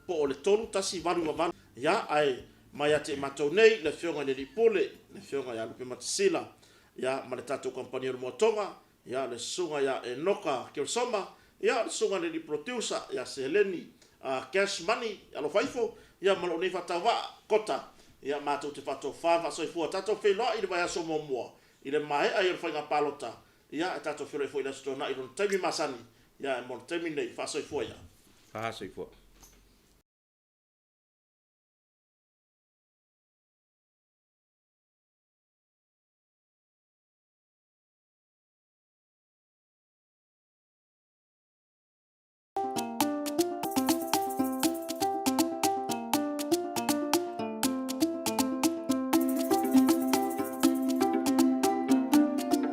po o le 3188. Ia, ae mai ia te i matou nei, le Afioga i le Alii Pule, le Afioga ia Lupematasila, ia, ma le tatou kamupani o le Motoga, ia, le Susuga ia Enoka Keresoma, ia, le Susuga i le alii Producer ia Seleni Cash Money Alofa ifo, ia, ma lou nei faatauvaa, Kota, ia, matou te faatofa faasoifua. Tatou feiloai i le vaiaso muamua i le maea ai o le faiga palota, ia, ae tatou feiloai foi i le Aso Toonai i lona taimi masani, ia, ae mo le taimi lenei, faasoifua ia. Faasoifua.